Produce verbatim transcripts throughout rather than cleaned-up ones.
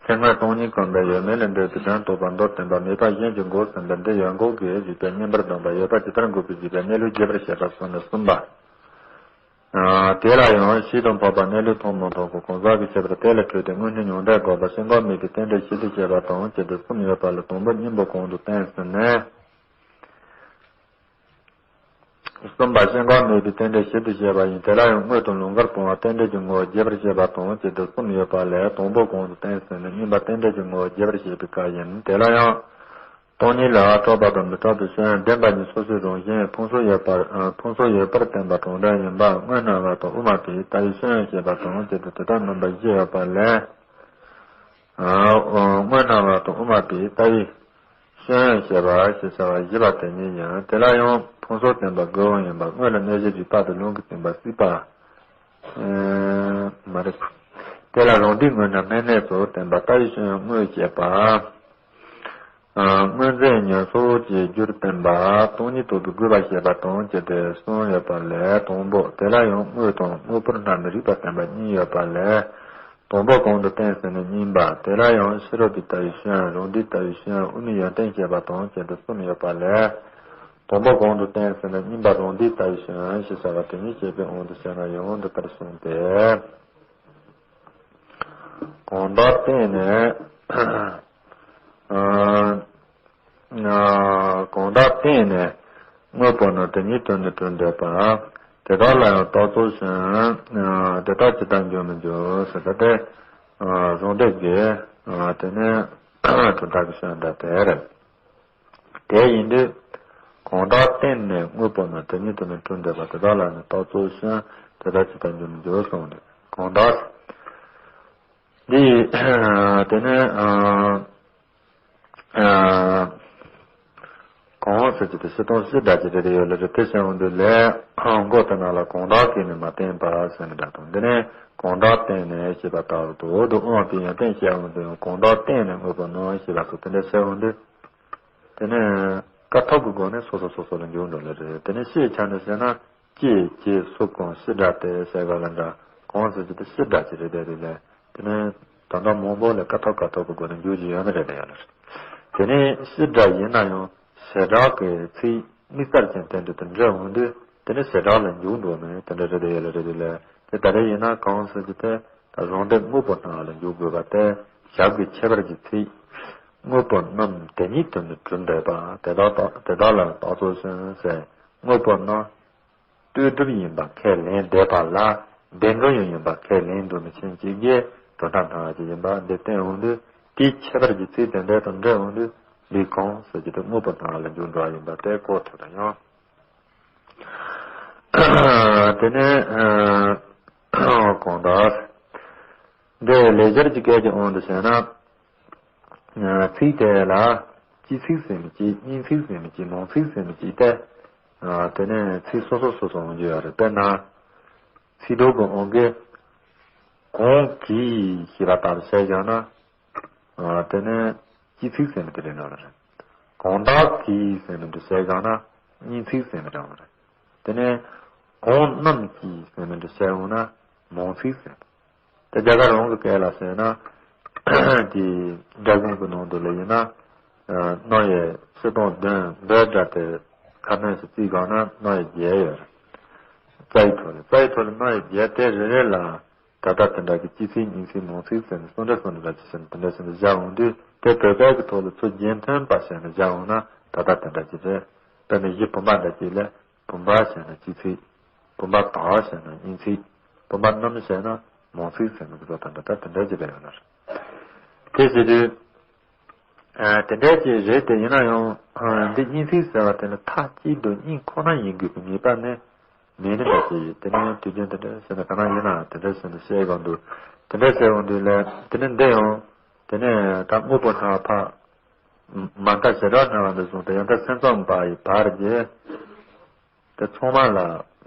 ཚེ་སྔོན་སྟོང་ཉིད་གོམས་པའི་ཡོད་མེད་ལས་འདས་པའི་དོན་རྟོགས་པ་མདོར་བསྟན་པ། མེད་པ་གཞན་གྱི་འགོག་ཟིན་པའི་འདི་ཡོད་འགོག་གི་རིགས་པའི་བསྙེན་པར་འདུན་པ། ཡོད་པ་ཇི་ལྟར་འགོག་པའི་རིགས་པའི་གནས་ལུགས་རྒྱས་པར་བཤད་པ་སོགས་ནི་གསུམ་པ། དེ་ལ་ཡང་ཤེས་དང་འཕགས་པ་གནས་ལུགས་ཐོག་མ་མཐོང་གི་གང་ཟག་གི་ཤེས་པར་དེ་ལས་འཕྲོས་ཏེ་དངོས་གནས་མྱང་འདས་འགོག་པ་སེམས་ཁམས་མེད་པའི་རྟེན་འབྲེལ་ཞིབ་ཏུ་བཤད་པ་དང་བཅས་ཏེ་གསུམ་ཡོད་པ་ལས་དང་པོ་གཉེན་པོ་གང་དུ་བསྟན་ཟིན་ནས། གསུམ་པ་སེམས་ཁམས་མེད་པའི་རྟེན་འབྲེལ་ཞིབ་ཏུ་བཤད་པ་ཡིན། དེ་ལ་ཡང་དངོས་དང་ལུང་དཀར་སྤོང་བ་རྟེན་འབྲེལ་གྱི་ངོ་བོ་རྒྱས་པར་བཤད་པ་དང་བཅས་ཏེ་གསུམ་ཡོད་པ་ལས་དང་པོ་གང་དུ་བསྟན་ཟིན་ནས་གཉིས་པ་རྟེན་འབྲེལ་གྱི་ངོ་བོ་རྒྱས་པར་བཤད་པའི་སྐབས་ཡིན། དེ་ལ་ཡང་སྟོང་ཉིད་ལ་གྲགས་པ་དང་མི་གྲགས་པའི་སྐྱོན་བདེན་པ་གཉིས་སོ་སོའི་རང་བཞིན་ཕུང་སོགས་ཡོད་པར་ཕུང་སོགས་ཡོད་པར་བསྟན་པ་གྲངས་འདྲ་ཡིན་པ་དངོས་སྣང་བ་དང་དབུ་མ་པའི་ལྟ་བའི་སྐྱོན་བཤད་པ་དང་བཅས་ཏེ་དེ་དག་རྣམ་པ་བཞི་ཡོད་པ་ལས། དངོས་སྣང་བ་དང་དབུ་མ་པའི་ལྟ་བའི་སྐྱོན་བཤད་པ་ཞེས་བྱ་བ་བཞི་པ་དེ་ཉིད་ཡིན། དེ་ལ་ཡང་ཕུང་སོགས་བསྟན་པ་དགུ་པོ་ཡིན་པ་དངོས་ལ་གནོད་བྱེད་རིགས་པ་དང་ལུང་གིས་བསྟན་པ་སྲིད་པ། མ་རེད། དེ་ལ་རང་སྡེའི་དངོས་རྣམས་སྨྲས་གནས་སུ་བསྟན་པ་ལྟ་བའི་སྐྱོན་དངོས་བཤད་པ། དངོས་འཛིན་ཉོན་སོགས་ཀྱི་རྒྱུར་བསྟན་པ་སྟོང་ཉིད་རྟོགས་པའི་དགོས་པ་བཤད་པ་དང་བཅས་ཏེ་གསུམ་ཡོད་པ་ལས་དང་པོ་དེ་ལ་ཡང་དངོས་དང་དངོས་པོར་སྣང་མི་རིགས་པ་བསྟན་པ་གཉིས་ཡོད་པ་ལས། དང་པོ་གང་དུ་བསྟན་ཟིན་ནས་གཉིས་པ་དེ་ལ་ཡང་ཕྱི་རོལ་པའི་ལྟ་བའི་སྐྱོན་རང་སྡེའི་ལྟ་བའི་སྐྱོན་དབུ་མའི་ཡོན་ཏན་བཤད་པ་དང་བཅས་ཏེ་གསུམ་ཡོད་པ་ལས། དང་པོ་གང་དུ་བསྟན་ཟིན་ནས་གཉིས་པ་རང་སྡེའི་ལྟ་བའི་སྐྱོན་ཞེས་བྱ་བ་དེ་ཉིད་བཤད་པའི་དབང་དུ་བྱས་ན་ཡང་འདི་ལྟར་གསུངས་ཏེ། གང་དག་བརྟེན་ནས། གང་དག་བརྟེན་ནས་དངོས་པོ་རྣམས་དེ་ཉིད་དོན་ནི་གྲུབ་འདོད་པ། དེ་དག་ལ་ཡང་རྟགས་ཚུལ་གཞན། དེ་དག་ཇི་ལྟར་འགྱུར་མི་འགྱུར་ཟེར་ད་དེ། གཞུང་འགྲེལ་གྱི། དེ་ནི་གྲུབ་མཐའ་གི་སྐྱོན་འདྲ་དེ་རེད། དེ་ཡིན་དུས། གང་དག་བརྟེན་ནས་དངོས་པོ་རྣམས་དེ་ཉིད་དོན་ནི་གྲུབ་འདོད་པ་དེ་དག་ལ་ནི་རྟགས་ཚུལ་གཞན་དེ་དག་ཇི་ལྟར་འགྱུར་མི་འགྱུར་གསུངས་ཏེ་གང་དག་འདི། དེ་ནི། གང་ཟེར་གྱི་དེ་སྤྱིར་བཏང་སྤྱི་སྒྲ་ཅིག་རེད་དེ་ཡོད་ལ་རེད་དེ་བྱ་འོང་དུས་ལས་མགོ་དེ་ནང་ལ་གང་དག་གིས་ནི་མ་བརྟེན་པ་ཟེར་ནི་འདྲ་དང་འདི་ནི་གང་དག་བརྟེན་ནས་ཞེས་པ་ལྟ་བུ་དུ་འོ་དུ་དབང་པའི་ཡོན་ཏན་བཤད་འོང་དུས་ཡང་གང་དག་བརྟེན་ནས་དངོས་པོ་རྣམས་ཞེས་པ་སོགས་དེ་འདྲ་བཤད་འོང་དུས། དེ་ནས་ཀ་ཐོག་གི་སྒོ་ནས་སོ་སོ་སོ་སོ་ལ་འཇུག་འགྲོ་ལེ་རེད། དེ་ནས་ཤེས་བྱ་ནི་ཟེར་ན་ཅེས་ཅེས་སུ་གང་སྤྱི་སྒྲ་སྟེ་ཟེར་ག་ལ་འདྲ་གང་ཟེར་གྱི་དེ་སྤྱི་སྒྲ་ཅིག་རེད་དེ་རེད་ལེ། དེ་ནས་ད་ལྟ་མང་པོ་ལས་ཀ་ཐོག་ཀ་ཐོག་གི་སྒོ་ནས་འཇུག་གི་ཡོད་ནི་རེད་དེ་ཡོད་ནི་རེད། དེ་ནས་སྤྱི་སྒྲ་ཡིན་ན་ཡང་བྱེ་བྲག་གི་ཚིག་དམིགས་བསལ་ཅན་དེ་འདྲ་དེ་འདྲ་འོང་དུས་དེ་ནས་བྱེ་བྲག་ལ་འཇུག་འགྲོ་ནི་དེ་འདྲ་རེད་དེ་ཡོད་ལེ་རེད་དེ་ལེ། དེ་ད་རེས་ཡིན་ན་གང་ཟེར་གྱི་དེ། རང་སྡེ་དངོས་པོ་སྣང་བ་ལ་འཇུག་དགོས་པ་སྟེ། ཞབས་ཀྱི་ཁྱད་པར་གྱི་ཚིག་དངོས་པོ་རྣམས་དེ་ཉིད་དོན་ནི་གྲུབ་འདོད་པ། དེ་དག་དག་དེ་དག་ལ་རྟགས་ཚུལ་གཞན་ཟེར། དངོས་པོ་རྣམས་ལྟོས་གྲུབ་ཡིན་པ་ཁས་ལེན་འདོད་པ་ལ་བདེན་གྲུབ་ཡང་ཡིན་པ་ཁས་ལེན་འདོད་མི་ཆེན་གཅིག་གིས་གྲུབ་མཐའ་སྣང་བ་ཅིག་ཡིན་པ་འདི་བསྟན་འོང་དུས་དེའི་ཁྱད་པར་གྱི་ཚིག་དེ་འདྲ་དང་འབྲེལ་འོང་དུས་འདི་གང་ཟེར་གྱི་དེ་དངོས་པོ་སྣང་བ་ལ་འཇུག་འགྲོ་བ་ཡིན་པ་དེ་གོ་ཐུབ་ན་ཡང་། དེ་ནས། གང་ལྟར། འདི་ལེགས་སྦྱར་གྱི་སྐད་ཀྱི་དབང་དུ་བྱས་ན། ཚིག་དེ་ལ་སྤྱི་ཚིག་ཟེར་མི་གཅིག་གཉིས་ཚིག་ཟེར་མི་གཅིག་མང་ཚིག་ཟེར་མི་གཅིག་སྟེ། དེ་ནས་ཚིག་སོ་སོ་སོ་སོ་འོང་རྒྱུ་ཡོད་རེད། དཔེར་ན། ཚིག་གྲོགས་ཀྱི་དབང་གིས། གང་གིས་ཞེས་པ་ལྟར་བཤད་བཞག་ན། དེ་ནས་སྤྱི་ཚིག་ཟེར་མི་དེ་རེད་ནོ་རེད། གང་དག་གིས་ཟེར་མི་འདི་བཤད་བཞག་ན་གཉིས་ཚིག་ཟེར་མི་རེད་ནོ་རེད། དེ་ནས་གང་རྣམས་ཀྱིས་ཟེར་མི་འདི་བཤད་འོང་ན་མང་ཚིག་ཟེར། དེ་རྒྱ་གར་རང་གི་སྐད་ལ་ཟེར་ན། དེ་སྒྲ་གོང་གི་ནང་དུ་ལ་ཡིན་ན། རྣམ་དབྱེ་སྤྱིར་བཏང་བདུན་པའི་སྒྲ་དེ་ཁ་སྣོན་སུ་བརྩིས་གང་ན་རྣམ་དབྱེ་བརྒྱད་ཡོད་རེད། རྩ་བའི་ཐོག་ལ་རྩ་བའི་ཐོག་ལ་རྣམ་དབྱེ་བརྒྱད་དེ་རེ་རེ་ལ། ད་ལྟ་དེ་འདྲ་གི་སྤྱི་ཚིག་གཉིས་ཚིག་མང་ཚིག་ཟེར་ནས་གསུམ་འདྲ་གསུམ་འདྲ་ཅིག་ཟེར་ནས་དེ་འདྲ་ཟེར་ནས་བཞག་འོང་དུས་དེ་བོད་སྐད་ཀྱི་ཐོག་ལ་ཚུར་རྒྱན་མཐུན་པ་བྱས་ནས་བཞག་འོང་ན་ད་ལྟ་དེ་འདྲ་ཅིག་རེད། དཔེར་ན་གཞི་བུམ་པ་འདྲ་ཅིག་ལས་བུམ་པ་ཟེར་ན་སྤྱི་ཚིག་བུམ་པ་དག་ཟེར་ན་གཉིས་ཚིག་བུམ་པ་རྣམས་ཟེར་ན་མང་ཚིག་ཟེར་ནས་བཟོ་ད་འདྲ་ད་དེ་འདྲ་ཅིག་རེད་ཡོད་ན་རེད། དེ་ཟེར་དུས། དེ་འདྲ་ཅིག་རེད་དེ་ཡིན་ན་ཡང་འདི་གཉིས་ཚིག་ཟེར་བ་དེ་ནི་མཐའ་གཅིག་ཏུ་གཉིས་ཁོ་ན་ཡིན་དགོས་པའི་ངེས་པ་ནི་མེད་ནི་འདྲ་ཅིག་དེ་ནི་དུས་རྒྱུན་དེ་འདྲ་ཟེར་ན་ག་ན་ཡིན་ན་དེ་འདྲ་ཟེར་ནས་བཤད་དགོས་འདུག་དེ་འདྲ་ཟེར་འོང་དུས་ལས་དེ་ནི་འདི་ཡང་དེ་ནི་ད་དངོས་པོ་སྣང་བ་ཕ་མ་མཐའ་བྱེ་བྲག་སྣང་བ་འདི་བཟུང་དེ་ཡང་ད་སེམས་ཙམ་པ་ཡི་བར་གྱི་དེ་ཚང་མ་ལ་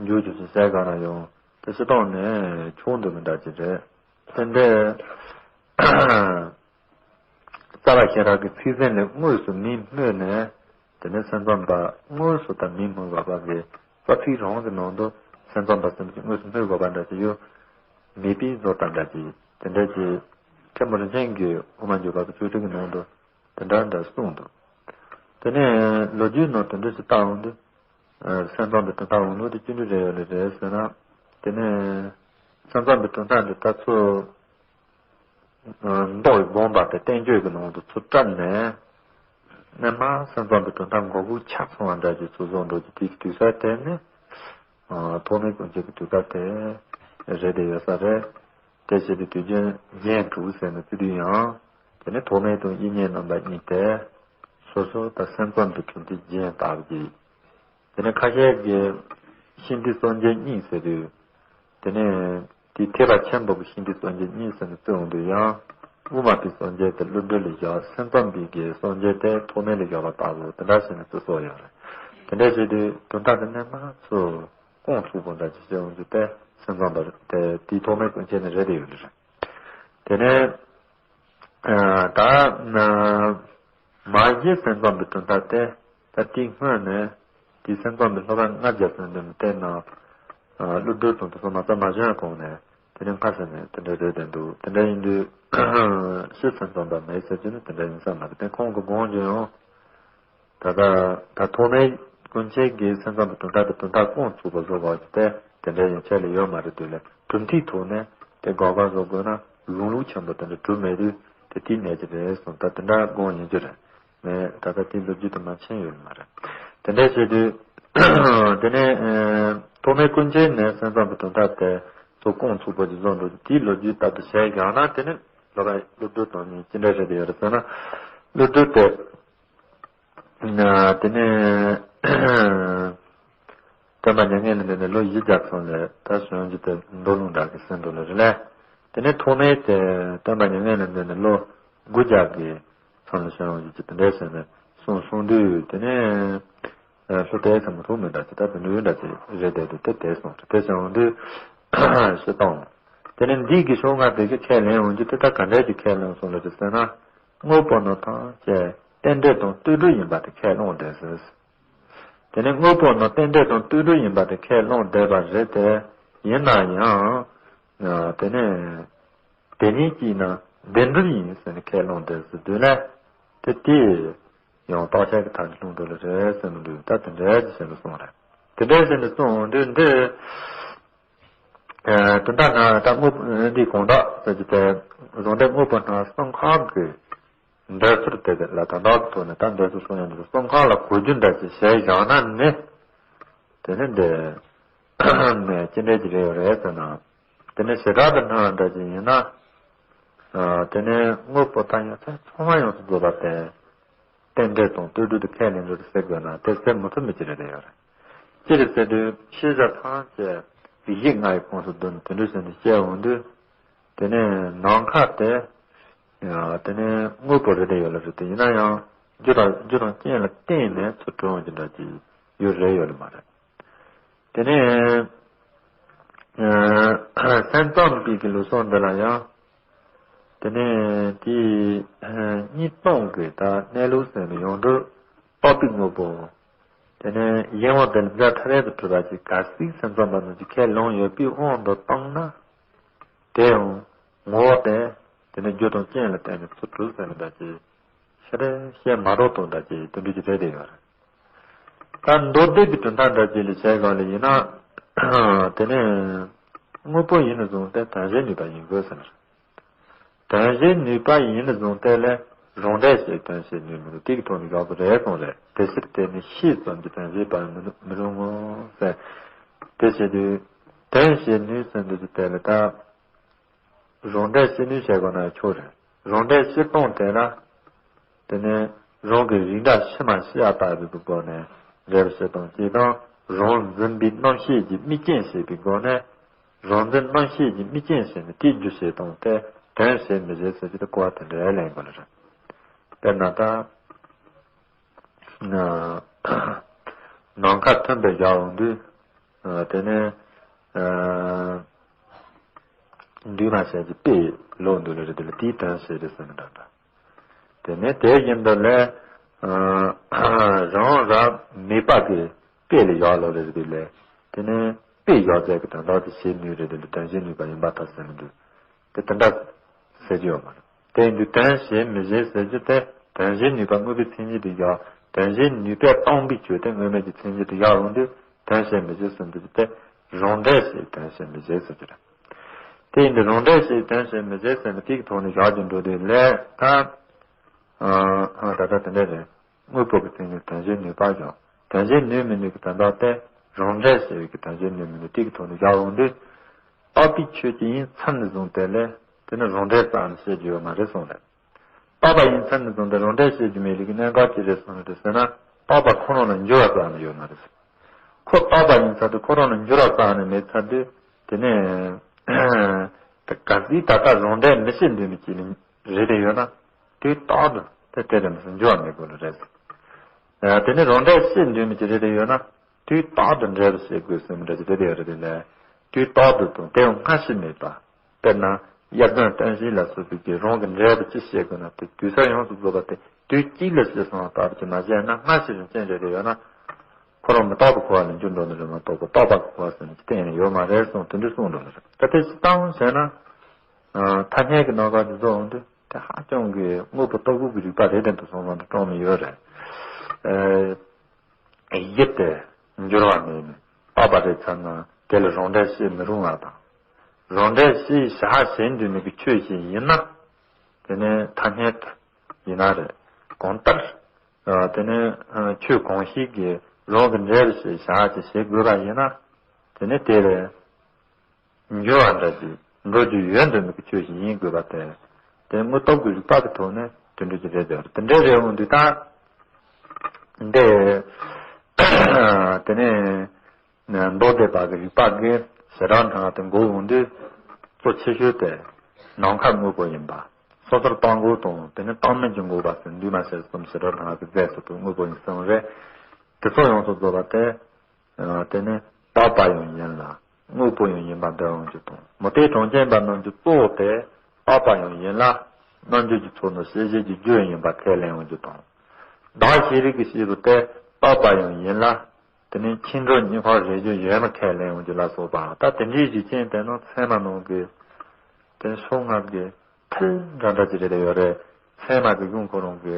འཇུག་རྒྱུ་ཞིག་བཤད་ག་ན་ཡང་དེ་སྤྱི་བཏང་ནས་ཆུང་དུ་མི་འདྲ་ཅིག་རེད། དེ་འདྲའི་རྩ་བ་ཤེས་རབ་ཀྱི་ཚིག་ཟིན་ལས་དངོས་སུ་མིང་སྨོས་ནས་དེ་ནས་སེམས་ཙམ་པ་དངོས་སུ་དང་མིང་སྨོས་པ་པ་གི་རྩ་ཚིག་རང་གི་ནང་དུ་སེམས་ཙམ་པ་སེམས་ཀྱི་དངོས་སུ་སྨོས་དགོས་པ་འདྲ་ཅིག་ཡོད་མེད་པའི་བཟོ་ལྟ་འདྲ་ཅིག་དེ་འདྲ་ཅིག་ མཁན་པོ་རིན་ཆེན་གྱིས་དབུ་མ་འཇུག་པ་གི་བཅུ་དྲུག་གི་ནང་དུ་དེ་འདྲ་འདྲ་གསུངས་འདུག་དེ་ནས་ལོ་རྒྱུས་ནང་དེ་འདྲ་ཞིག་བལྟ་འོང་དུས། སེམས་ཙམ་པའི་དོན་དག་འོང་ལུགས་དེ་བཅུ་དྲུག་རེ་ཡོད་ལེ་རེད་ཟེར་ན། དེ་ནས་སེམས་ཙམ་པའི་དོན་དག་འདི་ད་ཚུར་མདོ་ཡི་དགོངས་པ་དེ་བསྟན་བཅོས་ཀྱི་ནང་དུ་ཚུར་བཀྲམ་ནས། སྔོན་མ་སེམས་ཙམ་པའི་དོན་དག་མགོ་དགུ་ཆ་ཚང་བ་འདྲ་ཞིག་ཚུར་བཟོ་འགྲོ་རྒྱུ་དེའི་དུས་ཚོད་དེ་ནི། ཐོག་མའི་ཀུན་མཁྱེན་གྱི་དུས་སྐབས་དེ་རེད་དེ་ཡོད་ས་རེད། དེ་བྱས་ཏེ་དུས་རྒྱུན་རྒྱན་དྲུག་ཟེར་ནས་བརྩི་དུས་ཡང་། དེ་ནི་ཐོག་མའི་དང་དབྱིག་གཉེན་རྣམ་པ་གཉིས་ཏེ། སོ་སོ་དང་སེམས་ཙམ་དུ་གྲུབ་མཐའི་རྒྱན་ལྟ་བུ་གྱིས། དེ་ནི་ཁ་ཤས་ཀྱིས་ཤིན་ཏུ་སངས་རྒྱས་གཉིས་ཟེར་དུས། དེ་ནི་དེའི་ཐེག་པ་ཆེན་པོ་གི་ཤིན་ཏུ་སངས་རྒྱས་གཉིས་ཟེར་ནས་བརྩི་འོང་དུས་ཡང་། དབུ་མ་པའི་སངས་རྒྱས་དེ་ཀླུ་སྒྲུབ་ལ་བཞག་སེམས་ཙམ་པའི་གི་སངས་རྒྱས་དེ་ཐོག་མེད་ལ་བཞག་པ་ལྟ་བུ་དེ་འདྲ་ཟེར་ནས་བརྩི་སྲོལ་ཡོད་རེད། དེ་འདྲ་བྱས་དུས་དོན་དག་དེ་རྣལ་མ་ཚོ། ཀོང་ཚུགས་པོ་འདྲ་ཅིག་བྱེད་འོང་རྒྱུ་དེ་སེམས་ཙམ་པ་དེ་དེའི་ཐོག་མའི་ཀུན་མཁྱེན་ནི་རེད་དེ་ཡོད་ནི་རེད། དེ་ནས་ད་མ་གཞི་སེམས་ཙམ་པའི་དོན་དག་དེ་ད་དེའི་སྔོན་ནས་དེའི་སེམས་ཙམ་པའི་སློབ་དཔོན་ལྔ་བརྒྱ་ཟིན་དོན་བསྟན་ན། ཀླུ་སྒྲུབ་དང་དེ་ཚོ་མ་རྩ་མ་བྱོན་གོང་ནས་དེ་ནས་ཁ་ཟེར་ནས་དེ་འདྲ་རེད་བསྟན་འདུག་དེ་འདྲ་ཡིན་དུས་ཕྱི་སེམས་ཙམ་པ་མེད་ཟེར་རྒྱུ་ནི་དེ་འདྲ་ཡིན་ས་མ་རེད། དེ་ཁོང་གི་དགོངས་བཞིན་ཡང་། ད་ལྟ་ད་ཐོག་མའི་ཀུན་མཁྱེན་གྱིས་སེམས་ཙམ་པའི་དོན་དག་དེ་དོན་དག་ཀོང་ཚུགས་པ་བཟོ་དགོས་ཀྱི་དེ་དེ་འདྲ་ཡང་ཆད་ལ་ཡོད་མ་རེད་དུས་ལས་གྲུབ་མཐའི་ཐོག་ནས་དེ་དགག་པ་བཟོ་དགོས་ན་ལུང་ལུགས་ཆེན་པོ་དེ་འདྲ་གྲུབ་མེད་དུས་དེ་དེའི་གནད་ཀྱི་རེད་གསུངས། ད་དེ་འདྲ་དགོངས་ཡིན་རྒྱུ་རེད། ངས་ད་ལྟ་དེའི་ལོ་རྒྱུས་དེ་མ་མཁྱེན་ཡོད་མ་རེད། དེ་འདྲ་བྱས་དུས་དེ་ནས་ཐོག་མའི་ཀུན་མཁྱེན་ནས་སེམས་ཙམ་པའི་དོན་དག་དེ་ཚོ་ཀོང་ཚུགས་པ་ཅིག་བཟོ་འགྲོ་རྒྱུ་དེའི་ལོ་རྒྱུས་ལྟར་དུ་བྱས་ཡང་ན་དེ་ནི་ལོ་ར་ཀླུ་སྒྲུབ་དང་གཉིས་ཅི་འདྲ་རེད་དེ་ཡོད་རེད་ཟེར་ན། ཀླུ་སྒྲུབ་དེ། དེ་ནས་སྟོན་པ་མྱ་ངན་ལས་འདས་ནས་ལོ་བཞི་བརྒྱ་ཙམ་ལས་ད་བྱུང་རྒྱུ་དེ་མདོ་ལུང་འདྲ་གི་ཟིན་འགྲོ་ལ་རེད་ལས། དེ་ནས་ཐོག་མའི་དེ་སྟོན་པ་མྱ་ངན་ལས་འདས་ནས་ལོ་དགུ་བརྒྱ་གི་ཙམ་ལ་བྱུང་རྒྱུ་དེ་འདྲ་ཟེར་ནས་གསུངས་གསུངས་དུས་དེ་ནས་ལྷོ་དེ་ཙམ་མ་ཐུག་མི་འདྲ་ཅི་ད་དེ་འདྲ་འདྲ་ཅི་རེད་དེ་དེ་དེ་གསུངས་དེ་བྱུང་དུས་ཞེས་དང་། དེ་ནས་འདི་གི་ཕྱོགས་སྔ་དེ་གི་ཁས་ལེན་འོང་རྒྱུ་དེ་ད་ག་འདྲ་གི་ཁས་ལེན་སོང་ལ་རེད་ཟེར་ན། དངོས་པོ་རྣམས་ཐམས་ཅད་རྟེན་འབྲེལ་དང་ལྟོས་གྲུབ་ཡིན་པ་དེ་ཁས་བླངས་བསྡད་ཟེར། དེ་ནས་དངོས་པོ་རྣམས་རྟེན་འབྲེལ་དང་ལྟོས་གྲུབ་ཡིན་པ་དེ་ཁས་བླངས་བསྡད་པ་རེད་དེ། ཡིན་ན་ཡང་། དེ་ནས་དེ་ཉིད་ཀྱིས་ན་བདེན་གྲུབ་ཡིན་ཟེར་ནས་ཁས་བླངས་བསྡད་ཟེར་དུས་ལ། དེ་དེ་ཡང་རྟག་ཆད་ཀྱི་མཐའ་ནས་ལྷུང་འགྲོ་ལ་རེད་ཟེར་མི་འདུག་ད་དེ་འདྲ་ཅིག་བྱས་ནས་གསུངས་རེད། དེ་འདྲ་བྱས་ནས་གསུངས་འདི་འདི། དོན་དག་ན་ད་དངོས་འདི་གང་དག་ཟེར་གྱི་དེ་བཟང་འདྲེན་དངོས་པོ་སྣང་གསུམ་ཀ་གི་འདོད་ཚུལ་དེ་ལ་དོན་དག་གི་ཐོག་ནས་ད་འདོད་ཚུལ་གསུམ་ཡང་འདི་གསུམ་ཀ་ལ་གོ་རྒྱུ་འདྲ་ཞིག་བྱས་བཞག་ན་ནི། དེ་ནི་འདི་ནས་ཅི་འདྲ་ཅིག་རེད་རེད་ཟེར་ན། དེ་ནི་བྱེ་བྲག་ཏུ་སྣང་བ་འདྲ་ཅིག་ཡིན་ན། དེ་ནི་དངོས་པོ་ད་ཡང་ཚེ་ཚང་མ་ཡོངས་སུ་རྫོགས་པ་སྟེ། རྟེན་འབྲེལ་དང་ལྟོས་གྲུབ་ཏུ་ཁས་ལེན་རྒྱུ་དེ་ཟེར་དགོས་ན་དེ་ཟེར་མི་ཐུབ་མི་ཅི་རེད་ཡོད་རེད། ཅི་རེད་ཟེར་དུས་ཤེས་བྱ་ཐམས་ཅད་གཞི་ལྔ་ཡི་ཁོངས་སུ་བསྡུ་ནས་དེ་འདྲ་ཟེར་ནས་བཤད་འོང་དུས། དེ་ནས་ནམ་མཁའ་དེ། དེ་ནས་དངོས་པོ་རེད་དེ་ཡོད་ལ་རེད་དེ་ཡིན་ན་ཡང་རྒྱུ་དང་རྒྱུ་དང་རྐྱེན་ལ་བརྟེན་ནས་ཚུར་གྲུབ་འོང་རྒྱུ་འདྲ་ཅིག་ཡོད་རེད་ཡོད་ལ་མ་རེད། དེ་ནས་སེམས་ཙམ་པའི་གི་ལུགས་སྲོལ་འདི་ལ་ཡང་། དེ་ནས་དེའི་གཉིས་སྟོང་གི་ད་གནས་ལུགས་ཟེར་ནས་ཡོངས་གྲུབ་རྟོགས་པའི་དངོས་པོ། དེ་ནས་གཞན་དབང་དེ་ལ་འཛད་མཐའ་ཡས་སུ་གྲུབ་པ་ཅིག་གལ་སྲིད་སེམས་ཙམ་པ་རྣམས་ཀྱིས་ཁས་ལེན་ཡོད་པའི་དབང་དུ་བཏང་ན། དེ་ཡང་ངོ་བོ་དེ་དེ་ནས་རྒྱུ་དང་རྐྱེན་ལ་བརྟེན་ནས་ཚུར་གྲུབ་ཟེར་ནས་འདྲ་ཅིག་ཤ་རེ་བཤད་མ་རོགས་དང་འདྲ་ཅིག་དེ་འདྲ་ཅིག་རེད་དེ་ཡོད་རེད། ད་མདོ་སྡེ་གི་གྲུབ་མཐའ་འདྲ་ཅིག་ལ་བྱས་གང་ལ་ཡིན་ན། དེ་ནས་དངོས་པོ་ཡིན་ནས་བཟུང་སྟེ་དོན་བྱེད་ནུས་པ་ཡིན་དགོས་ཟེར། དོན་བྱེད་ནུས་པ་ཡིན་ནས་བཟུང་སྟེ་ལས་རང་འབྲས་ཞེས་དོན་བྱེད་ནུས་མི་འདུག་དེ་གི་ཐོག་ནས་ཡག་པོ་རེད་གསུངས་རེད། དེ་ཕྱིར་དེ་ནི་ཤེས་ཙམ་གྱིས་དོན་བྱེད་པར་མི་མི་རུང་ངོ་ཟེར། དེ་བྱེད་དུས་དོན་བྱེད་ནུས་ཟེར་འདུག་ཅིག་དེ་ལ་ད། རང་འབྲས་ཤེས་ནུས་བྱེད་དགོས་ན་ཆོག་རེད། རང་འབྲས་ཤེས་སྟངས་དེ་ལ། དེ་ནས་རང་གི་རིགས་འདྲ་ཕྱི་མ་ཤེས་ཡ་ལྟ་བུའི་སྒོ་ནས་འབྲེལ་བ་བྱེད་སྟངས་གཅིག་དང་རང་འཛིན་པའི་རྣམ་ཤེས་ཀྱི་དམིགས་རྐྱེན་བྱེད་པའི་སྒོ་ནས། རང་འཛིན་རྣམ་ཤེས་ཀྱི་དམིགས་རྐྱེན་བྱས་ནས་དེའི་རྒྱུ་བྱེད་སྟངས་དེ་དོན་བྱེད་མི་བྱེད་ཟེར་གྱི་དེ་གོ་བ་དེ་འདྲ་ལེན་དགོས་ལ་རེད། དཔེར་ན་ད། ནམ་མཁའ་མཐུན་པའི་བཞག་འོང་དུས། དེ་ནས། འདུས་མ་བྱས་ཀྱི་དཔེ་ལོག་འདུག་ལ་རེད་དེ་ལ་དེའི་དོན་བྱེད་རེད་ཟེར་ནས་འདྲ་འདྲ། དེ་ནས་དེ་བཞིན་དུ་ལས། རང་རབ་མེད་པ་གི་དཔེ་ལ་བཞག་ལོག་ལ་རེད་དེ་ལས། དེ་ནས་དཔེ་བཞག་ཚད་ཀྱི་དོན་དག་དེ་བྱེད་ནུས་རེད་དེ་ལ་དོན་བྱེད་ནུས་པ་ཡིན་པར་ཐལ་ཟེར་ནས་འདུག་དེ་དེ་འདྲ་ཟེར་གྱི་ཡོད་མ་རེད། དེ་ཡིན་དུས་དོན་བྱེད་མི་བྱེད་ཟེར་རྒྱུ་དེ་དོན་བྱེད་ནུས་པ་དངོས་པོའི་མཚན་ཉིད་དུ་བཞག་དོན་བྱེད་ནུས་པས་སྟོང་པའི་ཆོས་དེ་དངོས་མེད་ཀྱི་མཚན་ཉིད་དུ་བཞག་ཡོང་དུས་དོན་བྱེད་མི་བྱེད་གསུམ་དུ་དེ་རང་འབྲས་བྱེད་དོན་བྱེད་མི་བྱེད་ཟེར་རྒྱུ་རེད། དེ་ཡིན་དུས་རང་འབྲས་བྱེད་དོན་བྱེད་མི་བྱེད་ཟེར་ནས་དེ་གི་ཐོག་ནས་བཞག་རྒྱུ་འགྲོ་དུས་ལས་ད་ད་ལྟ་དེ་འདྲ་རེད། དངོས་པོ་གི་མཚན་ཉིད་དོན་བྱེད་ནུས་པ་ཀྱང་དོན་བྱེད་ནུས་མི་ནུས་ཀྱི་དོན་དག་དེ་རང་འབྲས་ཟེར་བའི་གི་དོན་བྱེད་ནུས་མི་ནུས་དེ་གི་ཐོག་ནས་བཞག་འོང་དུས། རྟག་པའི་ཆོས་ཅན་ཡིན་ཚུལ་ནས་བཟུང་སྟེ་ལས་དེ་ནི་རང་འབྲས་རྩ་ནས་བཤད་རྒྱུ་ཡོད་མ་རེད་གསུངས་རེད། རྟག་པ་ཡིན་ཚུལ་ནས་བཟུང་སྟེ་རང་འབྲས་བཤད་རྒྱུ་མེད་ལུགས་ཀྱི་གནད་འགག་ཅི་རེད་གསུངས་རེད་ཟེར་ན། རྟག་པ་ཁོ་རང་ལ་འགྱུར་བ་རྩ་ནས་ཡོད་མ་རེད། ཁོ་རྟག་པ་ཡིན་ཚུལ་དུ་ཁོ་རང་ལ་འགྱུར་བ་རྩ་ནས་མེད་ཚུལ་དུས་དེ་ནི་གལ་སྲིད་ད་ལྟ་རང་འབྲས་མི་བཤད་འདོད་མི་ཅིག་ནི་རེད་དེ་ཡོད་ན། དུས་རྟག་ཏུ་དེ་དེ་རེད་མི་སྲིད་འགྱུར་བ་མེད་དགོས་ལ་རེད། ཨ། དེ་ནི་རང་འབྲས་བཤད་འདོད་མི་ཅིག་རེད་དེ་ཡོད་ན། དུས་རྟག་ཏུ་འབྲས་བུ་བཤད་དགོས་སེམས་འདྲ་ཅིག་དེ་དེ་ཡོད་རེད་དེ་ལས། དུས་རྟག་ཏུ་དང་དེ་ཡང་སྔ་ཕྱི་མེད་པ། དཔེར་ན་དབྱར་དོན་སྟོན་བྱེད་ལ་སོགས་པའི་གི་རང་གི་འབྲས་བུ་ཅི་བཤད་དགོས་ན་དེ་དུས་ཚོད་ཡོངས་སུ་རྫོགས་པ་དེ་དུས་གཅིག་ལ་བཤད་སོང་བ་ལྟ་བུ་ཅིག་མ་བཤད་ན་སྔ་ཕྱི་རིམ་ཅན་རེ་རེ་ཡོད་ན། ཁོ་རང་མི་རྟག་པའི་འཁོར་བ་ལ་འགྱུར་འགྲོ་ནི་རེད་མ་གཏོགས་རྟག་པའི་འཁོར་བ་ཟེར་ནི་ཅི་གཏན་ནས་ཡོད་མ་རེད་གསུངས་དེ་འདྲ་གསུངས་འགྲོ་ནི་རེད། ད་དེ་སྤྱིར་བཏང་བྱས་ན། ཐ་སྙད་ཀྱི་རྣམ་པ་དེ་ཚོ་འོང་དུས་དེ་ཧ་ཅང་གི་དངོས་པོ་ལྟ་བུ་གི་རིགས་པ་རེད་དེ་འདུག་སོང་ཙང་དེ་སྐྲག་མི་ཡོད་རེད། ཨེ། གཞི་དེ་འགྱུར་བ་མེད་ནས་རྟག་པ་རེད་ཚར་ན་དེ་ལ་རང་འབྲས་བཤད་མི་རུང་བ་དང་། རང་འབྲས་བཤད་བྱ་བྱེད་འདོད་ནི་གི་ཆོས་ཤིག་ཡིན་ན་དེ་ནི་ཐ་སྙད་དུ་ཡིན་ན་རེད། གང་ལྟར་དེ་ནི་ཆོས་གང་ཞིག་གིས་རང་གི་འབྲས་བུ་ཞིག་བྱ་བྱེད་བྱེད་དགོས་པ་ཡིན་ན་དེ་ནི་དེ་ལས་འགྱུར་བ་འདྲ་ཞིག་འགྲོ་རྒྱུ་ཡོད་འདོད་མི་གི་ཆོས་ཤིག་ཡིན་དགོས་པ་དེ། དེ་དངོས་སྟོབས་ཀྱི་རིགས་པ་གི་ཐོག་ནས་དེ་འདྲ་ཞིག་རེད་འདོད་དེ་འདྲ་རེད་འོང་དུས་ད། འདི། དེ་ནས་མདོ་སྡེ་པ་གི་རིགས་པ་གི་བྱེ་བྲག་སྣང་བ་དེ་འགོག་འོང་དུས་གཙོ་ཆེ་ཤོས་དེ་ནམ་མཁའ་དངོས་པོ་ཡིན་པ། སོ་སོར་བརྟགས་འགོག་དང་དེ་ནས་བརྟགས་མིན་གྱིས་འགོག་པ་ཟེར་འདུས་མ་བྱས་གསུམ་བྱེ་བྲག་སྣང་བ་གི་རྫས་སུ་དུ་དངོས་པོ་ཡིན་གསུངས་རེད། དེ་ཚོ་ཡོངས་སུ་རྫོགས་པ་དེ། དེ་ནི་རྟག་པ་ཡང་ཡིན་ལ་དངོས་པོ་ཡང་ཡིན་པ་འདོད་འོང་རྒྱུ་དང་མུ་སྟེགས་གྲངས་ཅན་པ་རྣམས་ཀྱི་གཙོ་བོ་དེ་རྟག་པ་ཡང་ཡིན་ལ་རྣམ་འགྱུར་གྱི་ཚོགས་ནི་ཤེས་བྱེད་ཀྱི་རྒྱུ་ཡིན་པ་ཁས་ལེན་འོང་རྒྱུ་དང་། བདག་ཤེས་རིག་གི་ཤེས་པ་དེ་རྟག་པ་ཡང་ཡིན་ལ། དེ་ནི་ཕྱིན་དྲུག་གཉིས་ཕར་རེག་རྒྱུ་ཡོད་མ་ཁས་ལེན་འོང་རྒྱུ་ལ་སོགས་པ་ད་དེ་འདྲའི་གཞི་རྐྱེན་དེ་ནི་ཚད་མ་ནང་གི་དེ་ཕྱོགས་སྔ་གི་མཐིལ་འདྲ་འདྲ་ཅིག་རེད་ཡོད་རེད། ཚད་མ་གི་གཞུང་ཁོ་རང་གི་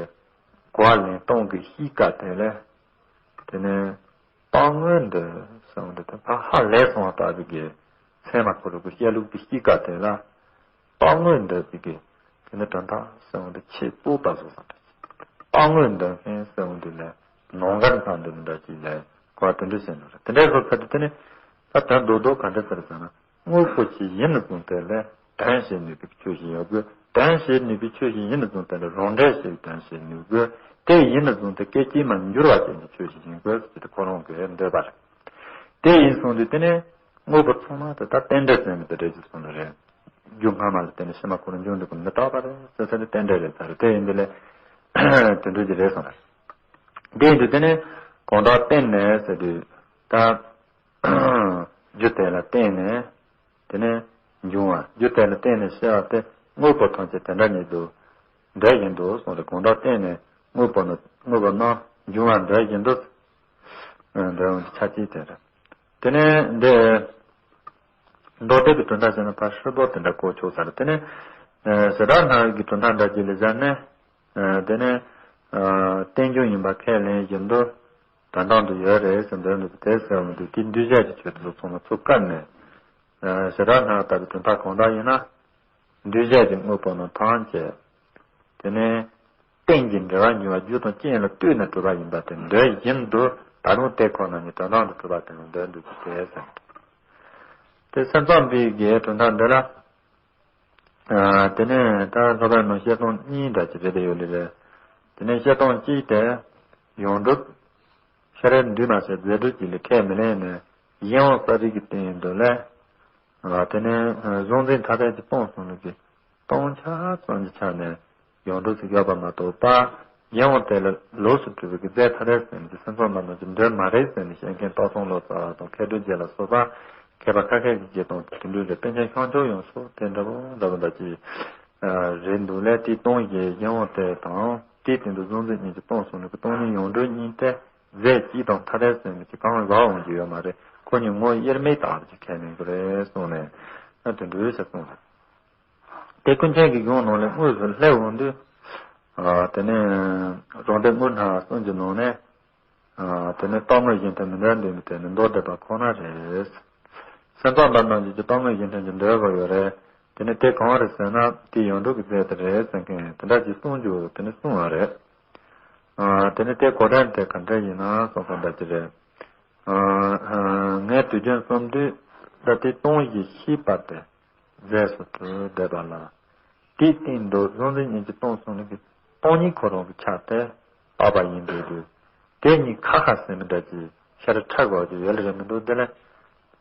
གོ་བ་ལེན་སྟངས་ཀྱི་གཤིས་ཀ་དེ་ལས། དེ་ནི་རྟག་དངོས་འདི་གསུངས་འདི་དེ་ཕར་ཧ་ལས་སོང་བ་ལྟ་བུ་གི་ཚད་མ་ཁོ་རང་གི་བཤད་ལུགས་ཀྱི་གཤིས་ཀ་དེ་ལ། རྟག་དངོས་འདི་ཟེར་གི། དེ་ནི་དོན་དག་གསུངས་འདི་ཆེས་གཙོ་བོ་ལྟ་བཟོ་བསམ་པ། རྟག་དངོས་འདི་ཧན་གསུངས་འདི་ལས་ནང་འགལ་སྣང་འདི་འདྲ་ཅིག་ལས་གོ་བ་དེ་འདྲ་བྱས་འདུག་རེད། དེ་འདྲའི་བཟོ་ཚད་དེ་དེ་ནི་ད་དོན་རྡོག་རྡོག་ག་འདྲ་ཟེར་ཟེར་ན། དངོས་པོ་ཅིག་ཡིན་ནས་བཟུང་སྟེ་ལས་དོན་བྱེད་ནུས་པའི་ཆོས་ཤིག་ཡོད་དགོས། དོན་བྱེད་ནུས་པའི་ཆོས་ཤིག་ཡིན་ནས་བཟུང་སྟེ་ལས་རང་འབྲས་ཤིག་དོན་བྱེད་ནུས་དགོས། དེ་ཡིན་ནས་བཟུང་སྟེ་སྐད་ཅིག་མ་འགྱུར་བ་ཅན་གྱི་ཆོས་ཤིག་ཡིན་དགོས་ཟེར་ཏེ་ཁོ་རང་གི་འདོད་པ་རེད། དེ་ཡིན་སོང་དུས་དེ་ནས་དངོས་པོ་ཚང་མ་དེ་ད་རྟེན་འབྲེལ་ཟེར་ནས་དེ་འདྲ་ཞིག་གསུངས་ནི་རེད། རྒྱུ་སྔ་མ་ལ་བརྟེན་ནས་ཕྱི་མ་ཁོ་རང་འབྱུང་འགྲོ་གི་མི་རྟག་པ་རེད་ཟེར་ས་དེ་རྟེན་འབྲེལ་རེད་ཚར་རེད། དེ་ཡིན་དུས་ལས་དེ་འདྲ་ཞིག་རེད་སོང་རེད། དེ་ཡིན་དུས་དེ་ནས་གང་དག་བརྟེན་ནས་ཟེར་དུས་ད། རྒྱུ་དེ་ལ་བརྟེན་ནས་དེ་ནས་འབྱུང་བ། རྒྱུ་དེ་ལ་བརྟེན་ནས་སྐྱེ་བ་སྟེ་དངོས་པོ་ཐམས་ཅད་དེ་འདྲ་ཉིད་དུ་འདོད་བཞིན་དུ་གསུངས་ཏེ། གང་དག་བརྟེན་ནས་དངོས་པོ་ནི་དངོས་པོ་རྣམས་འབྱུང་བ་འདོད་བཞིན་དུ་འདོད་འོང་གི་ཆ་གཅིག་དེ་རེད། དེ་ནས་འདི་མདོ་སྡེ་གི་གྲུབ་མཐའ་ཟེར་ན་ཕར་ཧྲིལ་པོ་དེ་འདྲ་གོ་ཆོག་ས་རེད། དེ་ནས་བྱེ་བྲག་སྣང་བའི་གི་གྲུབ་མཐའ་འདྲ་ཅིག་ལ་ཟེར་ནས། དེ་ནས་རྟེན་འབྱུང་ཡིན་པ་ཁས་ལེན་བཞིན་དུ་དོན་དམ་དུ་ཡོད་རེད་ཟེར་འདོད་འདུག་དེ་ཟེར་བ་འདུག་དེ་འདུས་བྱས་ཀྱི་ཆོས་དེ་ཚོ་ཚང་མ་ཚུར་བཀར་ནས། བྱེ་བྲག་སྣང་བ་ལྟ་བུའི་དོན་དག་གང་དག་ཡིན་ན། འདུས་བྱས་ཀྱི་དངོས་པོ་རྣམས་ཐམས་ཅད། དེ་ནས་རྟེན་གྱི་འབྲེལ་བ་འབྱུང་བ་རྒྱུ་དང་རྐྱེན་ལ་ལྟོས་ནས་གྲུབ་པ་ཡིན་པ་དེ་འདོད་བཞིན་དུ་ད་རུང་དེ་ཁོ་ན་ཉིད་དོན་དམ་དུ་གྲུབ་པ་དེ་ལ་འདོད་འདུག་ཅེས་ཟེར། དེ་སེམས་ཙམ་པའི་གི་གྲུབ་མཐའ་འདི་ལ། དེ་ནས་ད་སློབ་དཔོན་རྣམས་བཤད་སྟངས་གཉིས་འདྲ་ཅིག་རེད་དེ་ཡོད་ལེ་རེད། དེ་ནས་བཤད་སྟངས་གཅིག་དེ་ཡོངས་གྲུབ་ཤཱ་ར་འདུས་མ་བྱས་རྫས་གྲུབ་ཀྱི་ལས་ཁས་མི་ལེན་ནས་གཞན་དབང་རྩ་རིག་གི་སྟེང་དུ་ལས། དེ་ནས་གཟུང་འཛིན་ཐ་དད་ཀྱི་སྟོང་གསུམ་ལུགས་ཀྱི་སྟོང་ཆ་ཙམ་གྱི་ཆ་ནས་ཡོངས་གྲུབ་སུ་བཞག་པ་མ་གཏོགས་པ། གཞན་དབང་དེ་ལ་ལོགས་སུ་གྲུབ་པའི་རྫས་ཐ་དད་ཟེར་ནས་སེམས་ཙམ་པ་རྣམས་ཀྱི་འདོད་མ་རེད་ཟེར་ནས་བཤད་མཁན་རྟོག་ཚང་བློ་གསལ་བ་དང་མཁས་གྲུབ་རྗེ་ལ་སོགས་པ་མཁས་པ་ཁ་ཤས་ཀྱིས་བརྗོད་སྟངས་དེ་འདྲ་རེད། པཎ་ཆེན་ཤངས་ཆོས་ཡང་སོགས་དེ་འདྲ་པོ་འདྲ་པོ་འདྲ་ཅིག་རེད་འདུག་ལས་དེའི་སྟོང་གཞི་གཞན་དབང་དེ་དང་དེའི་སྟེང་དུ་གཟུང་འཛིན་གཉིས་ཀྱི་སྟོང་གསུམ་ལུགས་ཀྱི་སྟོང་ཉིད་ཡོངས་གྲུབ་གཉིས་དེ་རྫས་གཅིག་དང་ཐ་དད་ཟེར་མི་གཅིག་གང་བཞག་འོང་རྒྱུ་ཡོད་མ་རེད། ཁོ་གཉིས་ངོ་དབྱེར་མེད་ལྟ་བུ་ཅིག་ཁས་ལེན་དགོས་རེད་གསུངས་ནས་ཨ་དེ་འདྲ་བྱས་གསུངས་རེད། དེ་ཀུན་མཁྱེན་གྱི་གཞུང་ནང་ལས་དངོས་སུ་སླེབས་འོང་དུས། དེ་ནས་རང་སྡེ་དངོས་སྣང་གསུམ་གྱི་ནང་ནས། དེ་ནས་རྟོག་ངོས་གཞན་དོན་མི་འདྲ་འདོད་པའི་དེ་ནི་མདོ་སྡེ་པ་ཁོ་ན་རེད། སེམས་ཙམ་པ་རྣམས་ཀྱིས་ཀྱི་རྟོག་ངོས་གཞན་དོན་གྱི་འདོད་པ་ཡོད་རེད། དེ་ནི་དེ་གང་རེད་ཟེར་ན་དེ་ཡོངས་གྲུབ་ཀྱི་རྫས་དེ་རེད་ཟེར་མཁན་དེ་འདྲ་ཅིག་གསུང་རྒྱུ་དེ་ནི་གསུང་བ་རེད། དེ་ནི་དེ་གོ་དོན་དེ་ག་འདྲ་ཡིན་ན་སོང་ཙང་འདྲ་ཅི་རེད། ངས་དུས་རྒྱུན་བསམ་དུས་ད་དེ་སྟོང་ཞིག་ཤེས་པ་དེ་རྫས་སུ་གྲུབ་བསྡད་པ་ལ། དེའི་སྟེང་དུ་གཟུང་འཛིན་གཉིས་ཀྱི་སྟོང་གསུམ་ནི་གི་སྟོང་ཉིད་ཁོ་རང་གི་ཆ་དེ་བཏགས་པ་ཡིན་དུས་དུས། དེ་གཉིས་ཁ་ཁ་ཟེར་མི་འདྲ་ཅིག་ཤ་རུ་ཁྲག་འགོག་རྒྱུ་ཡོད་ལ་རེད་མི་འདུག་དེ་ལས།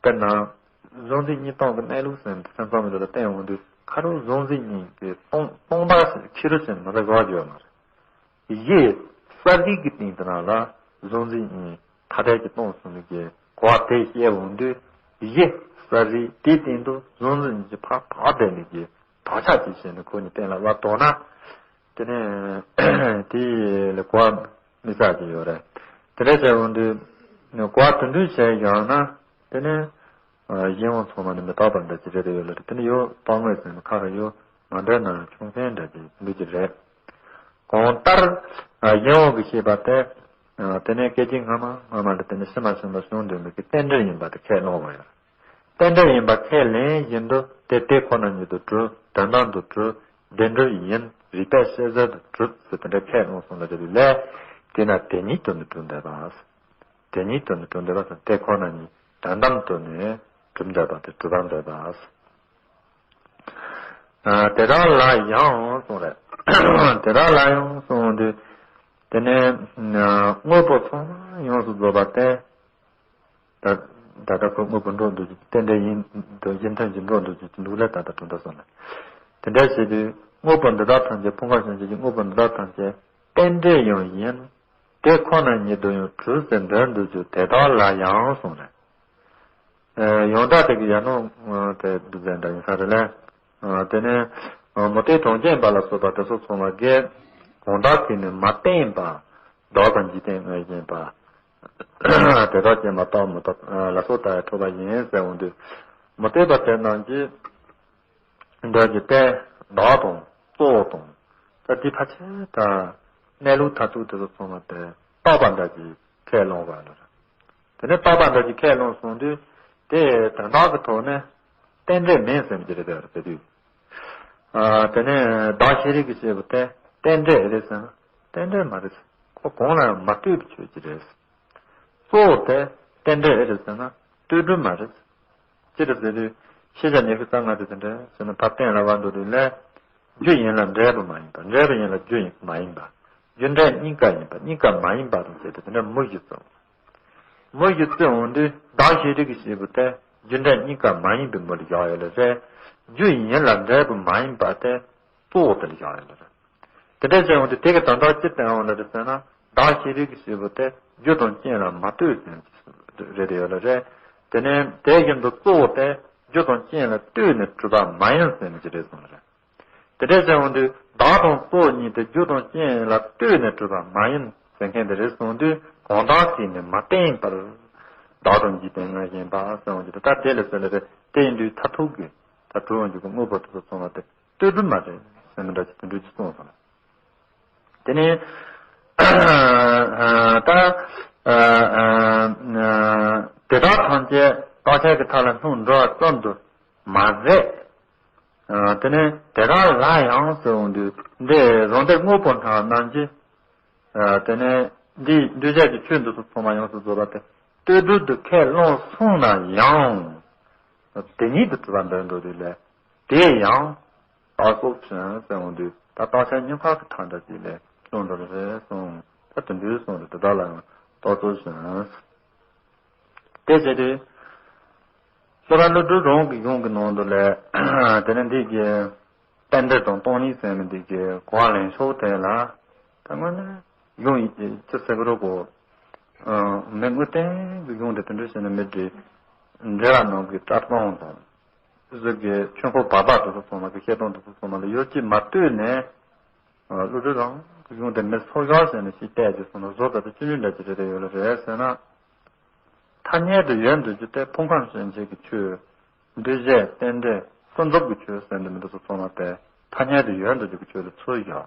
དཔེར་ན། གཟུང་འཛིན་གཉིས་སྟོང་གི་གནས་ལུགས་ཟེར་ནས་སེམས་ཙམ་མི་འདྲ་ལ་བསྟན་འོང་དུས་ཁ་རུ་གཟུང་འཛིན་གཉིས་ཀྱི་སྟོང་སྟོང་པ་ཞིག་ཕྱི་རུ་ཕྱིན་མ་རེད་འགོག་རྒྱུ་ཡོད་མ་རེད། གཞི་གསལ་རིག་གི་སྟེང་དུ་ན་ལ་གཟུང་འཛིན་གཉིས་ཐ་དད་ཀྱི་སྟོང་གསུམ་གྱི་གོ་བ་དེ་བཤད་འོང་དུས་གཞི་གསལ་རིག་དེའི་སྟེང་དུ་གཟུང་འཛིན་གྱི་ཕར་བག་བསྡད་ནས་ཀྱི་བག་ཆགས་ཀྱི་བྱས་ནས་ཁོ་གཉིས་གཏན་ལ་དབབ་དོགས་ན། དེ་ནས་དེ་ལ་གོ་བ་མི་གསལ་གྱི་ཡོད་རེད། དེ་འདྲ་བྱས་འོང་དུས་གོ་བ་དེ་འདྲ་བྱས་ཡོང་ན་དེ་ནས། གཞན་དབང་ཚང་མ་ནི་མི་རྟག་པ་འདྲ་ཅིག་རེད་དེ་ཡོད་ལ་དེ་ནི་ཡོད་རྟོག་ངོས་ཟེར་ནས་ཁ་ཁ་ཡོད་མ་འདྲ་ན་ཆུང་ཆེན་འདྲ་ཅིག་འདུག་ཅིག་རེད། གང་ལྟར། གཞན་དབང་གི་ཤེས་པ་དེ། དེ་ནས་སྐད་ཅིག་སྔ་མ་སྔ་མ་ལ་དེ་ནས་ཕྱི་མ་ཕྱི་མ་བྱུང་འདུག་མི་གི་རྟེན་འབྲེལ་ཡིན་པ་དེ་ཁས་བླངས་པ་ཡོད། རྟེན་འབྲེལ་ཡིན་པ་ཁས་ལེན་བཞིན་དུ་དེ་དེ་ཁོ་ན་ཉིད་དུ་གྲུབ་དོན་དམ་དུ་གྲུབ་བདེན་གྲུབ་ཡིན་རིགས་པས་ཤེས་གསལ་དུ་གྲུབ་ཟེར་དེ་འདྲ་ཁས་བླངས་སོང་ལ་རེད་ལས། དེས་ན་དེ་ཉིད་དུ་ནི་གྲུབ་འདོད་པ། དེ་ཉིད་དུ་ནི་གྲུབ་འདོད་པ་དང་དེ་ཁོ་ན་ཉིད་དོན་དམ་དུ་ནི་གྲུབ་འདོད་པ་དེ་གྲུབ་པར་འདོད་པ། དེ་དག་ལ་ཡང་གསུངས་རེད། དེ་དག་ལ་ཡང་གསུངས་དུས། དེ་ནས་དངོས་པོ་ཚང་མ་ཡོངས་སུ་རྫོགས་པ་སྟེ། ད་ད་ལྟ་ཁོ་དངོས་པོ་འགྲོ་འདུག་རྟེན་འབྲེལ་ཡིན་འདུག་ཡིན་ཐབས་ཀྱི་འགྲོ་འདུག་ཅིག་འདུག་ལ་ད་ལྟ་གྲུབ་འདོད་སོང་ལ། དེ་འདྲ་བྱེད་དུས་དངོས་པོ་འདི་དག་ཐམས་ཅད་ཕུང་ཁམས་ཞེན་ཆགས་ཀྱི་དངོས་པོ་འདི་དག་ཐམས་ཅད་རྟེན་འབྲེལ་ཡང་ཡིན། དེ་ཁོ་ན་ཉིད་དུ་ཡང་གྲུབ་ཟེར་འདོད་འདོད་ཀྱི་དེ་དག་ལ་ཡང་གསུངས་རེད། ཡང་དག་དེ་གི་ཡང་ནོ་དེ་འདུ་འཛིན་འདྲ་ཡིན་ས་རེད་ལ། དེ་ནས་མུ་སྟེགས་གྲངས་ཅན་པ་ལ་སོགས་པ་དེ་ཚོ་ཚང་མ་གིས་གང་དག་གིས་ནི་མ་བསྟན་པ། བདག་དང་འཇིག་རྟེན་ལྔའི་བཞིན་པ། དེ་དག་ཀྱང་མ་རྟོགས་མི་རྟོག་ལ་སོགས་ལྟར་འཁྲུལ་པ་ཡིན་ཟེར་འོང་དུས། མུ་སྟེགས་པ་དེ་རྣམས་ཀྱིས། འདོད་ཀྱི་སྟེ་བདག་དང་གཙོ་བོ་དང་། ད་འདི་ཕལ་ཆེར་ད་གནས་ལུགས་མཐར་ཐུག་དེ་ཚོ་ཚང་མ་དེ་རྟོགས་པ་འདྲ་ཅིག་ཁས་བླངས་པ་ལ། དེ་ནས་རྟོགས་པ་འདྲ་ཅིག་ཁས་བླངས་སོང་དུས་དེ་དོན་དག་གི་ཐོག་ནས་རྟེན་འབྲེལ་མིན་ཟེར་གྱི་རེད་དེ་དུས། དེ་ནས་བདག་ཤེས་རིག་གི་སྐྱེས་བུ་དེ་རྟེན་འབྲེལ་རེད་ཟེར་ན་རྟེན་འབྲེལ་མ་རེད། ཁོ་གང་ལ་ཡང་མ་ལྟོས་པའི་ཆོས་ཅིག་རེད། གཙོ་བོ་དེ་རྟེན་འབྲེལ་ཨེ་རེད་ཟེར་ན་ལྟོས་གྲུབ་མ་རེད། ཅི་རེད་ཟེར་དུས་ཤེས་བྱ་ཉི་ཤུ་རྩ་ལྔ་དེ་དེ་འདྲ་ཟེར་ན་ཕར་གཏན་ལ་བ་འགྲོ་དུས་ལས། རྒྱུ་ཡིན་ལ་འབྲས་བུ་མ་ཡིན་པ། འབྲས་བུ་ཡིན་ལ་རྒྱུ་མ་ཡིན་པ། རྒྱུ་འབྲས་གཉིས་ཀ་ཡིན་པ། གཉིས་ཀ་མ་ཡིན་པ་དང་བཅས་ཏེ་དེ་འདྲ་མུ་བཞི་བརྩི། མུ་བཞི་བརྩི་འོང་དུས་བདག་ཤེས་རིག་གི་སྐྱེས་བུ་དེ་རྒྱུ་འབྲས་གཉིས་ཀ་མ་ཡིན་པའི་མུ་ལ་བཞག་ཡོད་ལ་རེད། རྒྱུ་ཡིན་ལ་འབྲས་བུ་མ་ཡིན་པ་དེ་གཙོ་བོ་དེ་ལ་བཞག་ཡོད་ལ་རེད། དེ་འདྲ་བྱས་འོང་དུས་དེ་གི་དོན་དག་ཅི་བསྟན་འོང་ལ་རེད་ཟེར་ན་བདག་ཤེས་རིག་གི་སྐྱེས་བུ་དེ་རྒྱུ་དང་རྐྱེན་ལ་མ་ལྟོས་ཟེར་གྱི་རེད་ཡོད་ལ་རེད། དེ་ནས་དེ་བཞིན་དུ་གཙོ་བོ་དེ་རྒྱུ་དང་རྐྱེན་ལ་ལྟོས་ནས་གྲུབ་པ་མ་ཡིན་ཟེར་གྱི་རེད་གསུངས་ལ་རེད། དེ་འདྲ་བྱས་འོང་དུས་བདག་དང་གཙོ་བོ་གཉིས་དེ་རྒྱུ་དང་རྐྱེན་ལ་ལྟོས་ནས་གྲུབ་པ་མ་ཡིན་ཟེར་མཁན་དེ་རེད་གསུངས་དུས་གང་དག་གིས་ནི་མ་བསྟན་པར། བདག་དང་འཇིག་རྟེན་ལྔའི་བཞིན་པ་གསུངས་ཀྱི་འདུག་ད་དེ་ལ་ཟེར་ལ་རེད་དེ་ཡིན་དུས་མཐར་ཐུག་གི་ད་གྲུབ་འོང་རྒྱུ་གི་དངོས་པོ་དེ་ཚོ་ཚང་མ་དེ། ལྟོས་གྲུབ་མ་རེད་ཟེར་མི་འདྲ་ཅིག་དེ་འདྲ་ཅིག་གསུངས་སོང་། དེ་ནས་ད་དེ་དག་ཐམས་ཅད་རྟག་ཆད་ཀྱི་མཐའ་ལ་ལྷུང་འགྲོ་བ་ཙམ་དུ་མ་ཟད། དེ་ནས་དེ་དག་ལ་ཡང་ཟེར་འོང་དུས་འདི་རང་སྡེ་དངོས་པོ་སྣང་རྣམས་ཀྱིས། དེ་ནས་འདིའི་འདུས་བྱས་ཀྱི་ཆོས་འདི་ཚོ་ཚང་མ་ཡོངས་སུ་རྫོགས་པ་དེ་ལྟོས་གྲུབ་ཏུ་ཁས་བླངས་སོང་ན་ཡང་། དེ་ཉིད་དུ་གྲུབ་པ་འདོད་འགྲོ་དུས་ལས། དེ་ཡང་རྟགས་སོགས་བྱུང་ཟེར་འོང་དུས་ད་རྟགས་ཆད་ཉིན་མཁའ་གི་མཐའ་འདྲ་ཅིག་ལས་ལྷུང་འགྲོ་རེད་གསུངས། ད་དེ་འདྲའི་གསུངས་རེད་དེ་དག་ལ་ཡང་རྟགས་སོགས་བྱུང་། དེ་བྱས་ཏེ། གསུང་རབ་ཀླུ་སྒྲུབ་རང་གི་གཞུང་གི་ནང་དུ་ལས། དེ་ནས་འདི་གི་རྟེན་འབྲེལ་དང་སྟོང་ཉིད་ཟེར་མི་འདི་གི་གོ་བ་ལེན་ཕྱོགས་དེ་ལ། ད་དངོས་གནས་གཞུང་ཡིན་ཅི་ཟེར་གི་རོ་གོ། མི་དངོས་བསྟན་གྱི་གཞུང་དེ་དེ་འདྲ་བྱས་ན་མི་འགྲིག་འགྲེལ་བ་ནང་གི་བཀྲ་སྤང་དང་། ཟུར་གྱི་ཆོས་འཁོར་བར་པ་དེ་ཚོ་ཚང་མ་གི་བཤད་སྟངས་དེ་ཚོ་ཚང་མ་ལ་ཡོད་ཅིག་མ་ལྟོས་ནས། ཀླུ་སྒྲུབ་རང་གི་གཞུང་དེ་མི་ཚོ་ཡག་ཟེར་ནས་ཤིག་བལྟས་ཀྱི་སོང་ན་བཟོ་ལྟ་དེ་ཅི་འདྲ་ཅིག་རེ་རེ་ཡོད་ལ་རེད་ཟེར་ན། ཐ་སྙད་དུ་ཡོད་འདོད་རྒྱུ་དེ་ཕུང་ཁམས་ཞེན་ཆགས་ཀྱི་ཆོས། འདུས་བྱས་རྟེན་འབྲེལ་ཀུན་རྫོབ་ཀྱི་ཆོས་ཟེར་འདི་མི་འདུག་སོ་ཚང་མ་དེ། ཐ་སྙད་དུ་ཡོད་འདོད་ཀྱི་ཆོས་ལ་ཚུར་བཞག་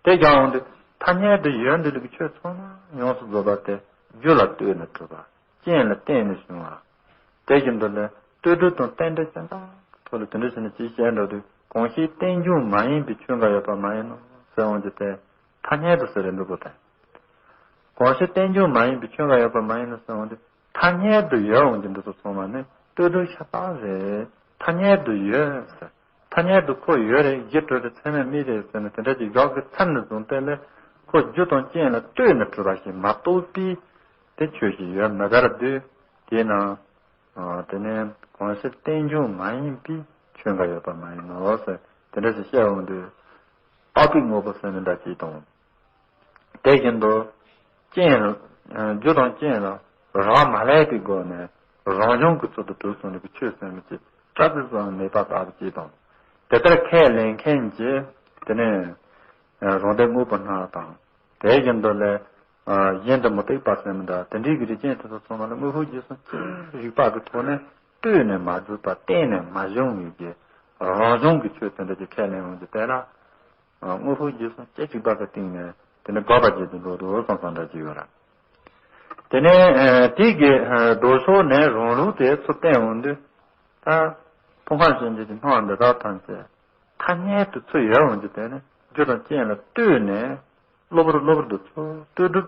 དེ་རྒྱག་འོང་དུས་ཐ་སྙད་དུ་ཡོད་འདོད་ཀྱི་ཆོས་ཚང་མ་ཡོངས་སུ་རྫོགས་པ་དེ་རྒྱུ་ལ་ལྟོས་ནས་གྲུབ་པ། རྐྱེན་ལ་བརྟེན་ནས་བྱུང་བ། དེ་བཞིན་དུ་ནི་ལྟོས་གྲུབ་དང་རྟེན་འབྲེལ་ཅན་དག་གི་ཐོག་ལ་དེ་འདྲ་བྱས་ནས་ཅིག་བཤད་འགྲོ་དུས་གང་ཞིག་རྟེན་འབྱུང་མ་ཡིན་པའི་ཆོས་འགའ་ཡོད་པ་མ་ཡིན་ནོ་ཟེར་འོང་རྒྱུ་དེ་ཐ་སྙད་དུ་ཟེར་རེ་འདུག་གོ་དེ། གང་ཞིག་རྟེན་འབྱུང་མ་ཡིན་པའི་ཆོས་འགའ་ཡོད་པ་མ་ཡིན་ནོ་ཟེར་འོང་དུས་ཐ་སྙད་དུ་ཡོད་འོང་རྒྱུ་འདི་ཚོ་ཚང་མ་ནི་ལྟོས་གྲུབ་ཤ་སྟག་རེད། ཐ་སྙད་དུ་ཡོད་ཟེར། ཐ་སྙད་དུ་ཁོ་ཡོད་རེད། གཞི་གྲུབ་རེད། ཚད་མས་དམིགས་རེད་ཟེར་ནས་དེ་འདྲ་ཅིག་བཞག་གི་ཚར་ནས་བཟུང་སྟེ་ལས་ཁོ་རྒྱུ་དང་རྐྱེན་ལ་ལྟོས་ནས་གྲུབ་པ་ཞིག་མ་གཏོགས་པའི་དེ་ཆོས་ཤིག་ཡོད་མི་དར་དུས་དེས་ན་དེ་ནས་གང་ཞིག་རྟེན་འབྱུང་མ་ཡིན་པའི་ཆོས་འགའ་ཡོད་པ་མ་ཡིན་ནོ་ཟེར་དེ་འདྲ་ཞིག་བཤད་འོང་དུས་རྟག་པའི་དངོས་པོ་ཟེར་ནི་འདྲ་ཅིག་དང་། དེ་བཞིན་དུ་རྐྱེན་རྒྱུ་དང་རྐྱེན་ལ་རག་མ་ལས་པའི་སྒོ་ནས་རང་བྱུང་གི་ཚུལ་དུ་གྲུབ་སོང་ནས་ཀྱི་ཆོས་ཟེར་མི་ཅིག་སྐྲག་པའི་བཟོ་མེད་པ་ལྟ་བུ་ཅིག་དང་། དེ་ལྟར་ཁས་ལེན་མཁན་གྱི་དེ་ནས་རང་སྡེ་དངོས་པོ་སྣ་དང་། དེ་བཞིན་དུ་ལས་གཞན་དུ་མུ་སྟེགས་པ་ཟེར་མི་འདྲ་དེ་འདྲའི་གི་རིགས་ཅན་དེ་ཚོ་ཚང་མ་ལ་དངོས་པོའི་རྗེས་སུ་ཅི་རིགས་པ་གི་ཐོག་ནས་ལྟོས་ནས་མ་གྲུབ་པ་བརྟེན་ནས་མ་བྱུང་བའི་གི་རང་བྱུང་གི་ཆོས་དེ་འདྲ་ཅིག་ཁས་ལེན་འོང་རྒྱུ་དེ་ལ། དངོས་པོའི་རྗེས་སུ་སྐྱེ་གཅིག་པ་གི་སྟེང་ནས་དེ་ནི་དགག་པ་བརྒྱད་དུ་འགྲོ་འདུག་བསམ་བསམ་འདྲ་ཅིག་ཡོད་ར། དེ་ནས་དེ་གི་ལྡོག་ཕྱོགས་ནས་རང་ལུགས་དེ་ཚུར་བསྟན་འོང་དུས་ད་ཕུང་ཁམས་ཞེན་ཆེན་གྱི་སྣང་བ་འདི་དག་ཐམས་ཅད་ཐ་སྙད་དུ་ཚུར་ཡོད་འོང་རྒྱུ་དེ་ནི་རྒྱུ་དང་རྐྱེན་ལ་ལྟོས་ནས་གློ་བུར་གློ་བུར་དུ་ཚུར་ལྟོས་གྲུབ་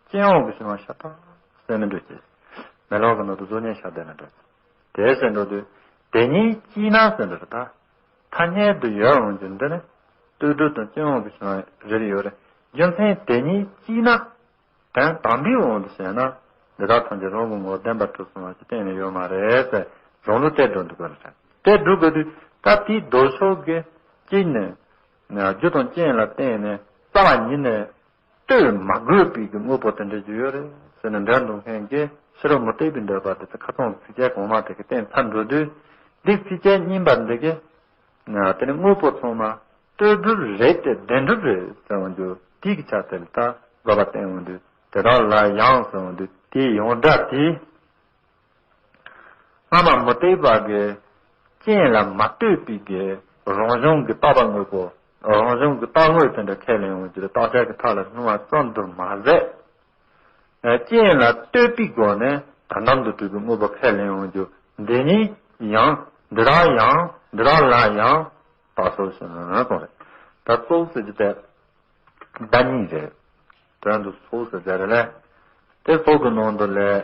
རྐྱེན་དབང་གིས་བྱུང་བ་ཤ་སྟག་ཟེར་ནས་འགྲོ་ཅེས། མེ་ལོང་གི་ནང་དུ་བཟོ་ཉེས་ཤ་སྟག་ནས་འགྲོ་ཅེས། དེ་ཟེར་འགྲོ་དུས་དེ་ཉིད་གཅིག་ན་ཟེར་འདུག་ད། ཐ་སྙད་དུ་ཡོད་འོང་རྒྱུ་འདི་ནི་ལྟོས་གྲུབ་དང་རྐྱེན་དབང་གིས་བྱུང་བ་རེ་རེ་ཡོད་རེད། རྒྱུ་མཚན་དེ་ཉིད་གཅིག་ན་དོན་དམ་པའི་དབང་དུ་བྱས་ན་འདི་དག་ཐམས་ཅད་རང་གི་ངོ་བོ་བདེན་པར་གྲུབ་སོང་བ་ཞིག་གཏན་ནས་ཡོད་མ་རེད་ཟེར་རང་ལུགས་དེ་འགྲོ་འདུག་པ་རེད། དེ་སྒྲུབ་དགོས་དུས་ད་དེའི་ལྡོག་ཕྱོགས་ཀྱི་གཅིག་ནས་རྒྱུ་དང་རྐྱེན་ལ་བརྟེན་ནས་རྩ་བ་ཉིད་ནས་ལྟོས་མ་དགོས་པའི་གི་དངོས་པོ་དེ་འདྲ་ཞིག་ཡོད་རེད་ཟེར་ནས་འགྲན་འདུག་མཁན་གྱི་ཕྱི་རོལ་མུ་སྟེགས་པའི་འདོད་པ་དེ་ཚོ་ཁ་ཚང་གི་ཚིགས་བཅད་གོང་མ་དེ་གི་བསྟན་ཚར་འགྲོ་དུས་འདི་ཚིགས་བཅད་རྙིང་པ་འདི་གི་དེ་ནི་དངོས་པོ་ཚང་མ་ལྟོས་གྲུབ་རེད་དེ་བདེན་གྲུབ་རེད་ཟེར་བ་འདུག་དེའི་གི་ཆ་དེ་ལ་ད་དགོས་པ་བསྟན་འོང་དུས་དེ་དག་ལ་ཡང་ཟེར་བ་འདུག་དེའི་ཡོངས་གྲགས་དེ། སྔ་མ་མུ་སྟེགས་པ་གི་རྐྱེན་ལ་མ་ལྟོས་པའི་གི་རང་བྱུང་གི་རྟག་པ་དངོས་པོ། རང་བྱུང་གི་རྟག་དངོས་དེ་འདྲ་ཁས་ལེན་འོང་རྒྱུ་རེད། རྟག་ཆད་ཀྱི་མཐའ་ལ་སྣང་བ་ཙམ་དུ་མ་ཟད། རྐྱེན་ལ་ལྟོས་པའི་སྒོ་ནས་དོན་དམ་དུ་གྲུབ་པའི་དངོས་པོ་ཁས་ལེན་འོང་རྒྱུ་འདི་ཉིད་ཡང་འདི་དག་ཡང་འདི་དག་ལ་ཡང་རྟགས་སོགས་ཟེར་ན་གང་རེད། ད་སོགས་ཟེར་རྒྱུ་དེ། བརྡ་རྙིང་རེད། དོན་དུ་སོགས་ཟེར་རེད་ལ། དེ་སོགས་ཀྱི་ནང་དུ་ལས།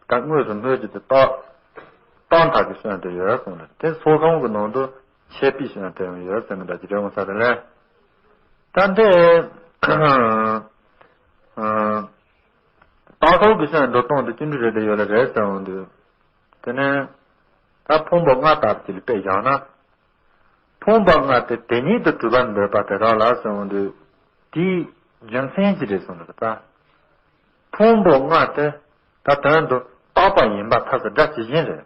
ད་དངོས་སུ་སྨོས་ཀྱི་དེ་རྟགས། རྟགས་མཐའ་གི་སྐྱོན་དེ་ཡོད་གསུངས་རེད། དེ་སོགས་གང་གི་ནང་དུ་ཆད་པའི་སྐྱོན་དེ་ཡང་ཡོད་ཟེར་ནས་འདྲ་ཅི་རེད་འོང་ས་རེད་ལ། ད་འདི། རྟགས་སོགས་ཀྱི་སྐྱོན་འགྲོ་སྟངས་དེ་ཅི་འདྲ་རེད་དེ་ཡོད་ལ་རེད་ཟེར་འོང་དུས། དེ་ནས། ད་ཕུང་པོ་ལྔ་ལྟར་གྱི་ལ་དཔེ་བཞག་ན། ཕུང་པོ་ལྔ་དེ་དེ་ཉིད་དུ་གྲུབ་པར་འདོད་པ་དེ་དག་ལ་གསུངས་འདུག་དེའི་རྒྱུ་མཚན་ཅི་རེད་གསུངས་འདུག་ད། ཕུང་པོ་ལྔ་དེ་ད་དོན་དུ་རྟག་པ་ཡིན་པར་ཐལ་ཟེར་སྒྲ་ཇི་བཞིན་རེད།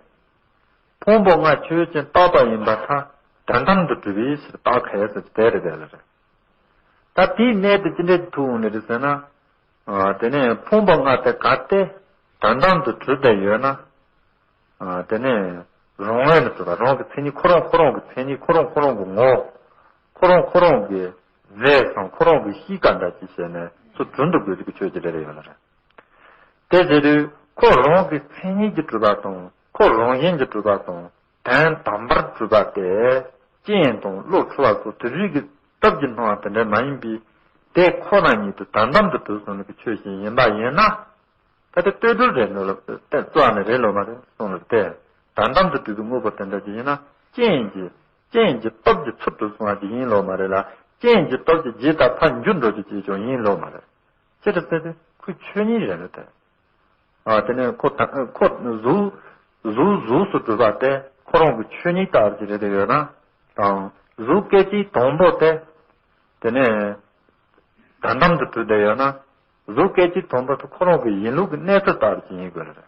ཕུང་པོ་ལྔ་ཆོས་ཅན་རྟག་པ་ཡིན་པར་ཐལ། དོན་དམ་དུ་གྲུབ་པའི་ཕྱིར་རྟག་ཁས་ཟེར་དེ་རེད་དེ་ལ་རེད། ད་དེའི་གནད་དེ་ཅི་འདྲའི་ཐུག་འོང་ནི་རེད་ཟེར་ན། དེ་ནས་ཕུང་པོ་ལྔ་དེ་གལ་ཏེ་དོན་དམ་དུ་གྲུབ་བསྡད་ཡོད་ན། དེ་ནས་རང་ངོས་ནས་གྲུབ་པ་རང་གི་མཚན་ཉིད་ཁོ་རང་ཁོ་རང་གི་མཚན་ཉིད་ཁོ་རང་ཁོ་རང་གི་ངོ་། ཁོ་རང་ཁོ་རང་གི་རྫས་སམ་ཁོ་རང་གི་གཤིས་ཀ་འདྲ་ཅིག་བྱས་ནས་ཚུར་གྲུབ་འདུག་དགོས་ཀྱི་ཆོས་ཅིག་རེ་རེ་ཡོད་ལ་རེད། དེ་བྱེད་དུས་ཁོ་རང་གི་མཚན་ཉིད་ཀྱིས་གྲུབ་པ་དང་ཁོ་རང་བཞིན་གྱིས་གྲུབ་པ་དང་དོན་དམ་པར་གྲུབ་པ་དེ་རྐྱེན་དང་བློ་འཁྲུལ་བ་སོགས་དེ་རིགས་ཀྱི་སྟོབས་ཀྱིས་སྣང་བ་དེ་འདྲ་མ་ཡིན་པས་དེ་ཁོ་ན་ཉིད་དུ་དོན་དམ་དུ་གྲུབ་སོང་ནས་ཀྱི་ཆོས་ཤིག་ཡིན་པ་ཡིན་ན། ད་ལྟ་ལྟོས་གྲུབ་རེད་ནོ་ལ་ལྟ་རྩ་ནས་རེད་ལོ་མ་རེད་གསུངས་ལ་སྟེ། དོན་དམ་དུ་གྲུབ་པའི་དངོས་པོ་དེ་འདྲ་ཅིག་ཡིན་ན་རྐྱེན་གྱི་རྐྱེན་གྱི་སྟོབས་ཀྱིས་ཚུར་གྲུབ་སོང་བ་ཅིག་ཡིན་ལོ་མ་རེད་ལ། རྐྱེན་གྱི་སྟོབས་ཀྱིས་རྗེས་དང་ཕར་འགྱུར་འགྲོ་རྒྱུ་ཅིག་ཀྱང་ཡིན་ལོ་མ་རེད། ཅི་ལྟར་ཟེར་ཏེ་ཁོའི་ཆོས་ཉིད་རེད་ལ་སྟེ། ཨ་དེ་ནས་ཁོ་ད་ཁོ་གཟུགས་གཟུགས་གཟུགས་སུ་གྲུབ་པ་དེ་ཁོ་རང་གི་ཆོས་ཉིད་ལྟ་བུ་ཅིག་རེད་དེ་ཡོད་ན་དང་གཟུགས་སྐད་ཅིག་དང་པོ་དེ། དེ་ནས། དོན་དམ་དུ་གྲུབ་བསྡད་ཡོད་ན། གཟུགས་སྐད་ཅིག་དང་པོ་དེ་ཁོ་རང་གི་ཡིན་ལུགས་ཀྱི་གནས་ཚུལ་ལྟ་བུ་ཅིག་ཡིན་དགོས་རེད།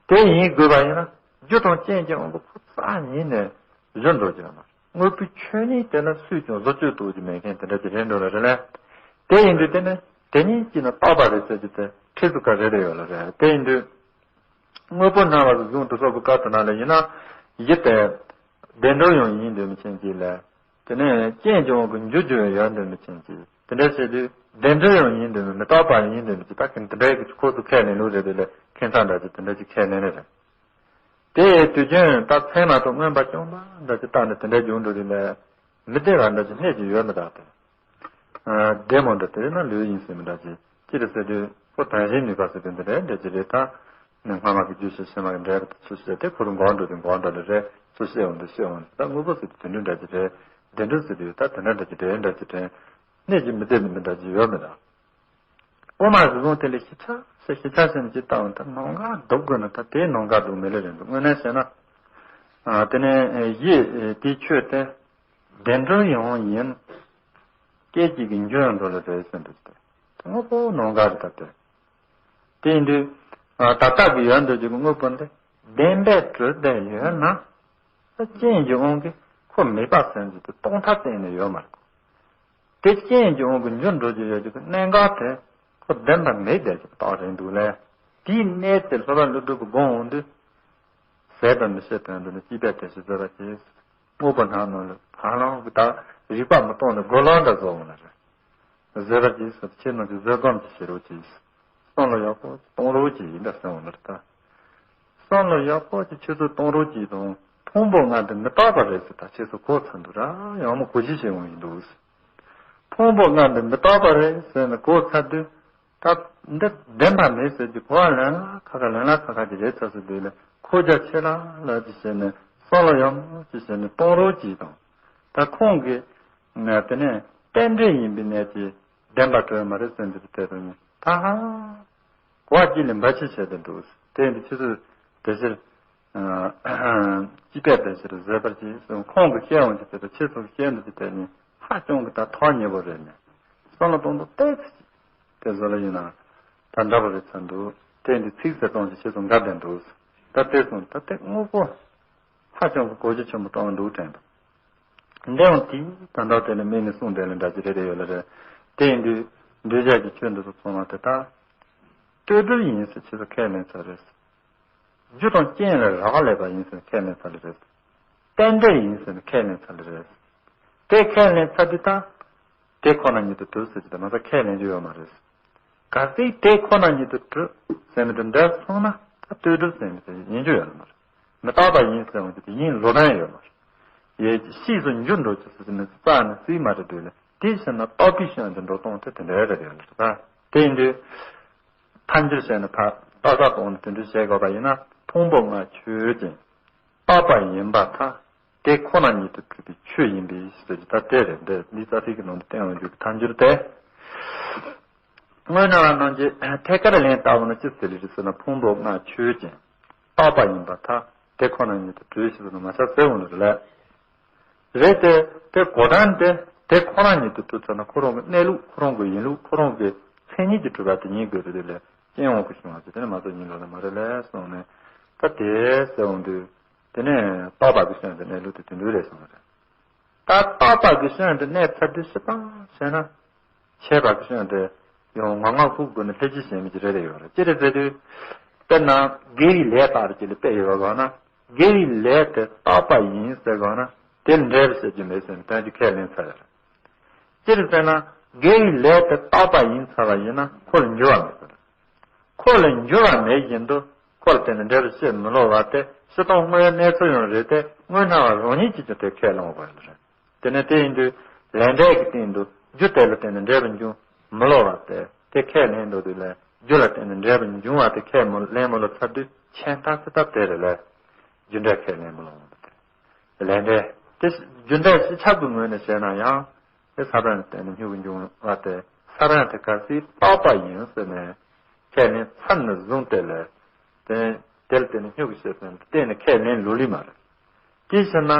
དེ་ཡིན་དགོས་པ་ཡིན་ན་རྒྱུ་དང་རྐྱེན་གྱི་དབང་པོ་ཁོ་རྩ་ཉིད་ནས་བཞུར་འགྲོ་རྒྱུ་ཡོད་མ་རེད། དངོས་པོའི་ཆོས་ཉིད་དེ་ལ་སུས་ཀྱང་བཟོ་བཅོས་གཏོང་རྒྱུ་མེད་མཁན་དེ་འདྲ་ཅིག་རེད་འགྲོ་ལ་རེད་ལ། དེ་ཡིན་དུས་དེ་ནི་དེ་ཉིད་ཀྱིས་ནི་རྟག་པ་རེད་ཟེར་རྒྱུ་དེ་ཁྲིད་དུ་ག་རེ་རེ་ཡོད་ལ་རེད། དེ་ཡིན་དུས། དངོས་པོ་སྣང་བ་གི་གཞུང་དུ་སོགས་པའི་བཀའ་དེ་ནང་ལ་ཡིན་ན། གཞི་དེ། བདེ་འགྲོ་ཡང་ཡིན་འདོད་མི་ཆེན་གྱིས་ལ། དེ་ནས་རྐྱེན་གྱི་དབང་གིས་འགྱུར་འགྱུར་བའི་ཡོན་ཏན་མི་མཁྱེན་ཅིང་། དེ་འདྲ་བྱས་དུས་བདེན་གྲུབ་ཡང་ཡིན་འདོད་མི་མི་རྟག་པ་ཡང་ཡིན་འདོད་མི་ཅིག་ད་གིན་དེ་འདྲའི་གི་ཁོ་ཚོ་ཁས་ལེན་ལུགས་རེད་དེ་ལས་ཁྱད་མཚར་འདྲ་ཅིག་དེ་འདྲ་ཅིག་ཁས་ལེན་ནི་རེད། དེ་ཡི་དུས་རྒྱུན་ད་མཚན་མ་གཏོགས་མངོན་པར་བྱུང་བ་འདྲ་ཅིག་བཏང་ནས་དེ་འདྲ་བྱུང་འགྲོ་དུས་ལས་མི་བདེ་བ་འདྲ་ཅིག་སྣེ་ཅིག་ཡོད་མི་འདྲ་སྟེ། བདེ་མོ་འདྲ་དེ་ན་ལུས་ཡིན་ཟེར་མི་འདྲ་ཅིག་ཅི་རེད་ཟེར་དུས་ཁོ་དོན་གཞན་ནུས་པ་ཟེར་དུས་འདི་འདྲའི་འདྲ་ཅིག་རེད་ད། ནི་སྔ་མ་གི་རྒྱུད་ཕྱི་ཕྱི་མ་གི་འབྲས་བུ་དེ་ཚུར་བཤད་དེ་ཁོ་རང་འགོག་འགྲོ་དུས་འགོག་འདྲ་ལ་རེད་ཚུར་བཤད་འོང་དུས་བཤད་འོང་ད་དངོས་པོ་ཟེར་དུས་དེ་འདྲ་འདྲ་ཅིག་རེད། བདེ་འགྲོ་ཟེར་དུས་ད་དེ་འདྲ་འདྲ་ཅིག་རེད་འདྲ་ཅིག་རེད། གནས་ཀྱི་མི་བདེ་མི་འདྲ་ཅིག་ཡོད་མི་འདྲ། དབུ་མ་གཞི་བཟུང་དེ་ལས་ཤེས་བྱ་ཟེར་ཤེས་བྱ་ཟེར་ནས་ཅི་ལྟ་འོང་ད་ནང་འགལ་སྒྲུབ་དགོས་ན་ད་དེའི་ནང་འགལ་སྒྲུབ་མི་ལས་རེད་འདུག་དངོས་གནས་བཤད་ན། དེ་ནས་ཡིད་དེའི་ཆོས་དེ་བདེན་གྲུབ་ཡང་ཡིན། སྐད་ཅིག་གིས་འགྱུར་འགྲོ་ལ་རེད་ཟེར་འདུག་སྟེ། དེ་དངོས་པོ་ནང་འགལ་རེད་ད་དེ། དེ་ཡིན་དུས། ད་ལྟ་གི་ཡོད་འདོད་ཀྱི་དངོས་པོ་འདི་བདེན་པའི་གྲུབ་བསྡད་ཡོད་ན། རྐྱེན་གྱི་དབང་གིས་ཁོ་མེད་པ་ཟེར་རྒྱུ་དེ་སྟོང་ཐག་གཏན་ནས་ཡོད་མ་རེད། དེ་རྐྱེན་གྱི་དབང་གིས་འགྱུར་འགྲོ་རྒྱུ་ཡོད་རྒྱུ་གི་གནད་འགག་དེ་ཁོ་བདེན་པ་མེད་བསྡད་ཀྱི་རྟགས་རེད་འདུག་ལས། དེའི་གནས་དེ་སློབ་པ་ཀླུ་སྒྲུབ་ཀྱི་དགོངས་འོང་དུས། ཟད་པ་མི་ཤེས་དོན་དུ་ནི་སྐྱིད་པའི་དེ་ཞིག་བཟོད་པ་གྱིས། དངོས་པོ་སྣང་ནང་ལ་ཧ་ལམ་གྱི་ད་རིག་པ་མི་གཏོང་ནས་རྒོལ་ལང་འདྲ་བཟོ་འོང་ལ་རེད། བཟོད་པ་གྱིས་ཟེར་ཆེས་ནང་གི་བཟོད་སྒོམ་གྱི་བྱེད་རོགས་གྱིས། བསམ་བློ་ཡག་པོ་གཏོང་རོགས་གྱིས་ཡིན་འདྲ་གསུངས་འོང་ལ་རེད་ད། བསམ་བློ་ཡག་པོ་ཅིག་ཆུ་ཚོད་གཏོང་རོགས་ཀྱིས་དང་ཕུང་པོ་ལྔ་འདི་མི་རྟག་པ་རེད་ཟེར་ད་ཆུ་ཚོད་གོ་ཚར་འདུག་ར་ཡང་མོ་གོ་གཞི་བྱེད་འོང་ཡིན་འདུག་ཕུང་པོ་ལྔ་འདི་མི་རྟག་པ་རེད་ཟེར་ནས་གོ་ཚར་དུས་ད་འདི་བདེན་པ་མེད་ཟེར་གྱི་གོ་བ་ལན་ལ་ཁ་ཁ་ལན་ལ་ཁ་ཁ་ཅིག་རེད་ཚར་ཟེར་དུས་ལ་ཁོ་རྒྱ་ཆེ་ལ་ལ་ཅིག་བྱས་ནས་བསམ་བློ་ཡག་མོ་ཅིག་བྱས་ནས་གཏོང་རོགས་ཀྱིས་དང་ད་ཁོང་གིས་དེ་ནས་རྟེན་འབྲེལ་ཡིན་པའི་གནས་ཀྱི་བདེན་པ་གྲོལ་མ་རེད་ཟེར་འདི་དེ་དང་ད་ཧ། གོ་བ་གཅིག་ལས་འབའ་ཕྱིར་བྱས་ཏེ་འདུག་དེ་ཡིན་དུས་ཆུ་ཚོད་དེ་ཕྱིར། སྐྱིད་པའི་དེ་ཕྱིར་བཟོད་པར་གྱིས་སོང་ཁོང་གི་སྐད་འོང་གི་དེ་དང་ཆེ་ཚོགས་སྐད་འདི་དེ་ནི་ཧ་ཅང་གི་ད་ཐོག་ཉེ་པོ་རེད་ནས། བསམ་བློ་གཏོང་དུས་ཏོག་ཙམ་དེ་བཟོ་ལ་ཡིན་ན་ད་འདྲ་པོ་རེད་ཚར་འདུག་དེ་ཡིན་དུས་ཚིག་ཟེར་གཏོང་གི་ཆེ་ཚོགས་འགའ་བསྡད་འདུག་ད་དེ་སོང་ད་དེ་དངོས་པོ་ཧ་ཅང་གི་གོ་རྒྱུ་ཆེན་པོ་གཏོང་འདུག་དྲན་འདུག་འདི་ཡང་དེའི་ད་ལྟ་དེ་ལ་དམིགས་ནས་གསུངས་དེ་ལ་འདྲ་ཅི་རེ་རེ་ཡོད་ལ་རེད། དེ་ཡིན་དུས་འདོད་ཆགས་ཀྱི་ཆོས་འདི་ཚོ་ཚང་མ་དེ་དག་ལྟོས་གྲུབ་ཡིན་ཟེར་ཆེ་ཚོ་ཁས་ལེན་ཚར་རེད། རྒྱུ་དང་རྐྱེན་ལ་རག་ལས་པ་ཡིན་ཟེར་ཁས་ལེན་ཚར་ལེ་རེད། རྟེན་འབྲེལ་ཡིན་ཟེར་ཁས་ལེན་ཚར་ལེ་རེད། དེ་ཁས་ལེན་ཚར་དུས་ད། དེ་ཁོ་ན་ཉིད་དུ་གྲུབ་ཟེར་གྱི་དེ་མ་ཚད་ཁས་ལེན་རྒྱུ་ཡོད་མ་རེད། གལ་སྲིད་དེ་ཁོ་ན་ཉིད་དུ་གྲུབ་ཟེར་མི་དེ་འདྲ་སོང་ན་ད་ལྟོས་གྲུབ་ཟེར་མི་དེ་ཡིན་རྒྱུ་ཡོད་མ་རེད། མི་རྟག་པ་ཡིན་ཟེར་འོང་གི་དེ་ཡིན་ལོ་རན་ཡོད་མ་རེད། ཡེ་ཕྱིས་སུ་འགྱུར་འགྲོ་གི་ཟེར་ནས་རྩ་ནས་རྩིས་མ་རེད་འདུག་ལ་དེ་ཕྱིར་ན་རྟག་པའི་ཤུགས་འདི་འགྲོ་སྟངས་དེ་དེ་འདྲའི་རེད་ཡོད་ལ་རེད་ད། དེ་ཡིན་དུས། ཐལ་འགྱུར་བྱས་ནས་ཕར་རྟག་པ་སྟོང་ནས་དེ་འདྲ་བྱེད་དགོས་པ་ཡིན་ན་ཕུང་པོ་ལྔ་ཆོས་ཅན། རྟག་པ་ཡིན་པར་ཐལ། དེ་ཁོ་ན་ཉིད་དུ་གྲུབ་པའི་ཆོས་ཡིན་པས་ཟེར་གྱི་ད་དེ་རེད་འདི་འདི་རྩ་ཚིག་གི་ནང་དུ་བསྟན་འོང་རྒྱུ་གི་ཐལ་འགྱུར་ཏེ། དངོས་གནས་ལ་རྣམ་འབྱེད་ཐད་ཀར་ལན་བཏབ་ན་ཅི་ཟེར་རེད་ཟེར་ན་ཕུང་པོ་ལྔ་ཆོས་ཅན། རྟག་པ་ཡིན་པར་ཐལ། དེ་ཁོ་ན་ཉིད་དུ་གྲུབ་ཟེར་ན་མ་ཆགས་ཟེར་འོང་ལ་རེད་ལ། རེད་དེ་དེ་གོ་དོན་དེ་དེ་ཁོ་རང་ཉིད་དུ་གྲུབ་ཚར་ན་ཁོ་རང་གི་གནས་ལུགས་ཁོ་རང་གི་ཡིན་ལུགས་ཁོ་རང་གི་མཚན་ཉིད་ཀྱིས་གྲུབ་པ་དེ་ཉིད་དགོས་རེད་དེ་ལས་རྐྱེན་དབང་གིས་བྱུང་བ་ཟེར་དེ་ནི་མ་གཏོགས་ཡིན་ལོག་ན་མ་རེད་ལས་གསུངས་ནས་ད་དེ་ཟེར་འོང་དུས་དེ་ནས་རྟག་པ་གི་སྐྱོན་དེ་གནས་ལུགས་དེ་དེ་འདྲ་རེད་གསུངས་པ་རེད། ད་རྟག་པ་གི་སྐྱོན་དེ་གནས་ཚར་དུས་ཤི་པ་བྱས་ན། ཆད་པ་གི་སྐྱོན་དེ་ཡང་ངང་ངམ་ཧུབ་དགོས་ནས་ལྷད་ཀྱིས་ཞེན་མི་གི་རེ་རེ་ཡོད་རེད། ཅི་རེད་ཟེར་དུས། དཔེར་ན་དགེ་བའི་ལས་དག་རེ་ཅིག་ལ་དཔེ་ཡོད་པ་གོ་ན། དགེ་བའི་ལས་དེ་རྟག་པ་ཡིན་ཟེར་གོ་ན། དེ་ལ་འབྲས་བུ་བཤད་རྒྱུ་མེད་ཟེར་ནས་དོན་གྱིས་ཁས་ལེན་ཚར་ཡོད་རེད། ཅི་རེད་ཟེར་ན། དགེ་བའི་ལས་དེ་རྟག་པ་ཡིན་ཚར་བ་ཡིན་ན་ཁོ་ལ་འགྱུར་བ་མེད་ཟེར། ཁོ་ལ་འགྱུར་བ་མེད་བཞིན་དུ་ཁོ་ལ་བརྟེན་ནས་འབྲས་བུ་བཤད་མི་ལོ་བ་དེ་སྤྱིར་བཏང་དངོས་ཡོད་གནས་ཚུལ་ཡང་རེད་དེ་དངོས་སྣང་བ་རང་ཉིད་ཀྱིས་ཀྱང་དེ་ཁས་ལེན་དགོས་པ་རེད། དེ་ནས་དེ་ཡིན་དུས་ལས་འབྲས་ཀྱི་སྟེང་དུ་རྒྱུ་དེ་ལ་བརྟེན་ནས་འབྲས་བུ་འབྱུང་མི་ལོ་བ་དེ་དེ་ཁས་ལེན་འགྲོ་དུས་ལས་རྒྱུ་ལ་བརྟེན་ནས་འབྲས་བུ་འབྱུང་བ་དེ་ཁས་མི་ལེན་མི་ལོ་ཚར་དུས་ཆད་ཐག་ཚི་ཐག་དེ་རེད་ལས་རྒྱུ་འབྲས་ཁས་ལེན་མི་ལོ་བ་དེ། ལས་འབྲས་དེ་རྒྱུ་འབྲས་སྤྱི་ཁྱབ་ཀྱི་ངོས་ནས་བཤད་ན་ཡང་དེ་ས་བོན་ལ་བརྟེན་ནས་མྱུ་གུ་འབྱུང་བ་དེ་ས་བོན་དེ་གལ་སྲིད་རྟག་པ་ཡིན་ཟེར་ནས་ཁས་ལེན་ཚར་ནས་བཟུང་སྟེ་ལས་དེ་དེ་ལ་བརྟེན་ནས་མྱུ་གུ་སྐྱེ་ཟེར་ནས་གཏན་ནས་ཁས་ལེན་ལོ་ལི་མ་རེད། དེ་ཕྱིར་ན།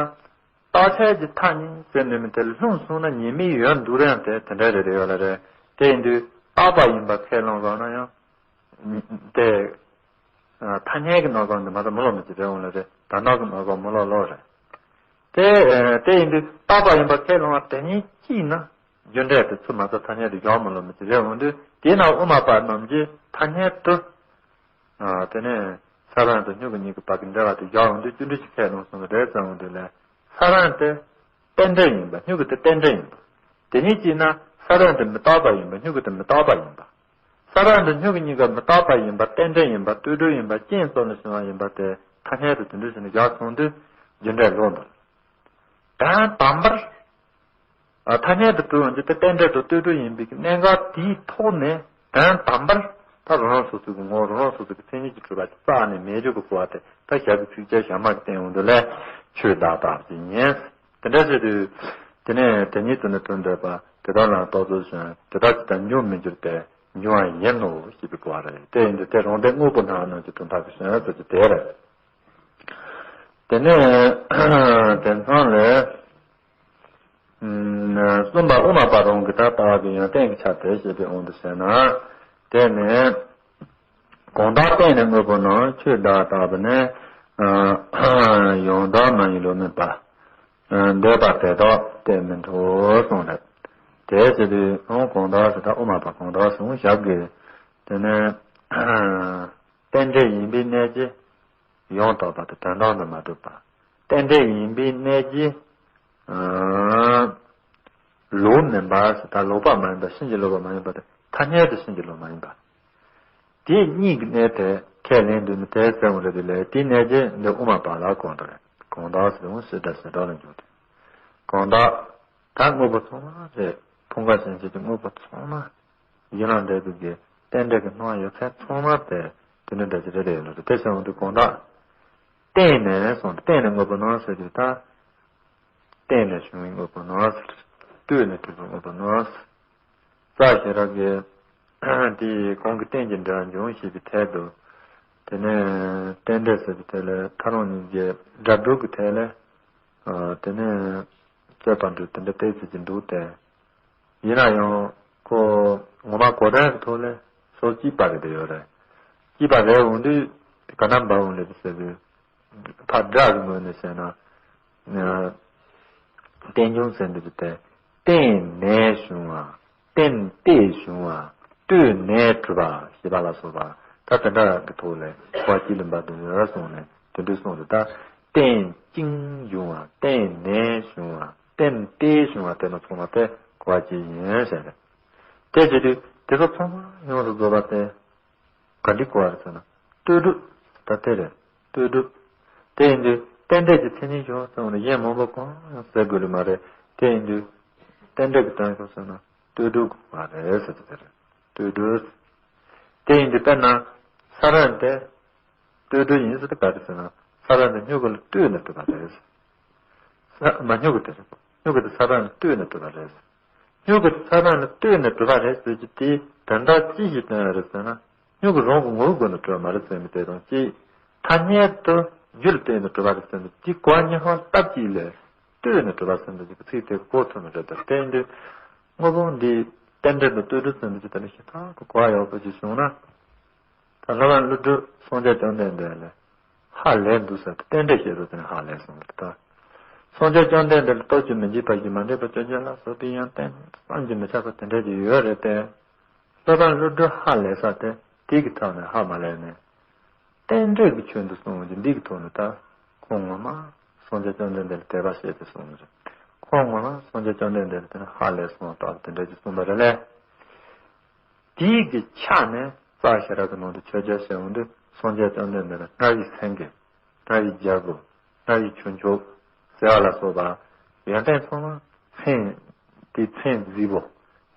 རྟག་ཆད་ཀྱི་མཐའ་གཉིས་ཟེར་འདོད་མི་དེ་ལྷུང་སོང་ན་ཉེས་དམིགས་ཡོད་འདུག་རེད་དེ་དེ་འདྲ་རེ་རེ་ཡོད་ལ་རེད། དེ་ཡིན་དུས་རྟག་པ་ཡིན་པ་ཁས་ལེན་དགོས་ན་ཡང་། དེ། ཐ་སྙད་ཀྱི་རྣམ་གཞག་འདི་མ་གཏོགས་མི་ལོག་མི་ཅི་རེད་འོང་ལ་རེད་ད་ནག་གི་རྣམ་གཞག་མི་ལོག་ལོག་རེད། དེ། དེ་ཡིན་དུས་རྟག་པ་ཡིན་པ་ཁས་ལེན་པ་དེ་ཉིད་ཀྱིས་ན་རྒྱུ་འབྲས་དེ་ཚུར་མ་ཚད་ཐ་སྙད་དུ་ཡོང་མི་ལོག་མི་ཅི་རེད་འོང་དུས་དེས་ན་དབུ་མ་པ་རྣམས་ཀྱིས་ཐ་སྙད་དུ། དེ་ནས་ས་བོན་དང་མྱུ་གུ་གཉིས་ཀྱི་བར་གྱི་འབྲེལ་བ་དེ་ཡོད་འོང་དུས་རྒྱུ་འབྲས་ཀྱི་ཁས་ལེན་གསུངས་པ་རེད་ཙང་འོང་དུས་ལས་ས་བོན་དེ་རྟག་ རྟེན་འབྲེལ་ཡིན་པ། སྨྱུ་གུ་དེ་རྟེན་འབྲེལ་ཡིན་པ། དེ་གཉིས་གཅིག་ན་ས་ར་འདི་མི་རྟག་པ་ཡིན་པ། སྨྱུ་གུ་དེ་མི་རྟག་པ་ཡིན་པ། ས་ར་འདི་སྨྱུ་གུ་གཉིས་ཀ་མི་རྟག་པ་ཡིན་པ། རྟེན་འབྲེལ་ཡིན་པ། ལྟོས་གྲུབ་ཡིན་པ། རྐྱེན་སོགས་ལ་བྱུང་བ་ཡིན་པ་དེ་ཐ་སྙད་དུ་དེ་འདྲ་ཞིག་ནས་བཞག་སོང་དུས་རྒྱུ་འབྲས་ལོག་འདུག་དོན་དམ་པར། ཨ། ཐ་སྙད་དུ་གྲུབ་འོང་རྒྱུ་དེ་རྟེན་འབྲེལ་དང་ལྟོས་གྲུབ་ཡིན་པའི་གནད་འགག་དེའི་ཐོག་ནས་དོན་དམ་པར་ད་རང་རང་སོ་སོའི་གི་ངོ་བོ། རང་རང་སོ་སོའི་གི་མཚན་ཉིད་ཀྱིས་གྲུབ་པ་ཅིག་རྩ་ནས་མེད་རྒྱུ་གི་གོ་བ་དེ་ད་ཞབས་ཀྱི་ཚིགས་བཅད་ཞབས་མ་གི་སྟེང་འོང་དུས་ལས་ཆོས་བདག་ལྟ་བུ་ཅིག་ཡིན། དེ་འདྲ་ཟེར་དུས་དེ་ནས་དེ་ཉིད་དུ་ནི་དོན་འདོད་པ་དེ་དག་ལ་རྟོག་ཚོལ་བྱུང་། དེ་དག་ཇི་ལྟར་འབྱུང་མི་འགྱུར་ཏེ་འབྱུང་བ་ཡིན་ནོ་ཞེས་པའི་གོ་བ་རེད། དེ་ཡིན་དུས་དེ་རང་སྡེ་དངོས་པོ་སྣང་བ་རྣམས་ཀྱི་དོན་དག་གི་ཞེན་ཟེར་གྱི་དེ་རེད། དེ་ནས་དེ་མཚམས་ལས། གསུམ་པ་དབུ་མ་པ་རང་གི་ད་ལྟ་བ་གི་ཡོན་ཏན་གྱི་ཆ་དེ་བཤད་པའི་དབང་དུ་བྱས་ན། དེ་ནི་གང་དག་རྟེན་ནི་དངོས་པོ་རྣམས། ཆོས་བདག་ལྟ་བུ་ནི། ཡང་དག་སྨྲ་བའི་བློ་མེད་པ། འདོད་པ་དེ་དག་གཏན་མི་འགྲོ་གསུངས་རེད། དེ་བྱེད་དུས་གང་དག་ཟེར་ད་དབུ་མ་པ་གང་དག་གསུངས་ཞབས་ཀྱི། དེ་ནི་རྟེན་འབྲེལ་ཡིན་པའི་གནད་ཀྱིས། ཡང་དག་པ་དང་དོན་དམ་དུ་མ་གྲུབ་པ། རྟེན་འབྲེལ་ཡིན་པའི་གནད་ཀྱིས། ལོག་མིན་པ་ཟེར་ད་ལོག་པ་མ་ཡིན་པ། ཕྱིན་ཅི་ལོག་པ་མ་ཡིན་པ་དེ་ཐ་སྙད་དུ་ཕྱིན་ཅི་ལོག་མ་ཡིན་པ། དེ་གཉིས་ཀྱི་གནད་དེ་ཁས་ལེན་དུས་ནི་དེ་གསལ་བོ་རེད་དེ་ལས། དེའི་གནད་ཀྱིས་འདི་དབུ་མ་པ་ལ་གང་དག་རེད། གང་དག་ཟེར་དུས་སྤྱི་སྒྲ་བྱེ་བྲག་ལ་འཇུག་སྟེ། གང་དག་ད་དངོས་པོ་ཚང་མ་རེད། ཕུང་ཁ་ཞེན་བྱེད་ཀྱི་དངོས་པོ་ཚང་མ། ཡིད་ལ་འདྲེས་པའི་གི་རྟེན་འབྲེལ་གྱི་སྣང་བ་ཡོད་ཚད་ཚང་མ་དེ་དེ་འདྲ་འདྲ་ཅིག་རེད་རེད་ལོ། དེ་བྱུང་དུས་གང་དག་རྟེན་ནས་སོང་། རྟེན་ནས་དངོས་པོ་སྣང་ཟེར་དུས་ད། རྟེན་ནས་བྱུང་བའི་དངོས་པོ་སྣང་ཟེར། ལྟོས་ནས་གྲུབ་པའི་དངོས་པོ་སྣང་ཟེར། རྩ་ཞེས་རབ་ཀྱི་དེའི་གོང་གི་རྟེན་གྱི་འབྲེལ་བ་འབྱུང་ཞེས་པའི་ཐད་དུ། དེ་ནས་རྟེན་འབྲེལ་ཟེར་བའི་ཐད་ལ་ཐ་རང་གཉིས་ཀྱི་སྒྲ་སྒྲུབ་ཀྱི་ཐད་ལ། དེ་ནས་རྩོད་པ་འདྲ་དེ་འདྲ་ཏོག་ཙམ་ཅིག་འདུག་སྟེ། ཡིན་ན་ཡང་ཁོ་ངོ་མ་གོ་དོན་གྱི་ཐོག་ལ་སོ་སྐྱེས་པ་རེད་དེ་ཡོད་རེད། སྐྱེས་པ་རེད་འོང་དུས་ག་འདྲ་འབའ་འོང་ལེ་ཟེར་དུས། ཕར་སྒྲ་གི་ངོས་ནས་བཤད་ན། རྟེན་འབྱུང་ཟེར་འདི་དེ་རྟེན་ནས་བྱུང་བ། རྟེན་ཏེ་བྱུང་བ། ལྟོས་ནས་གྲུབ་པ་ཞེས་པ་ལ་སོགས་པ། ད་དེ་འདྲ་གི་ཐོག་ལས་གོ་བ་སྐྱེ་ལུགས་འབའ་དུ་ཡོད་གསུངས་ནས་དེ་འདྲ་གསུངས་ཏེ། ད་རྟེན་ཅིང་འབྱུང་བ། རྟེན་ནས་བྱུང་བ། རྟེན་ཏེ་བྱུང་བ་དེ་ནི་ཚང་མ་དེ་གོ་བ་སྐྱེ་ཡིན་ཟེར་རེད། དེ་བྱེད་དུས་དེ་ཚོ་ཚང་མ་ཡོངས་སུ་རྫོགས་པ་དེ། ག་འདྲ་གོ་བ་རེད་ཟེར་ན། ལྟོས་གྲུབ། ད་དེ་རེད། ལྟོས་གྲུབ། དེ་ཡིན་དུས་རྟེན་འབྲེལ་གྱི་མཚན་ཉིད་བྱུང་ཟེར་བ་ནི་གཞན་མང་པོ་གང་ཡང་ཟེར་དགོས་ལེ་མ་རེད། དེ་ཡིན་དུས་རྟེན་འབྲེལ་གྱི་དོན་བྱུང་ཟེར་ན་ལྟོས་གྲུབ་དགོས་པ་རེད་ཟེར་གྱི་དེ་རེད། ལྟོས་གྲུབ། དེ་ཡིན་དུས་དཔེར་ན་ས་ར་དེ་ལྟོས་གྲུབ་ཡིན་ཟེར་དུས་ག་རེ་ཟེར་ན། ས་ར་དེ་སྨྱུ་གུ་ལ་ལྟོས་ནས་གྲུབ་པ་རེད། ས་མ་སྨྱུ་གུ་དེ་རེད། སྨྱུ་གུ་དེ་ས་ར་ལ་ལྟོས་ནས་གྲུབ་པ་རེད། སྨྱུ་གུ་ས་ར་ལ་ལྟོས་ནས་གྲུབ་པ་རེད་ཟེར་གྱི་དེའི་དོན་དག་ཅི་ཞིག་སྟོན་ཡོད་རེད་ཟེར་ན། སྨྱུ་གུ་རང་གི་ངོ་བོའི་སྒོ་ནས་གྲུབ་པ་མ་རེད་ཟེར་མི་དེ་དང་གཅིག་ཐ་སྙད་དུ་རྒྱུ་ལ་ལྟོས་ནས་གྲུབ་པ་རེད་ཟེར་མི་དེའི་གོ་བ་གཉིས་ཀ་སྟབས་གཅིག་ལ་ལྟོས་ནས་གྲུབ་པ་ཟེར་མི་དེ་གི་ཚིག་དེ་གོ་ཐུབ་ནི་རེད། ད་དེ་ཡིན་དུས་དངོས་པོ་འདི་རྟེན་འབྲེལ་དང་ལྟོས་གྲུབ་ཟེར་མི་དེ་དེ་ནི་ཞེ་དྲག་གི་གོ་བ་ཡག་པོ་ཅིག་བྱུང་ན། ད་ལྷ་དབང་ཀླུ་སྒྲུབ་སངས་རྒྱས་བཅོམ་ལྡན་འདས་ལ་ཧ་ལས་འདུག་ཟེར་ཏེ་རྟེན་འབྲེལ་བཤད་དུས་དེ་ནི་ཧ་ལས་སོང་རེད་ད། སངས་རྒྱས་བཅོམ་ལྡན་འདས་ལ་རྟོགས་བཅས་མི་འཇིགས་པ་བཞི། མ་འདྲེས་པ་བཅོ་བརྒྱད་ལ་སོགས་པའི་ཡང་རྟེན་བསམ་གྱིས་མི་ཁྱབ་པ་དེ་འདྲ་ཅིག་ཡོད་རེད་དེ། ལྷ་དབང་ཀླུ་སྒྲུབ་ཧ་ལས་ས་དེ་དེ་གི་ཐོག་ནས་ཧ་མ་ལས་ནས། རྟེན་འབྲེལ་གྱི་ཆོས་འདི་གསུངས་ཀྱི་འདི་གི་ཐོག་ནས་ད་ཁོང་ངོ་མ་སངས་རྒྱས་བཅོམ་ལྡན་འདས་ལ་དད་པ་བྱས་ཏེ་གསུངས་ཀྱི་རེད། ཁོང་ངོ་མ་སངས་རྒྱས་བཅོམ་ལྡན་འདས་ལ་དེ་ནི་ཧ་ལས་སོང་བ་ལྟ་བུ་དེ་འདྲ་ཅིག་གསུངས་པ་རེད་ལས། དེའི་གི་ཆ་ནས་རྩ་ཞེས་རབ་ཀྱི་ནང་དུ་ཆོས་རྒྱལ་ཟེར་འོང་དུས་སངས་རྒྱས་བཅོམ་ལྡན་འདས་ལ་མངའ་བའི་སེང་གེ། མངའ་བའི་རྒྱལ་པོ། མངའ་བའི་ཁྱུ་མཆོག་ཟེར་བ་ལ་སོགས་པ་ཡོན་ཏན་ཚང་མ་མཚན་དེའི་མཚན་མཛེས་པོ།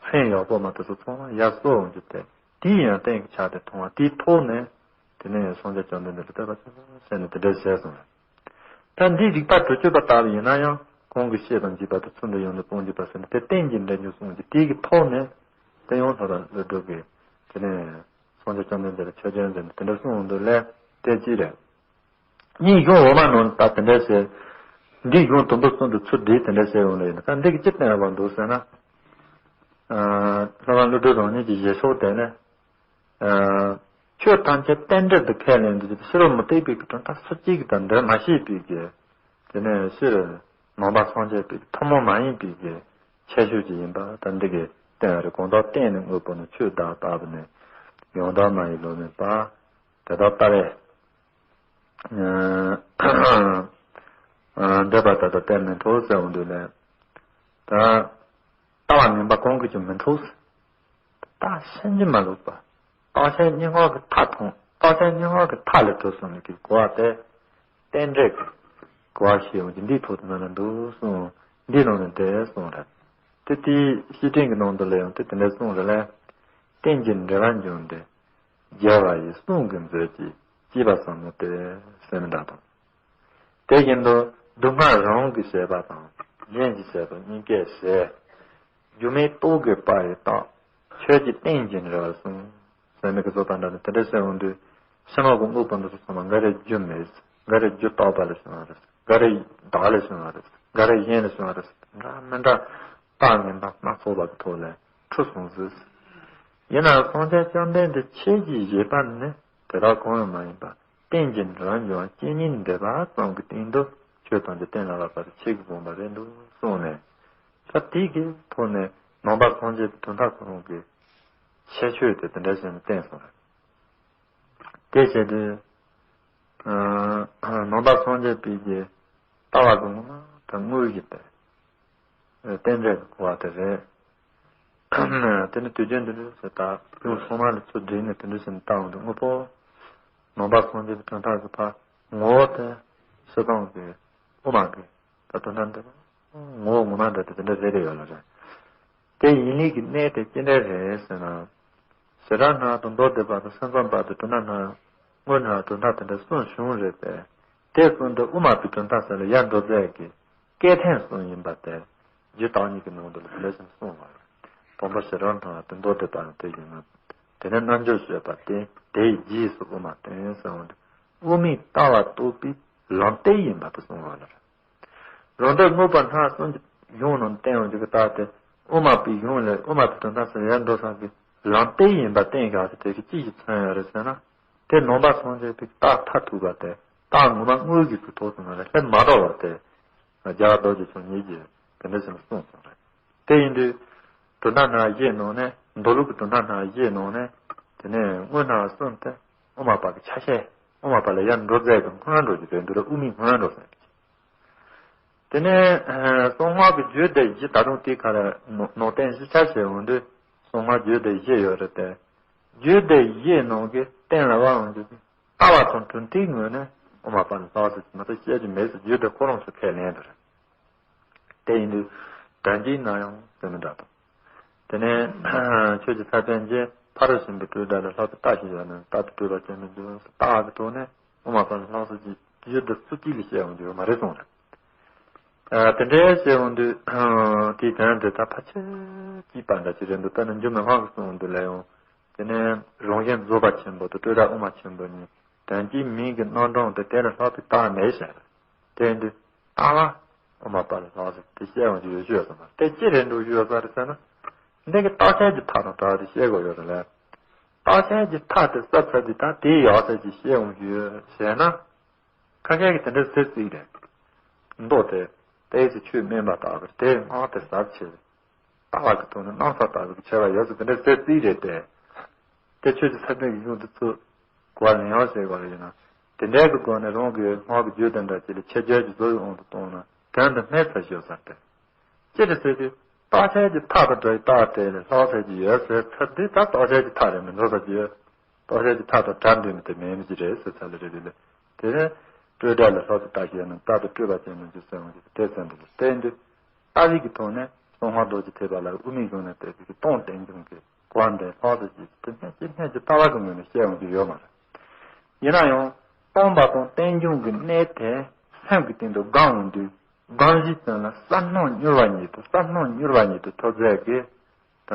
མཚན་ཡག་པོ་མ་དེ་ཚོ་ཚང་མ་ཡར་གསོལ་འོང་རྒྱུ་དེ་དེའི་ཡོན་ཏན་གྱི་ཆ་དེ་མཐོང་བ་དེའི་ཐོག་ནས་དེ་ནས་སངས་རྒྱས་བཅོམ་ལྡན་འདས་ལ་དད་པ་ཆེན་པོ་ཟེར་ནས་དེ་འདྲ་བྱས་སོང་། ད་འདི་རིགས་པ་དྲུག་ཅུ་པ་ལྟ་བུ་ཡིན་ན་ཡང་གོང་གི་ཤེས་དང་འཇུག་པ་དང་ཚུལ་འདི་ཡོངས་ལ་སྤོང་འཇུག་པ་ཟེར་ནས་དེ་རྟེན་གྱི་འབྲེལ་འཇུག་གསུངས་ཀྱི་དེ་གི་ཐོག་ནས་དེ་ཡང་ལྷ་དབང་ཀླུ་སྒྲུབ་ཀྱིས་དེ་ནས་སངས་རྒྱས་བཅོམ་ལྡན་འདས་ལ་ཆོས་ཅན་ཟེར་ནས་དེ་འདྲ་གསུངས་འདུག་ལས་དེ་ཅི་རེད། གཉིས་གཞུང་འོག་མ་ནང་ད་དེ་འདྲ་ཟེར། འདི་གཞུང་དུམ་བུ་གསུམ་དུ་ཚུར་སྒྲིལ་དེ་འདྲ་ཟེར་ཡོང་ལེ་ཡིན་ན་ད་འདི་གི་ཅི་བསྟན་པ་འདུག་ཟེར་ན། ལྷ་དབང་ཀླུ་སྒྲུབ་རང་ཉིད་ཀྱི་བཞེད་ཕྱོགས་དེ་ནས། ཆོས་ཐམས་ཅད་རྟེན་འབྲེལ་དུ་ཁས་ལེན་དུས་ཕྱི་རོལ་མུ་སྟེགས་པའི་གི་དོན་དག་སུ་གཅིག་གིས་དང་འདོད་མ་ཤེས་པའི་གི། དེ་ནས་ཕྱིར་ནང་པ་སངས་རྒྱས་པའི་ཐུན་མོང་མ་ཡིན་པའི་གི་ཁྱད་ཆོས་ཅིག་ཡིན་པ་ད་འདི་གི་བསྟན་རེད། གང་དག་རྟེན་ནི་དངོས་པོ་ནི། ཆོས་བདག་ལྟ་བུ་ནི། ཡང་དག་སྨྲ་བའི་བློ་མེད་པ། དེ་དག་ལྟ་བས། འདོད་པ་དེ་དག་གཏན་མི་འགྲོ་ཟེར་འོང་དུས་ནས། ད་ལྟ་བ་ངན་པ་གང་གིས་ཀྱང་མི་འཕྲོག། བརྟགས་ཤིང་ཅི་མ་ལོག་པ། བརྟགས་ཤིང་སྙན་ངག་གི་མཐའ་མཐོང་། བརྟགས་ཤིང་སྙན་ངག་གི་མཐའ་ལས་གྲོལ་སོང་ནས་ཀྱི་གོ་བ་དེ་རྟེན་འབྲེལ་གྱི་གོ་བ་ཞེས་ཡོང་གི་འདིའི་ཐོག་ཏུ་ན་ལ་འདུག་གསུངས། འདིའི་ནང་ནས་དེ་གསུངས་རེད། དེ་དེའི་བཤེས་སྤྲིང་གི་ནང་དུ་ལ་ཡང་དེ་དེ་འདྲ་གསུངས་རེད་ལ། རྟེན་ཅིང་འབྲེལ་བར་འབྱུང་སྟེ། རྒྱལ་བ་ཡི་གསུང་གི་མཛོད་ཅིག་ཅེས་པ་ཟབ་མོ་སྟེ་ཟེར་མི་འདྲ་དང་། དེ་བཞིན་དུ་སྡུག་བསྔལ་རང་གི་བྱེད་པ་དང་གཞན་གྱི་བྱེད་པ་གཉིས་ཀའི་ཟད། སྒྱུ་མའི་རྟོག་གེ་པ་ཡི་རྟགས། ཆོས་ཀྱི་རྟེན་ཅིང་འབྲེལ་བར་གསུངས། ཟེར་མི་གི་བཟོ་དང་འདྲ་ནི་དེ་འདྲ་ཟེར་འོང་དུས་ཕྱི་མ་གི་དངོས་པོ་འདི་ཚོ་ཚང་མ་འགའ་རེ་རྒྱུ་མེད། འགའ་རེ་རྒྱུ་རྟག་པ་ལས་བྱུང་བ་རེད། འགའ་རེ་བདག་ལས་བྱུང་བ་རེད། འགའ་རེ་གཞན་ལས་བྱུང་བ་རེད། འདྲ་མི་འདྲ་རྟགས་ངན་པ་སྣ་ཚོགས་པ་གི་ཐོག་ལས་འཁྲུལ་སོང་ཟིག། ཡིན་ནའང་སངས་རྒྱས་བཅོམ་ལྡན་འདས་ཁྱེད་ཀྱི་བཞེད་པ་ནི་དེ་དག་གང་ཡང་མ་ཡིན་པ། རྟེན་ཅིང་འབྲེལ་བར་འབྱུང་བ་ཇི་སྙེད་འདས་པ་ཙམ་གྱི་སྟེང་དུ་ཆོས་ཐམས་ཅད་གཏན་ལ་དབབ་པ་དེ་ཁྱེད་ཀྱི་དགོངས་པ་རེད་འདུག་གསུངས་ནས། ད་དེ་གི་ཐོག་ནས་ནང་པ་སངས་རྒྱས་པའི་དོན་དག་ཁོ་རང་གི་ཁྱད་ཆོས་དེ་དེ་འདྲ་བྱས་ནས་བསྟན་སོང་རེད། དེ་བྱས་དུས་ནང་པ་སངས་རྒྱས་པའི་གི་ལྟ་བ་གི་ངོ་མ་དང་དངོས་ཀྱི་དེ། རྟེན་འབྲེལ་གྱི་གོ་བ་དེ་རེད། དེ་ནི་དུས་རྒྱུན་དུ་ནི་ཟེར་ད་ཡུམ་སྲུང་མ་ལ་ཚུར་བསྒྲིལ་ནས་དེ་འདྲ་ཞིག་བཏང་འདུག་དངོས་པོ། ནང་པ་སངས་རྒྱས་ཀྱི་དོན་དག་གི་ཕར་ངོ་བོ་དེ་སྤྱིར་བཏང་གི་དབུ་མ་གི་ད་དོན་དག་འདི་ངོ་བོ་ངོ་མ་འདྲ་དེ་དེ་འདྲ་རེ་རེ་ཡོད་ལ་རེད། དེ་ཡིན་ལུགས་ཀྱི་གནད་དེ་ཅི་འདྲ་རེད་ཟེར་ན། ཞེ་དྲག་སྔགས་དང་མདོ་སྡེ་པ་དང་སེམས་ཙམ་པ་དང་གྲུབ་མཐའ་སྔགས། དངོས་སྔགས་གྲུབ་མཐའ་དེ་འདྲ་གསུངས་བྱུང་རེད་པས། དེ་གསུངས་དུས་དབུ་མ་པའི་གྲུབ་མཐའ་ཟེར་ལ་ཡར་འགྲོ་མཛད་ཀྱི་སྐད་འཕྲིན་གསུམ་ཡིན་པ་དེ། རྒྱུད་བརྟག་གཉིས་ཀྱི་ནང་དུ་ལ་དེ་འདྲ་ཞིག་གསུངས་པ་རེད། དང་པོ་ཞེ་དྲག་སྔགས་དང་མདོ་སྡེ་པ་དེ་ཡིན་ན། དེ་ནས་རྣལ་འབྱོར་སྤྱོད་པ་སྟེ་དེའི་རྗེས་སུ་དབུ་མ་བསྟན་ཟེར་བ་འདི་དབུ་མའི་ལྟ་བ་རྟོགས་པའི་ལམ་སྟེགས་ཡིན་པ་དེ་གསུངས་པ་རེད། རང་འདོད་དངོས་པོ་སྣ་གསུམ་གྱི་གཞུང་རྣམས་བསྟན་འོང་རྒྱུ་གི་རྟགས་དེ་དབུ་མ་པའི་གཞུང་ལས་དབུ་མ་པའི་དོན་དག་ཟེར་ཡར་འགྲོ་ས་གི་ལམ་སྟེགས་ཡིན་པ་བསྟན་བཞག་སྟེ་དེ་གི་ཅི་ཞིག་མཚོན་ཡོད་རེད་ཟེར་ན། དེ་ནང་པ་སངས་རྒྱས་པའི་རྟགས་མཐར་ཐུག་པ་དེ་རྟགས་ངོ་མ་དངོས་ཀྱི་གི་ཐོག་ཏུ་ང་ལ་སླེབས་མ་འགྲོ་བ་དེ་རྒྱལ་བ་རྡོ་རྗེ་འཆང་ཉིད་ཀྱིས་དེ་འདྲ་ཞིག་གསུངས་སོང་རེད། དེ་ཡིན་དུས་གྲུབ་མཐའ་སྣ་བཞིའི་ནང་ནས་མདོ་ལུགས་ཀྱི་གྲུབ་མཐའ་སྣ་བཞིའི་ནང་ནས་དེ་ནས་དངོས་སྣ་གསུམ་དེ་དབུ་མ་པ་གི་ཆ་ཤས་དབུ་མ་པ་ལ་ཡར་འགྲོ་མཛད་ཀྱི་སྔོན་འགྲོ་གི་དོན་དུ་ལ་དབུ་མའི་སྔོན་འགྲོ་ཟེར་གི། དེ་ནས་གསང་སྔགས་ཀྱི་རྒྱུད་སྡེ་བཞི་ད་དུང་དེའི་ཁ་ལ་ནང་བསྟན་བཞི་ཆ་བྱས་འོང་དུས་གསང་སྔགས་རྒྱུད་སྡེ་བཞི་ཡོད་རེད་དེ། རྒྱུད་སྡེ་བཞིའི་ནང་གི་གཏན་ལ་དབབ་འོང་རྒྱུ་གི་ལྟ་བ་དང་གྲུབ་མཐའི་ངོས་ནས་དབུ་མ་པ་ལ་ལྷག་ཟེར་གྱི་མ་གཏོགས་བཤད་རྒྱུ་མེད་ཟེར། རྒྱུད་སྡེ་ཁོ་རང་ཚོ་ཁས་ལེན་པ་རེད། དེ་ཡིན་དུས་དོན་གྱིས་ན་ཡང་ཟེར་མི་འདྲ་དང་། དེ་ནས་ཆོས་ཀྱི་ས་པཎ་གྱིས་ཕ་རོལ་ཕྱིན་པའི་སྤྲོས་བྲལ་ལ་ལྷག་པའི་རྟགས་ཤིག་ཡོད་ན་རྟག་ཏུ་སྤྲོས་པ་ཅན་མི་འདུག་ཟེར། རྟགས་ཀྱི་ཐོག་ནས་དབུ་མ་པ་ལ་ལྷག་ཟེར་གྱི་རྒྱུད་སྡེ་སུ་གཅིག་ལ་བཤད་འོང་རྒྱུ་ཡོད་མ་རེད་གསུངས་རེད། དེ་འདྲའི་བཤད་འོང་དུས་དེའི་དོན་དེ་ད་ཕལ་ཆེར་གཅིག་པ་འདྲ་ཅིག་རེད་འདུག་དཔེར་ན་འཇུ་མི་ཕམ་གྱིས་གསུངས་འོང་དུས་ལ་ཡང་། དེ་ནས་རང་བཞིན་རྫོགས་པ་ཆེན་པོ་དང་སྤྲོས་བྲལ་དབུ་མ་ཆེན་པོ་གཉིས་དོན་གཅིག་མིང་གི་རྣམ་གྲངས་དེ་དེ་ལ་ལྷག་པའི་རྟགས་མེད་ཟེར། དེ་ཡིན་དུས་རྟགས་ལ་དབུ་མ་པ་ལ་ལྷག་ཟེར་དེ་བཤད་འོང་རྒྱུ་ཡོད་ཞུ་ཡོད་ཟེར་ན། དེ་ཅི་རེད་འགྲོ་རྒྱུ་ཡོད་ས་རེད་ཟེར་ན། འདི་གི་རྟགས་ཆད་ཀྱི་མཐའ་དང་བྲལ་བ་དེ་བཤད་དགོས་ཡོད་རེད་ལ། རྟགས་ཆད་ཀྱི་མཐའ་དེ་ཟབ་ཚར་དུས་ད་དེའི་ཡག་ཚད་ཀྱི་བཤད་འོང་རྒྱུ་ཡོད་ཟེར་ན། ཁ་ཤས་ཀྱིས་དེ་འདྲ་ཟེར་རྩིས་རེད། མདོ་དེ་ཏོག་ཙམ་ཆོས་དམན་པ་ལྟ་བུར་དེ་སྔགས་དེ་ཟབ་ཆེ། ལྟ་བ་གི་ཐོག་ནས་རྣམ་གསལ་ལྟ་བུ་གི་ཆེ་བ་ཡོད་ཟེར་དེ་འདྲ་ཟེར་རྩིས་རེད་དེ། དེ་ཆོས་ཀྱི་ས་པཎ་གྱི་གཞུང་དེ་ཚོ་གོ་བ་ལེན་ཡག་བྱེད་དགོས་རེད་ཡིན་ན། དེ་འདྲའི་གི་སྒོ་ནས་རང་གི་སྔགས་ཀྱི་རྒྱུད་དེ་འདྲ་ཅིག་ལ་ཆེ་བརྗོད་ཀྱི་བཟོ་ཡི་དབང་དུ་བཏང་ན་དོན་དུ་སྨིན་ཚར་ཤོག་ཟེར་ཏེ། ཅི་སྟེ་ཟེར་དུས་རྟགས་ཆད་ཀྱི་མཐའ་དང་བྲལ་བའི་རྟགས་དེ་ལས་ལྷག་ཚད་ཀྱི་ཡོད་ཟེར་ཚར་དུས་ད་རྟགས་ཆད་ཀྱི་མཐའ་རེད་མི་འགྲོ་ཟེར་གྱི་ཡོད། རྟགས་ཆད་ཀྱི་མཐའ་དང་བྲལ་འདོད་མི་དེ་མེད་མི་ཅི་རེད་ཟེར་ཚར་ལ་རེད་དེ་ལས། དེ་ནས་སྤྲོས་བྲལ་ལ་ལྷག་ཏུ་ལྟ་ཞེས་ནི་རྟག་ཏུ་སྤྲོས་པ་ཅན་ནི་འཇུག་ཟེར་བ་ཞིག་དེ་ཚན་དུ་ལ་བརྟེན་ཏེ། ལྟ་བའི་གི་ཐོག་ནས་གསང་སྔགས་རྡོ་རྗེ་ཐེག་པ་ལ་དབུ་མའི་གཞུང་ནས་བལྟས་པའི་གི་སྟོང་རྟེན་འབྱུང་གི་གོ་བ་འདི་ལྷག་ཏུ་ཅིག་དེ་སྣོད་ཀྱི་སྣོད་ཀྱི་ལྟ་བ་གི་ངོས་ནས་བཤད་འོང་རྒྱུ་ཡོད་མ་རེད། ཡིན་ན་ཡང་སྟོང་པ་དང་རྟེན་འབྱུང་གི་གནད་དེ་སེམས་ཀྱི་སྟེང་དུ་བསྒོམ་འོང་དུས་སྒོམ་གཞི་ཙམ་ལ་བསམ་སྣང་མྱུར་བ་ཉིད་དུ་བསམ་སྣང་མྱུར་བ་ཉིད་དུ་ཐོབ་ཚད་ཀྱི་ད་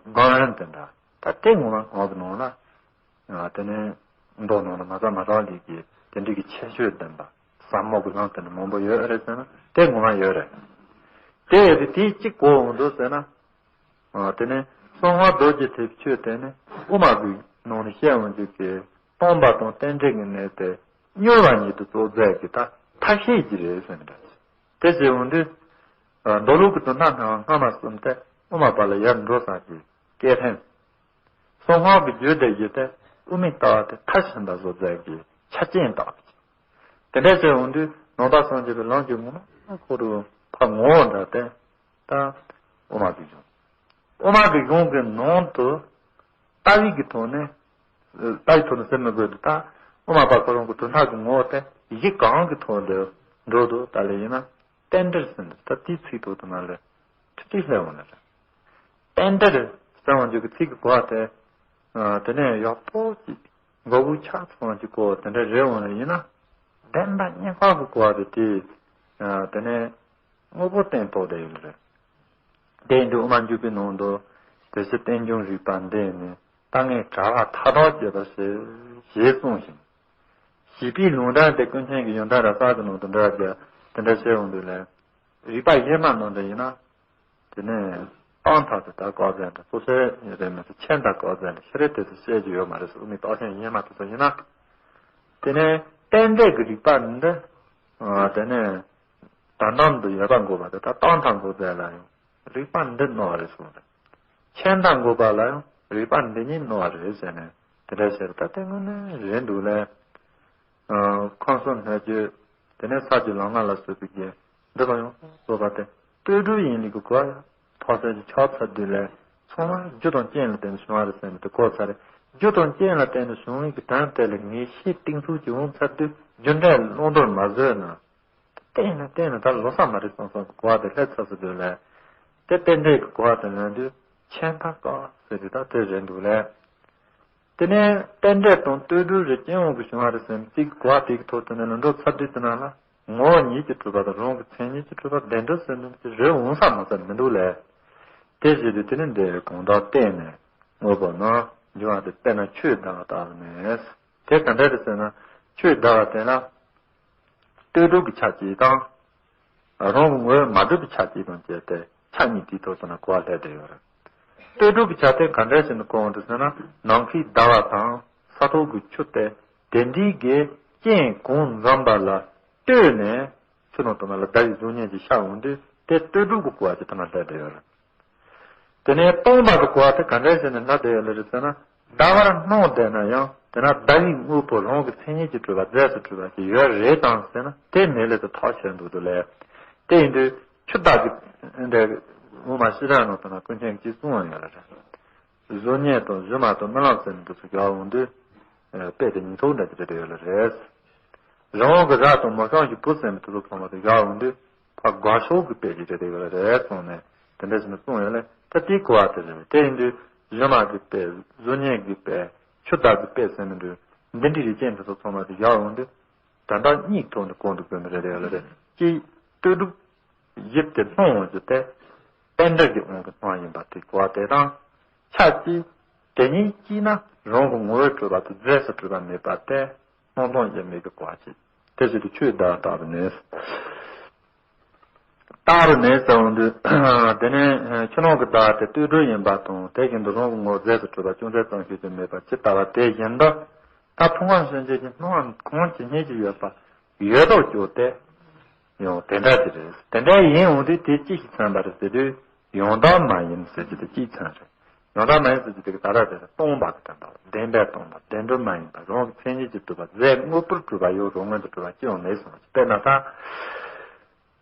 སྒོམ་རིམ་དེ་འདྲ་ད་དེ་ངོ་མ་ངག་གི་ནང་ལ། དེ་ནས་མདོ་ནང་ལ་མ་རྩ་མ་རང་ལས་ཀྱི་དེ་འདྲ་གི་ཁྱད་ཆོས་ལྡན་པ་ཟབ་མོ་གི་ལམ་དེ་འདྲ་མང་པོ་ཡོད་རེད་ཟེར་ན་དེ་ངོ་མ་ཡོད་རེད། དེ་ཡོད་དུས་དེ་གཅིག་གོ་འོང་འདུག་ཟེར་ན། དེ་ནས་གསང་སྔགས་རྡོ་རྗེ་ཐེག་ཆོས་དེ་ནི་དབུ་མ་གི་ནང་ནས་བཤད་འོང་རྒྱུ་གི་སྟོང་པ་དང་རྟེན་འབྲེལ་གྱི་གནད་དེ་མྱུར་བ་ཉིད་དུ་རྫོགས་མཛད་ཀྱི་ད་ཐབས་ཤེས་ཀྱི་རེད་ཟེར་ནས་འདྲ། དེ་བྱས་འོང་དུས། མདོ་ལུགས་ཀྱི་དོན་དག་སྣང་བ་སྔ་མ་གསུམ་སྟེ་དབུ་མ་པ་ལ་ཡར་འགྲོ་ས་ཀྱི་སྐད་འཕྲིན། གསང་སྔགས་ཀྱི་རྒྱུད་སྡེ་བཞི་སྟེ་དབུ་མའི་ལྟ་བ་དེ་མཐར་ཕྱིན་པ་བཟོ་མཛད་ཀྱི་ཆ་རྐྱེན་དག་པ་ཅིག་དེ་འདྲ་བྱས་འོང་དུས་ནང་པ་སངས་རྒྱས་པའི་ལམ་གྱི་ངོ་མ་ཁོ་རུ་ ཕར་ངོ་བོ་འདྲ་སྟེ། ད་དབུ་མ་གི་གཞུང་། དབུ་མ་གི་གཞུང་གི་ནང་དུ་ལྟ་བའི་གི་ཐོག་ནས། ལྟ་བའི་ཐོག་ནས་ཟེར་མི་དགོས་འདུག་ད་དབུ་མ་པ་ཁོ་རང་གི་དོན་དག་གི་ངོ་བོ་དེ་གཞི་གང་གི་ཐོག་ནས་འགྲོ་འདུག་ད་ལས་ཡིན་ན་རྟེན་འབྲེལ་ཟེར་འདུག་ད་དེའི་ཚིག་ཐོག་ཏུ་ན་ལས་ཁྲི་ཁྲི་སླེབས་འོང་ནི་རེད། རྟེན་འབྲེལ་ཟེར་བ་འཇུག་གི་ཚིག་གི་གོ་བ་དེ། དེ་ནས་ཡག་པོ་ཅིག་མགོ་བོ་ཆགས་ཚང་ཅིག་གོ་དེ་འདྲ་རེད་འོང་ནི་ཡིན་ན། བདེན་པ་རྙེད་པ་གི་གོ་བ་དེ་དེ། དེ་ནས། དངོས་པོ་སྟེང་ཐོག་དེ་ཡིན་རེད། དེ་འདི་དབུ་མ་འཇུག་པའི་ནང་དུ། དེ་ཕྱིར་རྟེན་འབྱུང་རིགས་པ་འདི་ནི། ལྟ་ངན་བྲལ་བ་མཐའ་དག་བཅད་པ་ཞེས་ཞེས་གསུངས་ཤིང་། ཞེས་པའི་ལུང་དྲངས་ཏེ་ཀུན་མཁྱེན་གྱི་ཡོན་ཏན་རབ་གསལ་གྱི་ནང་དུ་འདྲ་བ་དེ་འདྲ་བཤད་འོང་དུས་ལས། རིགས་པ་གཞན་མ་ནང་འདྲ་ཡིན་ན། དེ་ནས་སྟོང་ཐག་ཏུ་ད་བཀག་ཟེར་འདྲ་སོ་སོའི་རེད་མི་ཚེ་ཆེན་ད་བཀག་ཟེར་འདྲ་ཤི་རེ་དེ་ཚོ་བཤད་རྒྱུ་ཡོད་མ་རེད་ཟེར་དབུ་མའི་རྟགས་ཅན་ཡིན་མ་དེ་ཚོ་ཡིན་ན། དེ་ནས་རྟེན་འབྲེལ་གྱི་རིགས་པ་འདི། དེ་ནས། དོན་དམ་དུ་ཡོད་པ་འགོག་པ་དེ་དག་སྟོང་ཐག་འགོག་རྫས་ལ་ཡང་རིགས་པ་འདི་སྣང་བ་རེད་གསུངས་ཏེ། ཆོས་མཐའ་འགོག་པ་ལ་ཡང་རིགས་པ་འདི་ཉིད་སྣང་བ་རེད་ཟེར་ནས་དེ་འདྲ་བཤད་པ་ད་དེ་དངོས་གནས་རེད་འདུག་ལས། ཁམས་གསུམ་སྣོད་བཅུད་དེ་ནས་ས་བཅུ་ལམ་ལྔ་ལ་སོགས་པའི་རྒྱན་འདི་དང་ཡང་སོགས་པ་སྟེ་བསྟོད་སྒྲུབ་ཡིན་ལུགས་ཀྱི་གོ་བ་ཡང་ཕོ་སད་ཀྱི་ཆགས་ཚར་དུས་ལས་ཚང་མ་རྒྱུ་དང་རྐྱེན་ལ་བརྟེན་ནས་བྱུང་བ་རེད་ཟེར་ནས་དེ་གོ་ཚར་རེད། རྒྱུ་དང་རྐྱེན་ལ་བརྟེན་ནས་བྱུང་བའི་གི་དོན་དེ་ལ་ངེས་ཤེས་གཏིང་ཚུགས་ཀྱིས་འོང་ཚར་དུས་རྒྱུ་འབྲས་བླང་དོར་མ་བཟོད་ན། བརྟེན་ནས་བརྟེན་ནས་ད་ལོ་ས་མ་རེད་སོང་སོང་གི་གོ་བ་དེ་སླེབས་ཚར་སོང་དུས་ལས། དེ་རྟེན་འབྲེལ་གྱི་གོ་བ་དེ་ལོན་དུས་ཆད་མཐའ་བཀག་ཟེར་དུས་ད་དེ་རེད་འདུག་ལས། དེ་ནས་རྟེན་འབྲེལ་དང་བསྟོད་སྒྲུབ་རེ་སྐྱེ་བོ་གི་བྱུང་བ་རེད་ཟེར་ནས་ཚིག་གི་གོ་བ་དེ་གི་ཐོག་ཏུ་ནས་ལ་འགྲོ་ཚར་དུས་དེ་ནང་ལ་ངོ་བོ་ཉིད་ཀྱིས་གྲུབ་པ་དང་རང་གི་མཚན་ཉིད་ཀྱིས་གྲུབ་པ་བདེན་གྲུབ་ཟེར་འདུག་དེ་རེད་འོང་ས་མ་ཚད་མི་འདུག་ལས། དེ་བཞིན་དུ་དེ་ནི་འདི་གང་དག་བརྟེན་ནས་དངོས་པོ་རྣམས་འབྱུང་བ་སྟེ་དཔེར་ན་ཆོས་བདག་ལྟ་བུ་ནས། དེ་ག་འདྲ་རེད་ཟེར་ན། ཆོས་བདག་ལ་བརྟེན་ན། བསྟོད་སྒྲུབ་ཀྱི་ཆ་གཅིག་དང་། རང་གི་ངོ་བོས་མ་གྲུབ་པའི་ཆ་གཅིག་དང་བཅས་ཏེ་ཆ་གཉིས་དེའི་ཐོག་ཏུ་ན་གོ་བ་ལྷད་དེ་ཡོད་རེད། བསྟོད་སྒྲུབ་ཀྱི་ཆ་དེ་ག་འདྲ་ཞིག་ནི་གོ་འོང་དུ་ཟེར་ན་ནམ་མཁའི་ཟླ་བ་དང་ས་ཐོག་གི་ཆུ་སྟེ་དེ་འདྲའི་གི་རྐྱེན་གང་འཛོམས་པ་ལ་ལྟོས་ནས་ཆུ་ནང་དུ་ན་ལ་ཟླ་བའི་གཟུགས་བརྙན་ཅིག་ཤར་འོང་དུས་དེ་བསྟོད་སྒྲུབ་ཀྱི་གོ་བ་ཅིག་ཏུ་ན་ལྷད་དེ་ཡོད་རེད། དེ་ནས་སྟོང་པ་གི་གོ་བ་དེ་ག་འདྲ་ཞིག་ནས་ལྷ་དེ་ཡོད་ལེ་རེད་ཟེར་ན། ཟླ་བར་སྣང་བསྡད་ན་ཡང་དེ་ན་ཟླ་བའི་དངོས་པོ་རང་གི་མཚན་ཉིད་ཀྱིས་གྲུབ་པ་རྫས་སུ་གྲུབ་པ་ཞིག་ཡོད་རེད་དམ་ཟེར་ན་དེ་མེད་ལེ་དུ་ཐག་ཆོད་འདུག་ཏུ་ལས། དེ་ཡིན་དུས་ཆུ་དག་གི་འདྲ་དབུ་མ་ཤེས་རབ་ནང་དུ་ན་ཀུན་མཁྱེན་གྱིས་གསུངས་པ་ཡོད་ལེ་རེད། གཟུགས་བརྙན་དང་གཞུ་མ་དང་རྨི་ལམ་ཟེར་ནས་འདུག་སུ་རྒྱག་འོང་དུས། དཔེ་དེ་ཉིས་ཐོག་འདྲ་དེ་རེད་ཡོད་ལེ་རེད། རི་བོང་གི་རྭ་དང་མོ་གཤམ་གྱི་བུ་ཟེར་ནས་དེ་ཚོ་ཚང་མ་དེ་རྒྱག་འོང་དུས། ཕ་དགའ་ཤོག་གི་དཔེ་ཞིག་རེད་དེ་ཡོད་རེད་གསུངས་ནས་དེ་འདྲ་ཞིག་ནས་གསུངས་ཡོད་ལེ་ད་དེའི་གོ་བ་དེ་རེད། དེ་ཡིན་དུས་གཞུ་མ་གི་དཔེ་གཟུགས་བརྙན་གི་དཔེ་ཆུ་དག་གི་དཔེ་ཟེར་ནས་འདུག་འདི་འདྲའི་རིགས་ཅན་དེ་ཚོ་ཚང་མ་དེ་རྒྱག་འོང་དུས་ད་ལྟ་གཉིས་ཐོག་ནས་གོང་དུ་བཀོད་ནི་རེད་དེ་ཡོད་ལེ་རེད། གཅིག་བསྟོད་སྒྲུབ་ཡིབ་དེ་སྣང་འོང་རྒྱུ་དེ་རྟེན་འབྲེལ་གྱི་དབང་གིས་སྣང་ཡིན་པ་དེ་གོ་བ་དེ་དང་། ཆ་གཅིག་དེ་ཉིད་གཅིག་ན་རང་གི་ངོ་བོས་གྲུབ་པ་དེ་རྫས་སུ་གྲུབ་པ་མེད་པ་སྟེ། སྣང་སྟོང་དབྱེར་མེད་ཀྱི་གོ་བ་ཅིག་དེ་བཞིན་དུ་ཆོས་བདག་ལྟ་བུ་ནས། ལྟ་བུ་ནས་ཟེར་འོང་དུས། དེ་ནས་ཆུ་ནང་གི་བདག་དེ་བསྟོད་སྒྲུབ་ཡིན་པ་དང་དེ་བཞིན་དུ་རང་གི་ངོ་བོ་རྫས་སུ་གྲུབ་པ་ཅུང་ཟད་ཙམ་ཞིག་ཀྱང་མེད་པ་ཇི་ལྟ་བ་དེ་བཞིན་དུ། ད་ཕུང་ཁམས་སེམས་ཅན་གྱི་སྣང་བ་གང་ཇི་སྙེད་ཅིག་ཡོད་པ་ཡོད་དོ་ཅོག་སྟེ། ཡང་དེ་འདྲ་དེ་རེད། དེ་འདྲ་ཡིན་འོང་དུས་དེ་ཅི་ཞིག་མཚོན་པ་རེད་ཟེར་དུས་ཡང་དག་མ་ཡིན་ཟེར་རྒྱུ་དེ་ཅིའི་མཚོན་རེད། ཡང་དག་མ་ཡིན་ཟེར་རྒྱུ་དེ་གི་ད་ལྟ་དེ་རེད་སྟོང་པ་གི་དོན་དག་བདེན་པས་སྟོང་པ་བདེན་གྲུབ་མ་ཡིན་པ་རང་གི་མཚན་ཉིད་ཀྱིས་གྲུབ་པ་རྫས་དངོས་པོར་གྲུབ་པ་ཡོད་རུང་མངོན་དུ་གྲུབ་པ་ཅི་ཡང་མེད་གསུངས་པ་དཔེར་ན་ད།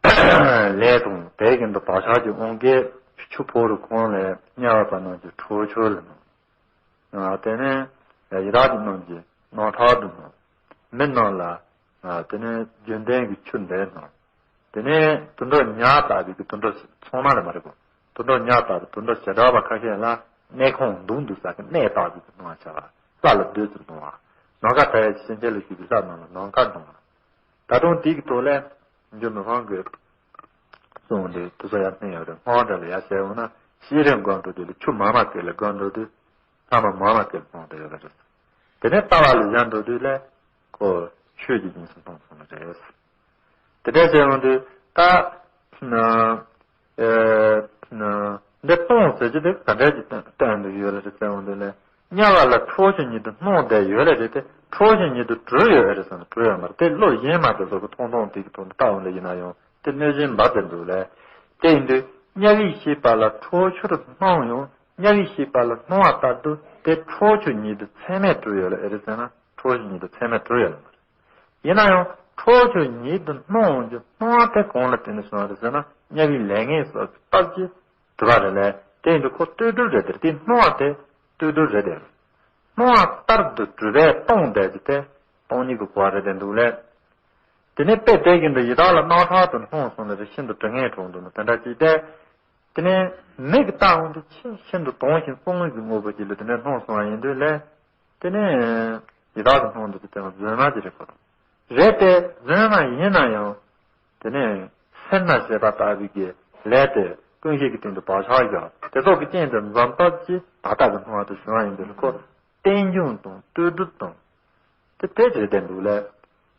ལས་དང་དེ་བཞིན་དུ་བག་ཆགས་ཀྱི་དབང་གིས་ཆུ་ཕོ་རུ་གང་ལས་དམྱལ་བ་པ་རྣམས་ཀྱི་ཁྲོ་ཆུ་ལ་སྣང་། དེ་ནས་ཡི་དྭགས་ཀྱི་རྣམས་ཀྱི་རྣག་ཁྲག་ཏུ་སྣང་། མི་རྣམས་ལ་དེ་ནས་རྒྱུན་ལྡན་གྱི་ཆུ་འདི་སྣང་། དེ་ནས་དུད་འགྲོ་ཉ་ལྟ་བུའི་གི་དུད་འགྲོ་ཚང་མ་ལ་མ་རེད་གོ། དུད་འགྲོ་ཉ་ལྟ་བུ་དུད་འགྲོ་བྱེ་བྲག་པ་ཁ་ཤས་ལ་གནས་ཁང་སྡུག་འདུག་ས་གི་གནས་ལྟ་བུའི་གི་སྣང་བ་ཆགས་པ་ལྷ་ལ་བདུད་ཅིག་སྣང་བ། ནམ་མཁའ་མཐའ་ཡས་ཀྱི་སེམས་ཅན་ལ་ཞུགས་པའི་ལྷ་རྣམས་ལ་ནམ་མཁའ་སྣང་བ། ད་དུང་དེའི་གི་ཐོག་ལས་འཇུ་མི་ཕམ་གི་གསུངས་ཏེ་དེ་ཚོ་ཡར་སྣེ་ཡོད་རེད། སྔོན་འདྲ་ལ་ཡར་བཤད་འོང་ན་ཤེས་རིག་སྒང་འགྲོ་དུས་ལ་ཆུ་མ་མ་དེ་ལ་སྒང་འགྲོ་དུས་ལྷ་མ་མ་མ་དེ་ལ་སྟོང་དུ་ཡོད་པ་རེད། དེ་ནས་ལྟ་བ་ལ་ཡར་འགྲོ་དུས་ལ་ཁོ་ཆོས་ཀྱི་དབྱིངས་སུ་སྟོང་སོང་བ་རེད། དེ་འདྲ་བཤད་འོང་དུས་ད་ན་ཨེ་ན་འདི་སྟོང་ཟེར་རྒྱུ་དེ་ག་འདྲ་ཅིག་སྟོན་དུ་ཡོད་ལ་རེད་ཟེར་འོང་དུས་ལ། དམྱལ་བ་ལ་ཁྲོ་ཆུ་ཉིད་དུ་སྣང་བསྡད་ཡོད་ལེ་རེད་དེ་ཁྲོ་ཆུ་ཉིད་དུ་གྲོལ་ཡོད་ཨེ་རེད་ཟེར་ན་གྲོལ་ཡོད་མ་རེད་དེ་བློ་གཞན་མ་དེ་ཚོ་གི་མཐོང་སྟངས་དེ་གི་ཐོག་ནས་ལྟ་འོང་ལེ་ཡིན་ན་ཡང་དེ་གནོད་སྦྱིན་འབར་དེ་འདུག་ལེ། དེ་ཡིན་དུས་དམྱལ་བའི་ཤེས་པ་ལ་ཁྲོ་ཆུར་སྣང་ཡང་དམྱལ་བའི་ཤེས་པ་ལ་སྣང་བ་ལྟར་དུ་དེ་ཁྲོ་ཆུ་ཉིད་དུ་ཚད་མས་གྲུབ་ཡོད་ལེ་ཨེ་རེད་ཟེར་ན་ཁྲོ་ཆུ་ཉིད་དུ་ཚད་མས་གྲུབ་ཡོད་ལེ་མ་རེད། ཡིན་ན་ཡང་ཁྲོ་ཆུ་ཉིད་དུ་སྣང་འོང་རྒྱུ་སྣང་བ་དེ་གང་ལ་བརྟེན་ནས་བྱུང་བ་རེད་ཟེར་ན། དམྱལ་བའི་ལས་ངན་སོགས་ཀྱི་སྟོབས་ཀྱིས་གྲུབ་པ་རེད་ལས། དེ་ཡིན་དུས་ཁོ་ལྟོས་གྲུབ་རེད། དེ་དེ་སྣང་བ་དེ་ལྟོས་གྲུབ་རེད་དེ། སྣང་བ་ལྟར་དུ་གྲུབ་པས་སྟོང་བསྡད་ཀྱི་དེ་སྟོང་ཉིད་ཀྱི་གོ་བ་རེད་དེ་འདུག་ལས། དེ་ནས་དཔེ་དེ་བཞིན་དུ་ཡི་དྭགས་ལ་རྣག་ཁྲག་ཏུ་སྣང་སོང་ལ་རེ་ཤིན་ཏུ་དྲི་ངན་འཁྲུགས་འདུག་ན་དེ་འདྲ་ཅིག་སྟེ། དེ་ནས་མིག་གིས་བལྟ་འོང་དུས་ཆེས་ཤིན་ཏུ་དྭངས་ཤིང་གསང་བའི་གི་དངོས་པོ་ཅིག་ལ་དེ་ནས་སྣང་སོང་བ་ཡིན་དུས་ལས། དེ་ནས་ཡི་དྭགས་ཀྱི་སྣང་དུ་དེ་ལྟར་རྫུན་མ་ཅིག་རེད་ཁོ་ཐག་རེད་དེ། རྫུན་མ་ཡིན་ན་ཡང་དེ་ནས་སེར་སྣ་ཞེས་པ་ལྟ་བུའི་གི་ལས་དེ་ཀུན་ཤེས་ཀྱི་སྟེང་དུ་བག་ཆགས་བཞག་དེ་སོགས་ཀྱི་རྐྱེན་དེ་འཛོམས་སྟབས་ཀྱིས་ད་ལྟ་གི་སྣང་བ་དེ་བྱུང་བ་ཡིན་དུས་ཁོ་རྟེན་འབྱུང་དང་ལྟོས་གྲུབ་དང་། དེ་དེ་རེད་དེ་འདུག་ལས།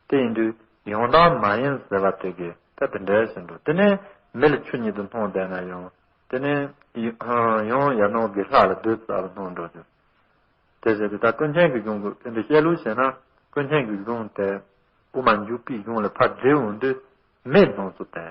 དེ་ཡིན་དུས་ཡང་དག་མ་ཡིན་ཟེར་བ་དེ་གིས་ད་དེ་འདྲའི་ཟེར་འགྲོ། དེ་ནས་མེ་ལ་ཆུ་ཉིད་དུ་སྣང་བསྡད་ན་ཡང་དེ་ནས་ཡང་ཡང་ཡང་ནང་གི་ལྷ་ལ་བདུད་རྩ་བ་སྣང་འགྲོ་རྒྱུ། དེ་ཟེར་དུས་ད་ཀུན་མཁྱེན་གྱི་གཞུང་གི་དེ་འདྲ་བཤད་ལུགས་བྱས་ན་ཀུན་མཁྱེན་གྱི་གཞུང་དེ་དབུ་མ་འཇུག་པའི་གཞུང་ལ་ཕར་བསྒྲིལ་འོང་དུས་མེ་སྣང་ཚུལ་དེ།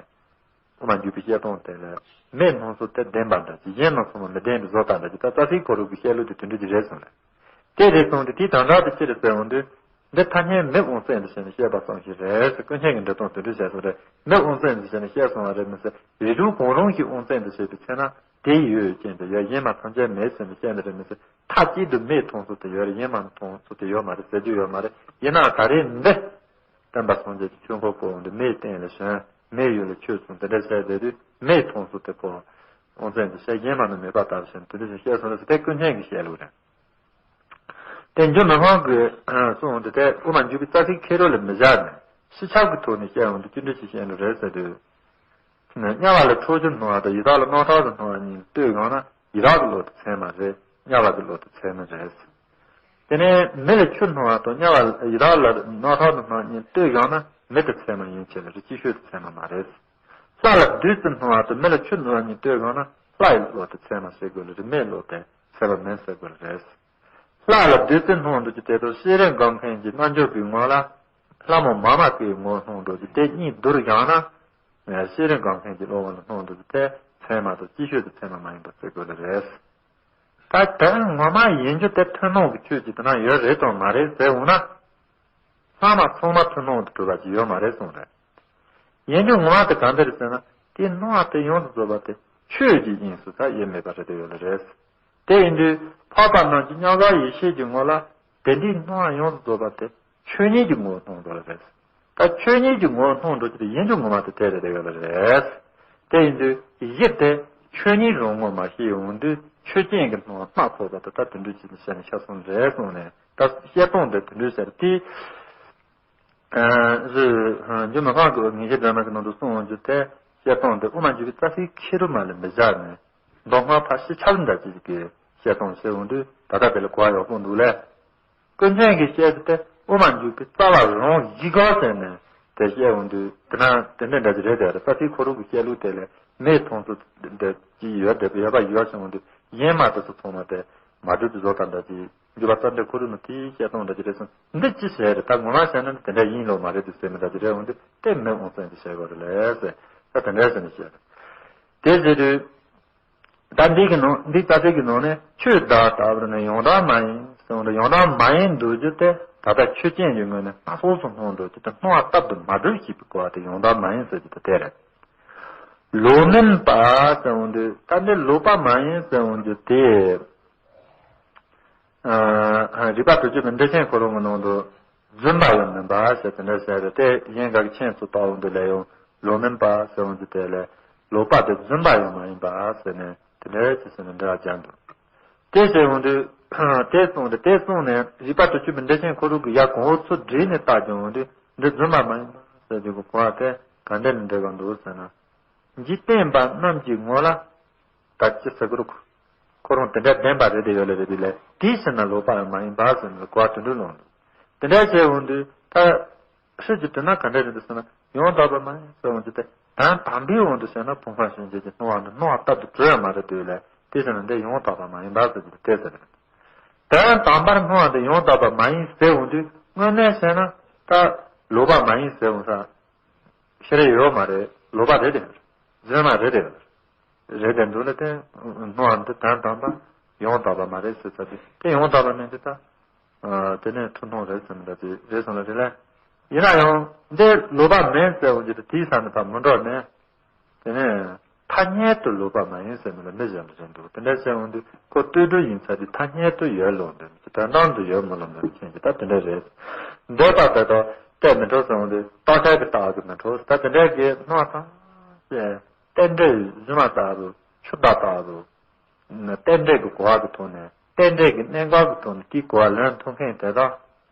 དབུ་མ་འཇུག་པའི་བཤད་སྟངས་དེ་ལ་མེ་སྣང་ཚུལ་དེ་བདེན་པ་འདྲ་ཅིག་གཞན་སྣང་ཚུལ་མ་མི་བདེན་པའི་བཟོ་ལྟ་འདྲ་ཅིག་ད་རྩ་ཚིག་ཁོ་རང་གི་བཤད་ལུགས་དེ་དེ་འདྲ་ཅིག་རེད་གསུངས་ལ། དེ་རེད་གསུངས་ཏེ་དེའི་དོན་དག་དེ་ཅི་རེད་ཟེར་འོང་དུས། འདི་ཐ་སྙད་མེ་དབང་བཙན་དུ་བྱས་ནས་བཤད་པ་ཙམ་ཞིག་རེད་ཟེར་ཀུན་མཁྱེན་གྱི་འགྲེལ་སྟངས་དེ་འདྲ་བྱས་སོང་རེད། མེ་དབང་བཙན་དུ་བྱས་ནས་བཤད་སོང་བ་རེད་མི་ཟེར། རིགས་དྲུག་གང་རུང་གི་དབང་བཙན་དུ་བྱས་པའི་ཚེ་ན་དེ་ཡོད་ཅན་དུ་ཡོད། གཞན་མ་ཐམས་ཅད་མེད་ཟེར་ནས་བཤད་ནི་རེད་མི་ཟེར། མཐའ་གཅིག་ཏུ་མེ་མཐོང་ཚུལ་དེ་ཡོད་རེད། གཞན་མ་མཐོང་ཚུལ་དེ་ཡོད་མ་རེད་ཟེར་རྒྱུ་ཡོད་མ་རེད། ཡིན་ནའང་ད་རེས་འདི། སྟོན་པ་སངས་རྒྱས་ཀྱི་ཆོས་འཁོར་བསྐོར་འོང་དུས་མེའི་སྟེང་ལ་བྱོན། མེའི་ཡུལ་ལ་ཆོས་གསུངས་དེ་འདྲ་བཤད་བསྡད་དུས་མེ་མཐོང་ཚུལ་དེ་ཁོ། དབང་བཙན་དུ་བཤད། གཞན་མ་ནི་མེད་པ་ལྟར་བྱོན་དེ་འདྲ་བཤད་སོང་ལ་ཟེར་དེ་ཀུན་མཁྱེན་གྱི་བཤད་ལུགས་རེད། དེ་འཇུ་མི་ཕམ་གྱིས་གསུངས་འདི་དེ་དབུ་མ་འཇུག་པའི་རྩ་ཚིག་ཁེ་རོ་ལ་མི་བཞག་ནས་སྤྱི་ཁྱབ་ཀྱི་ཐོག་ནས་བཤད་འོང་དུས་ཅི་འདྲ་ཞིག་བཤད་ནི་རེད་ཟེར་དུས། དམྱལ་བ་ལ་ཁྲོ་ཆུ་སྣང་བ་དང་ཡི་དྭགས་ལ་རྣག་ཁྲག་ཏུ་སྣང་བ་གཉིས་ལྟོས་ཡོང་ན་ཡི་དྭགས་ཀྱི་བློ་དེ་ཚད་མ་རེད། དམྱལ་བ་གི་བློ་དེ་ཚད་མ་རེད། དེ་ནས་མེ་ལ་ཆུ་སྣང་བ་དང་དམྱལ་བ་ཡི་དྭགས་ལ་རྣག་ཁྲག་ཏུ་སྣང་བ་གཉིས་ལྟོས་ཡོང་ན་མེ་དེ་ཚད་མ་ཡིན་ཕྱིར་རི་སྐྱེས་ཤོས་དེ་ཚད་མ་མ་རེད། ལྷ་ལ་བདུད་རྩི་སྣང་བ་དང་མེ་ལ་ཆུ་སྣང་བ་གཉིས་ལྟོས་ཡོང་ན་ལྷ་ཡི་བློ་དེ་ཚད་མ་ཟེར་དགོས་ལ་རེད། མེའི་བློ་དེ་ཚད་མ་མིན་ཟེར་དགོས་ལ་རེད། ལྷ་ལ་བདུད་རྩི་སྣང་འདུག་ཀྱི་དེ་དག་ཤེས་རིག་འགག་མཁན་གྱི་རྣལ་འབྱོར་པའི་ངོ་ལ་ལྷ་མོ་མ་མ་ཀའི་ངོ་སྣང་འདུག་ཀྱི་དེ་གཉིས་བསྡུར་བཞག་ན། ཤེས་རིག་འགག་མཁན་གྱི་བློ་ངོ་ལ་སྣང་འདུག་ཀྱི་དེ་ཚད་མ་དང་སྐྱེས་ཤོས་དེ་ཚད་མ་མ་ཡིན་པ་ཟེར་དགོས་ལ་རེད། ད་དོན་ངོ་མ་ཡིན་རྒྱུ་དེ་ཐུན་མོང་གི་ཆོས་ཀྱི་དེ་ན་ཡོད་རེད་དང་མ་རེད་ཟེར་འོང་ན། ཚང་མ་ཚང་མ་ཐུན་མོང་དུ་གྲུབ་པ་ཅིག་ཡོད་མ་རེད་གསུངས་རེད། ཡིན་རྒྱུ་ངོ་མ་དེ་གང་འདྲ་རེད་ཟེར་ན་དེའི་སྣང་བ་དེ་ཡོངས་སུ་རྫོགས་པ་དེ་ཆོས་ཀྱི་དབྱིངས་སུ་ད་དབྱེར་མེད་པ་རེད་དེ་ཡོད་ལ་རེད། དེ་ཡིན་དུས་འཕགས་པ་རྣམས་ཀྱི་མཉམ་གཞག་ཡེ་ཤེས་ཀྱི་ངོ་ལ་དེ་འདྲའི་སྣང་བ་ཡོངས་སུ་རྫོགས་པ་དེ་ཆོས་ཉིད་ཀྱི་ངོ་བོར་སྣང་འགྲོ་ལ་རེད། ད་ཆོས་ཉིད་ཀྱི་ངོ་བོར་སྣང་འགྲོ་རྒྱུ་དེ་ཡིན་རྒྱུ་ངོ་མ་དེ་དེ་རེད་དེ་ཡོད་ལ་རེད། དེ་ཡིན་དུས་གཞི་དེ་ཆོས་ཉིད་རང་ངོ་མ་ཤེས་ཡོང་དུས་ཆོས་ཅན་གྱི་སྣང་བ་སྣ་ཚོགས་པ་དེ་ད་དེ་འདྲ་ཅིག་བཤད་ནས་ཤ་ཚ་རེད་གསུངས་ནས་ད་བཤད་སྟངས་དེ་དེ་འདྲ་ཟེར་དེ། རི་འཇུ་མི་ཕམ་གྱི་ངེས་ཤེས་སྒྲོན་མ་གི་ནང་དུ་གསུངས་ཡོང་རྒྱུ་དེ་བཤད་སྟངས་དེ་དབུ་མ་འཇུག་པའི་རྩ་ཚིག་ཁེ་རུ་མ་ལས་མི་བཞག་ནས་མདོ་སྔགས་ཕར་ཕྱི་ཁྱབ་འདྲ་ཅིག་གི་བཤད་སྟངས་བཤད་ཡོང་དུས་ད་ལྟ་དེ་ལ་གོ་བ་ཡག་པོ་འདུག་ལས། ཀུན་མཁྱེན་གྱི་བཤད་ཚུལ་དེ་དབུ་མ་འཇུག་པའི་རྩ་བ་རང་གཞི་གང་ཟེར་ནས་དེ་བཤད་ཡོང་དུས་དེ་ན་དེ་འདྲ་འདྲ་ཅིག་རེད་དེ་རེད། རྩ་ཚིག་ཁོ་རང་གི་བཤད་ལུགས་དེ་ལས་མེ་མཐོང་ཚུལ་འདི་ཅིག་ཡོད་དེ་ཡོད་པ་ཡོད་བྱུང་དུས་གཞན་མ་དེ་ཚོ་ཚང་མ་དེ་མ་གྲུབ་ཀྱི་བཟོ་ལྟ་འདྲ་ཅིག་འཇུག་པ་རྩ་འགྲེལ་ཁོ་རང་ནི་དེའི་བཤད་སྟངས་འདྲ་ཅིག་རེད་གསུངས། འདི་ཅི་ཟེར་རེད། ད་ངོ་མ་བཤད་ན་ནི་དེ་འདྲ་ཡིན་ལོ་མ་རེད་དེ་ཟེར་མི་འདྲ་ཅིག་རེད་འོང་དུས་དེ་མེ་དབང་བཙན་དུ་བྱས་པ་རེད་ལས་ཟེར་ད་དེ་འདྲ་ཟེར་ནས་བཤད་རེད། དེ་ཟེར་དུས། ད་འདི་གི་ནང་འདི་རྩ་ཚིག་གི་ནང་ནས་ཆོས་བདག་ལྟ་བུར་ནི་ཡང་དག་མ་ཡིན་གསུངས་འདུག་ཡང་དག་མ་ཡིན་འདོད་རྒྱུ་དེ་ད་ལྟ་ཆོས་ཅན་གྱི་ངོས་ནས་སྣ་ཚོགས་སུ་སྣང་འགྲོ་རྒྱུ་དེ་སྣང་བ་ལྟར་དུ་མ་གྲུབ་ཞེས་པའི་གོ་བ་དེ་ཡང་དག་མ་ཡིན་ཟེར་རྒྱུ་དེ་དེ་རེད། ལོག་མིན་པ་གསུངས་འདུག་ད་འདི་ལོག་པ་མ་ཡིན་གསུངས་རྒྱུ་དེ། རིགས་པ་དྲུག་ཅུ་པའི་འགྲེལ་ཆེན་ཁོ་རང་གི་ནང་དུ་རྫུན་པ་ཡང་མིན་པ་ཞེས་དེ་འདྲ་ཟེར་རེད་དེ་གཞན་འགའ་གི་མཆན་ཚུར་བཏགས་འོང་དུས་ལས་ཡང་ལོག་མིན་པ་ཟེར་འོང་དུས་དེ་ལས་ལོག་པ་དེ་རྫུན་པ་ཡང་མ་ཡིན་པ་ཟེར་ནས་དེ་འདྲ་ཅི་ཟེར་ནས་འགྲེལ་བ་སྦྱར་འདུག་དེ་ཟེར་འོང་དུས་དེ་གསུངས་ཏེ་དེ་གསུངས་ནས་རིགས་པ་དྲུག་ཅུ་པའི་འགྲེལ་ཆེན་ཁོ་རང་གི་ཡ་གོང་འོག་ཚུར་བསྒྲིལ་ནས་བལྟ་རྒྱུ་འོང་དུས་འདི་རྫུན་པ་མ་ཡིན་པ་ཟེར་རྒྱུ་གི་གོ་བ་དེ་ག་འདྲ་ནས་འགྲེལ་དགོས་འདུག་ཟེར་ན། འཇིག་རྟེན་པ་རྣམས་ཀྱི་ངོ་ལ། ད་ཅི་ཟེར་དགོས་རུ། ཁོ་རང་དེ་འདྲ་བདེན་པ་རེད་དེ་ཡོད་ལ་རེད་དེ་ལས་དེའི་ཕྱིར་ན་ལོག་པ་ཡང་མ་ཡིན་པ་ཟེར་ནས་གོ་བ་དེ་འདྲ་ལོངས་འདུག་དེ་འདྲ་བྱས་འོང་དུས་ད་ཧྲིལ་གྱིས་དྲིས་ན་ག་འདྲ་རེད་འདུག་ཟེར་ན་ཡང་དག་པ་མ་ཡིན་ཟེར་འོང་དུས་དེ་དོན་དམ་པའི་དབང་དུ་བྱས་ན་ཕུང་ཁམས་ཞིང་གཤེགས་ཀྱི་སྣང་བ་འདི་སྣང་བ་ལྟར་དུ་གྲུབ་ཡོད་མ་རེད་དེ་ལས་དེའི་ཕྱིར་ན་འདི་ཡང་དག་པ་མ་ཡིན་པ་ཟེར་རྒྱུ་དེ་ཟེར་རེད། དོན་དམ་པར་སྣང་བ་འདི་ཡང་དག་པ་མ་ཡིན་ཟེར་འོང་དུས་དངོས་གནས་བྱས་ན་ད་ལོག་པ་མ་ཡིན་ཟེར་འོང་ས། ཤེས་རེ་ཡོད་མ་རེད། ལོག་པ་རེད་དེ། རྫུན་མ་རེད་དེ། རེད་དེ་འདུག་ན་དེ་སྣང་བ་འདི་དོན་དམ་པ་ཡང་དག་པ་མ་རེད་ཟེར་ཚར་དུས་དེ་ཡང་དག་པ་མིན་དེ་ད། དེ་ནས་ཐུགས་མཐོང་རེད་ཟེར་མི་འདྲ་ཅིག་རེད་སོང་ལ་རེད་ལ། ཡིན་ན་ཡང་འདི་ལོག་པ་མིན་ཟེར་འོང་རྒྱུ་དེ་དེའི་ས་ནས་ཕར་མི་འགྲོ་ནས། དེ་ནས་ཐ་སྙད་དུ་ལོག་པ་མ་ཡིན་ཟེར་ནས་ལ་མི་གཞན་དུ་ཟེར་འདུག་དེ་འདྲ་བྱས་འོང་དུས་ཁོ་ལྟོས་གྲུབ་ཡིན་ཚར་དུས་ཐ་སྙད་དུ་ཡོད་ལོག་འདོད་མི་དོན་དམ་དུ་ཡོད་མི་ལོག་འདོད་མཁན་གྱི་ད་དེ་འདྲ་རེད། འདོད་པ་དེ་དག་གཏན་མི་འཕྲོག་ཟེར་འོང་དུས་རྟོགས་ཆགས་ཀྱི་རྟགས་ཀྱིས་མི་འཕྲོག་ད་དེ་འདྲ་གི་སྣང་སྟངས་ཀྱི་རྟེན་འབྲེལ་གཞི་མ་ལྟ་བུ་ཆུ་ཟླ་ལྟ་བུ། རྟེན་འབྲེལ་གྱི་གོ་བ་གི་ཐོག་ནས་རྟེན་འབྲེལ་གྱི་གནད་འགག་གི་ཐོག་ནས་དེའི་གོ་བ་ལེན་ཐུབ་མཁན་དེ་དག་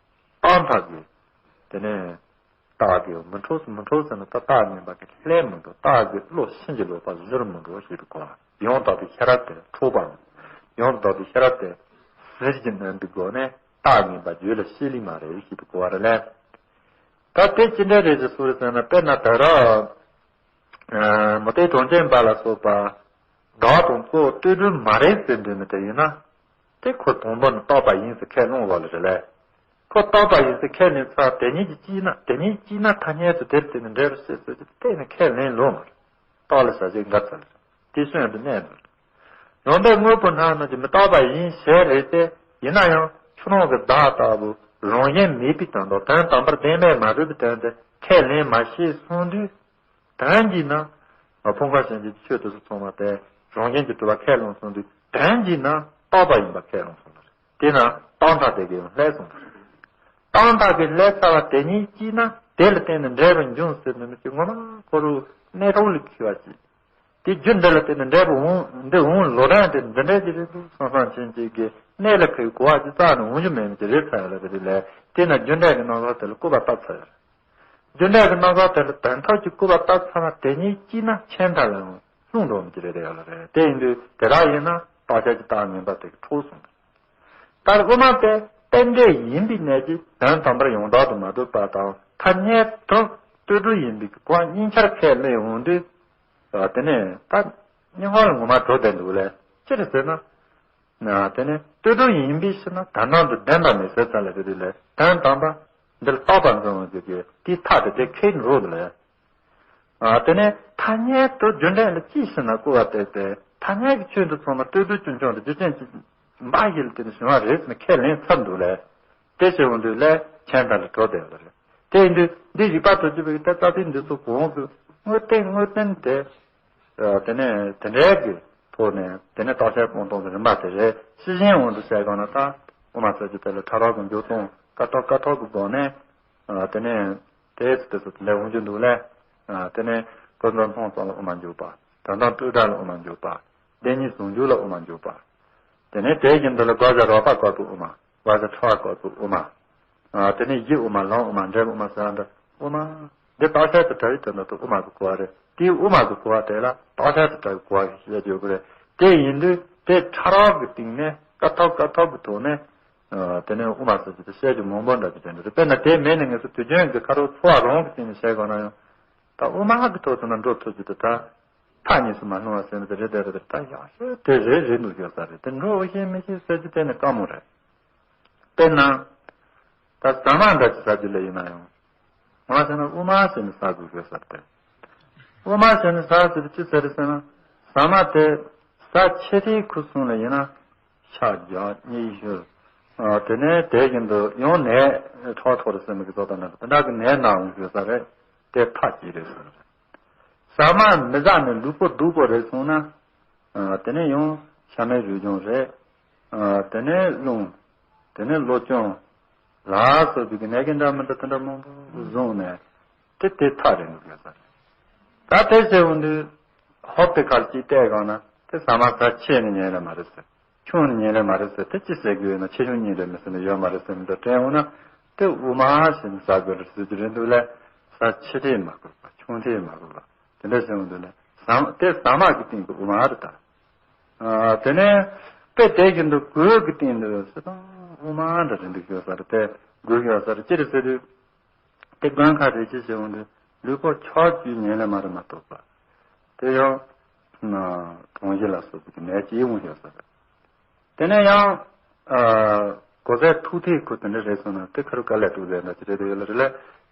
རྟག་མཐའ་གི་དེ་ནས་རྟགས་ཀྱིས་མི་འཕྲོག་མི་འཕྲོག་ཟེར་ན་ད་རྟགས་ངན་པ་གི་ལྷད་མི་འགྲོ། རྟགས་ཀྱིས་བློ་ཕྱིན་ཅི་ལོག་པ་བཟུར་མི་འགྲོ་ཞེས་པའི་གོ་བ། ཡང་དག་པའི་ཤེས་རབ་དེ་འཕྲོག་པ་མིན། ཡང་དག་པའི་ཤེས་རབ་དེ་ཟིལ་གྱིས་གནོན་པའི་སྒོ་ནས་རྟགས་ངན་པ་རྒྱུད་ལ་སྐྱེ་ལེ་མ་རེད་ཞེས་པའི་གོ་བ་རེད་ལ། ད་དེ་ཅི་འདྲ་རེད་ཅེས་སུ་རེད་ཟེར་ན་དཔེར་ན་ད་ར། མུ་སྟེགས་གྲོང་ཁྱེར་པ་ལ་སོགས་པ། བདག་དང་གཙོ་བོ་ལྟོས་གྲུབ་མ་རེད་ཟེར་འདོད་མི་དེ་ཡིན་ན། དེ་ཁོ་དང་པོ་ནས་རྟོགས་པ་ཡིན་ཟེར་ཁས་བླངས་པ་ལ་རེད་ལས། ཁོ་རྟོགས་པ་ཡིན་ཟེར་ཁས་ལེན་ཚར་དེ་ཉིད་ཀྱིས་སྐྱེས་ན་དེ་ཉིད་སྐྱེས་ན་ཐ་སྙད་དུ་དེར་བརྟེན་ནས་འབྲེལ་བར་བཤད་ཟེར་གྱི་གཏན་ནས་ཁས་ལེན་ལོང་མ་རེད། རྟོགས་ལ་བྱ་བྱེད་འགལ་ཚར་རེད། དེ་སོན་དུ་གནས་འདུག་ཡང་པའི་དངོས་པོ་སྣང་ནས་ཀྱི་མི་རྟག་པ་ཡིན་ཞེས་རེད་དེ། ཡིན་ན་ཡང་ཁྱོད་རང་གི་བདག་ལྟ་བུ་རང་བཞིན་མེད་པའི་དོན་དང་དོན་དམ་པར་བདེན་པར་མ་གྲུབ་པའི་དོན་དེ་ཁས་ལེན་མ་ཤེས་སོང་དུས། དོན་གྱིས་ན། ཕུང་ཁམས་ཞེན་ཆགས་ཀྱི་ཆོས་དེ་ཚོ་ཚང་མ་དེ་རང་བཞིན་གྱིས་གྲུབ་པ་ཁས་བླངས་སོང་དུས་དོན་གྱིས་ན་རྟག་པ་ཡིན་པ་ཁས་བླངས་སོང་ལ་རེད། དེས་ན་རྟག་མཐའ་དེ་གའི་ལྷད་སོང་ལ་རེད། རྟག་མཐའ་གི་ལྷད་ཚར་བ་དེ་ཉིད་ཀྱིས་ན་དེ་ལ་བརྟེན་ནས་འབྲེལ་བར་འབྱུང་ཟེར་ནས་མི་ཚེ་ངོ་མ་ཁོ་རུ་གནས་སྟངས་ལ་འཁེལ་བ་ཅིག་དེ་རྒྱུ་འདི་ལ་བརྟེན་ནས་འབྲས་བུ་འོང་འདི་འོང་ལོ་རན་དེ་འདི་འདྲའི་ཅིག་རེད་འདུག་སང་སང་ཆེན་ཅིག་གི་གནས་ལ་ཁེལ་གོ་བ་ཅི་རྩ་ནས་འོང་རྒྱུ་མེད་མི་ཅིག་རེད་ཚར་ཡོད་ལ་དེ་རེད་ལས་དེས་ན་རྒྱུ་འབྲས་ཀྱི་རྣམ་གཞག་དེ་ལ་སྐུར་པ་བཏབ་ཚར་ཡོད་རེད། རྒྱུ་འབྲས་ཀྱི་རྣམ་གཞག་དེ་ལ་དོན་ཐོག་གི་སྐུར་པ་བཏབ་ཚར་ན་དེ་ཉིད་ཀྱིས་ན་ཆད་མཐའ་ལ་ཡང་ལྷུང་འགྲོ་མི་ཅིག་རེད་ཡོད་ལ་རེད། དེ་ཡིན་དུས་དེ་དག་ཡིན་ན་རྟག་ཆད་ཀྱི་རྟགས་ངན་པ་དེ་གི་འཕྲོག་སོང་། ད་དབུ་མ་དེ་རྟེན་འབྲེལ་ཡིན་པའི་གནད་ཀྱིས་དོན་དམ་པར་ཡང་དག་ཏུ་མ་གྲུབ་པ་དང་ཐ་སྙད་དུ་ལྟོས་གྲུབ་ཡིན་པའི་གོ་བ་གཉིས་ཆར་ཁས་ལེན་འོང་དུས། དེ་ནས་ད་སྙན་ངག་ལ་ངོ་མ་འགྲོ་བསྡད་འདུག་ལས་ཅི་རེད་ཟེར་ན། དེ་ནས་ལྟོས་གྲུབ་ཡིན་པའི་ཕྱིར་ན་དོན་དམ་དུ་བདེན་པ་མེད་ཟེར་ཙམ་ལས་དེ་དུས་ལས་དོན་དམ་པ་འདིར་རྟོགས་པར་འཛིན་པ་ཟེར་གྱི་དེའི་མཐའ་དེ་དེ་ཁེལ་འགྲོ་འདུག་ལས། དེ་ནས་ཐ་སྙད་དུ་རྒྱུ་འབྲས་ལ་ཅིའི་ཕྱིར་ན་སྐུར་བ་བཏབ་སྟེ་ཐ་སྙད་ཀྱི་ཆོས་འདི་ཚང་མ་ལྟོས་གྲུབ་ཀྱི་འབྱུང་དུ་རྒྱུ་ཅན་གྱི་འབའ་ཞིག་ལ་བརྟེན་ནས་བྱུང་བ་རེད་ཟེར་ནས་ཁས་ལེན་ཚར་འདུག་ལས། དེ་ཕྱིར་འོང་དུས་ལས་ཆད་མཐའ་ལ་གྲོལ་བསྡད་ཡོད་རེད། དེ་ཡིན་དུས་འདི་རིགས་པ་དོར་གྱུར་པའི་ལྟ་རྩ་ཚིག་འདི་ཚོ་གོང་གི་དངོས་བསྟན་དངོས་བསྟན་དེ། དེ་ནས་དེ་འདྲའི་གི་ཐོག་ནས་དེ་ནས་རྟགས་ཆད་སྤོང་སྟངས་ཀྱི་རིམ་པ་དེ་རེད། ཕྱི་གཞན་དབང་དུ་བྱས་གང་ན་ད་དབུ་མ་ཟེར་རྒྱུ་དེ་ལ་ཕྲ་རགས་ཀྱི་འཇུག་སྟངས་ཀ་ཐོག་ཀ་ཐོག་གི་སྒོ་ནས། དེ་ནས་དེའི་ཚུལ་དེ་ཚོ་དེ་འདྲའི་འོང་རྒྱུ་འདུག་ལས། དེ་ནས་ཀུན་རྫོབ་སྣང་ཙམ་ལ་དབུ་མ་འཇུག་པ། དོན་དམ་སྤྲོས་བྲལ་ལ་དབུ་མ་འཇུག་པ། བདེན་གཉིས་ཟུང་འཇུག་ལ་དབུ་མ་འཇུག་པ། དེ་ནས་དེ་བཞིན་དུ་ལ་དགག་བྱ་རོགས་པ་བཀོད་པའི་དབུ་མ། དགག་བྱ་ཕྲ་བ་བཀོད་པའི་དབུ་མ། དེ་ནས་གཞི་དབུ་མ་ལམ་དབུ་མ་འབྲས་བུ་དབུ་མ་ཟེར་བ་འདི་དབུ་མ། འདི་རྟག་ཆད་དུ་བྲལ་བའི་དོན་དག་ཏུ་དབུ་མ་གི་གོ་བ་རེད། དེའི་དབུ་མ་གི་གོ་བ་དེ་ལ་རྟག་ཆད་དུ་བྲལ་བའི་གོ་བ་ཞེས་བརྗོད་དགོས་རེད། དེ་ཡིན་དུས་དེ་ཕྲ་རགས་ཀྱི་སྟེང་ནས་ཀ་ཐོག་ཀ་ཐོག་གི་ཐོག་ནས། དེ་ནས་དབུ་མ་ཟེར་རྒྱུ་དེ་བཤད་རྒྱུ་མང་པོ་འདྲ་ཅིག་དེ་འདྲ་རེད། དཔེར་ན་དེ་མེད་ནས་ངེས་སུ་དུས་རྒྱུན་གྱི་ཁ་རོག་འཚོ་བ་རང་གི་སྟེང་ནས་བཤད་དགོས་ན་ཡང་། ད་དབུ་མ་གི་ཐོག་ཏུ་ན་འགྲོ་ཐུབ་རྒྱུ་དེ་ད། མཐའ་གཉིས་སུ་མ་ལྷུང་བ་ཟེར་ནས་དེ་རེད་དེ་རེད་དེ་ད་ཡག་ཤོས་དེ་རེད་རེད་འདུག་ཤོད་ས་རེད། དེ་འགྲོ་ཤེས་མི་ཤེས་ཟེར་རྒྱུ་དེ་ནི་དཀའ་མོ་རེད། དཔེར་ན། ད་ཟ་མ་འདྲ་ཅིག་ཟ་རྒྱུ་ལས་ཡིན་ན་ཡང་། ང་ཟེར་ན་དབུ་མ་ཟེར་ནས་ཟ་དགོས་ཤོད་ས་རེད། དབུ་མ་ཟེར་ནས་ཟ་ཟེར་དུས་ཅི་ཟེར་རེད་ཟེར་ན། ཟ་མ་དེ་ཟ་ཆེ་དེའི་ཁུ་སོང་ལ་ཡིན་ན། ཤ་རྒྱགས་གཉིད་ཤོར། དེ་ནས་དེ་བཞིན་དུ་ཡང་ནད་ཁྲག་འཐོར་ཟེར་མི་གི་བཟོ་ལྟ་ན་དེ་འདྲ་གི་ནད་ན་འོང་ཤོད་ས་རེད། དེ་ཐག་གཅིག་རེད་ཟེར་རེད། ཟ་མ་མི་ཟ་ནས་ལུས་པོ་སྡུག་པོ་རེད་སོང་ན། དེ་ནས་ཡང་ཤ་མེད་རུས་གྱོང་རེད། དེ་ནས་རླུང་། དེ་ནས་གློ་གྱོང་། ལ་སོགས་པའི་གི་ནད་ཀྱི་འདྲ་མི་འདྲ་དེ་འདྲ་མང་པོ་བཟུང་ནས་དེ་དེ་ཐག་རིང་པོ་ཡོད་ས་རེད། ད་དེ་བྱས་འོང་དུས་ཧོབ་དེ་ཁར་ཅིག་བལྟས་གང་ན་དེ་ཟ་མ་ཟ་ཆེ་ནས་ཉན་ལེ་མ་རེད་ཟེར། ཆུང་ནས་ཉན་ལེ་མ་རེད་ཟེར། དེ་ཅི་ཟེར་དགོས་ན་ཆེ་ཆུང་གཉིས་རེད་མི་ཟེར་ནས་ཡོད་མ་རེད་ཟེར་ནས་འདི་དྲན་འོང་ན་དེ་དབུ་མ་ཞེས་ནས་ཟ་དགོས་རེད་ཟེར་གྱི་རེད་འདུག་ལས། ཟ་ཆེ་དེ་མ་དགོས་པ་ཆུང་དེ་མ་དགོས་པ་དེ་འདྲ་ཟེར་འོང་དུས་ནས་ཟ་དེ་ཟ་མ་གི་སྟེང་དུ་དབུ་མ་རེད་ད། དེ་ནས་དཔེ་དེ་བཞིན་དུ་གོས་ཀྱི་སྟེང་དུ་ཟེར་དང་དབུ་མ་འདྲ་རེད་འདུག་ཤོད་ས་རེད། དེ་གོས་ཤོད་ས་རེད་ཅི་རེད་ཟེར་དུས། དེ་དགོན་ཁ་རེ་ཅི་ཞིག་འོང་དུས་ལུས་པོ་ཆག་རྒྱུ་ཉེན་ལས་མ་རེད་མ་གཏོགས་པ། དེ་ཡང་གྲོང་གཞི་ལ་སོགས་པའི་ནད་ཅིག་འོང་ཤོད་ས་རེད། དེ་ནས་ཡང་གོ་ཟས་ཐུག་ཐེ་ཁུ་དེ་འདྲ་རེད་སོང་ན་དེ་ཁ་རུ་དཀའ་ལས་ཐུག་ཟས་འདྲ་ཅི་རེད་དེ་ཡོད་ལ་རེད་ལ།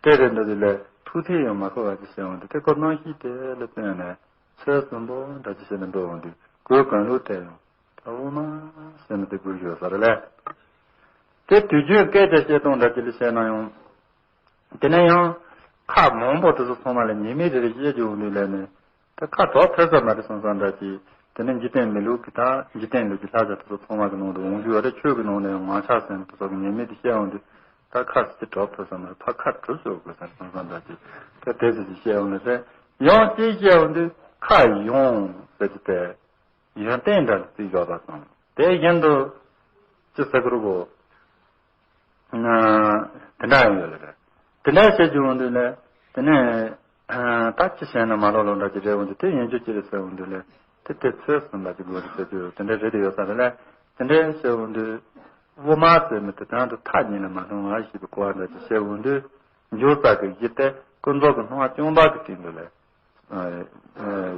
དེ་རེད་འདྲ་དེ་ལས་ཐུག་ཐེ་ཡང་མ་ཁོ་བ་ཅི་ཞིག་འོང་དུས་དེ་ཁོ་གནམ་གཤིས་དེ་ལ་བསྟུན་ནས་ཚོད་གསུམ་པོ་འདྲ་ཅི་ཞིག་ནས་འགྲོ་འོང་དུས་གོས་གང་ལུགས་དེ་ཡང་ད་དབུ་མ་ཟེར་ནས་དེ་གོས་ཤོད་ས་རེད་ལ། དེ་དུས་རྒྱུན་སྐད་ཆ་བཤད་སྟངས་འདྲ་ཅི་ལ་བཤད་ན་ཡང་། དེ་ནས་ཡང་ཁ་མང་པོ་དེ་ཚོ་ཚང་མ་ལ་ཉི་མའི་རེ་རེ་བཤད་རྒྱུ་འོང་དུས་ལས་ནས། ད་ཁ་གྲག་ཐུབ་ས་མ་རེད་བསམ་བསམ་འདྲ་ཅིག་དེ་ནས་འཇིག་རྟེན་མི་ལུགས་ཀྱི་ད་འཇིག་རྟེན་ལུགས་ཀྱི་ལྷ་བྱ་དེ་ཚོ་ཚང་མ་གི་ནང་དུ་འོང་རྒྱུ་ཡོད་རེད། ཆོས་ཀྱི་ནང་ནས་ཡང་ངག་ཆགས་ཟེར་ནས་དེ་ཚོ་གི་ཉེས་དམིགས་དེ་བཤད་འོང་དུས་ད་ཁ་ཟེར་གྱི་གྲག་ཐུབ་ས་མ་རེད། ཕ་ཁ་གྲུ་ཟེར་དགོས་ས་བསམ་བསམ་འདྲ་ཅིག་ད་དེ་ཟེར་ཅིག་བཤད་འོང་ནས་ཟེར། ཡང་ཅིག་བཤད་འོང་དུས་ཁ་ཡོང་ཟེར་གྱི་དེ། ཡོན་ཏན་འདྲ་རྩིས་འཇོག་པ་དང་། དེ་བཞིན་དུ་ཅི་ཟེར་གི་རུ་གོ། དེ་འདྲ་ཡང་ཡོད་ལ་རེད། དེ་འདྲ་བྱེད་རྒྱུ་འོང་དུས་ལས་དེ་ནས་ད་ཅི་བྱས་ན་མ་ལོག་ལོ་འདྲ་ཅིག་རེད་འོང་དུས་དེ་ཡིན་རྒྱུ་ཅི་རེད་ཟེར་འོང་དུས་ལས་དེ་དེ་ཚོད་ཟིན་པ་ཅིག་དགོས་རེད་ཟེར་རྒྱུ་དེ་འདྲ་རེད་དེ་ཡོད་ས་རེད་ལས། དེ་འདྲ་བྱེད་འོང་དུས་དབུ་མ་ཟེར་མི་དེ་དོན་དུ་མཐའ་གཉིས་ལ་མ་ལྷུང་བ་ཞིག་གི་གོ་བ་འདྲ་ཅིག་བྱེད་འོང་དུས་འཇུག་ས་གི་གཞི་དེ་ཀུན་རྫོབ་ཀྱི་སྣང་བ་བཅོམ་པ་གི་སྟེང་དུ་ལས།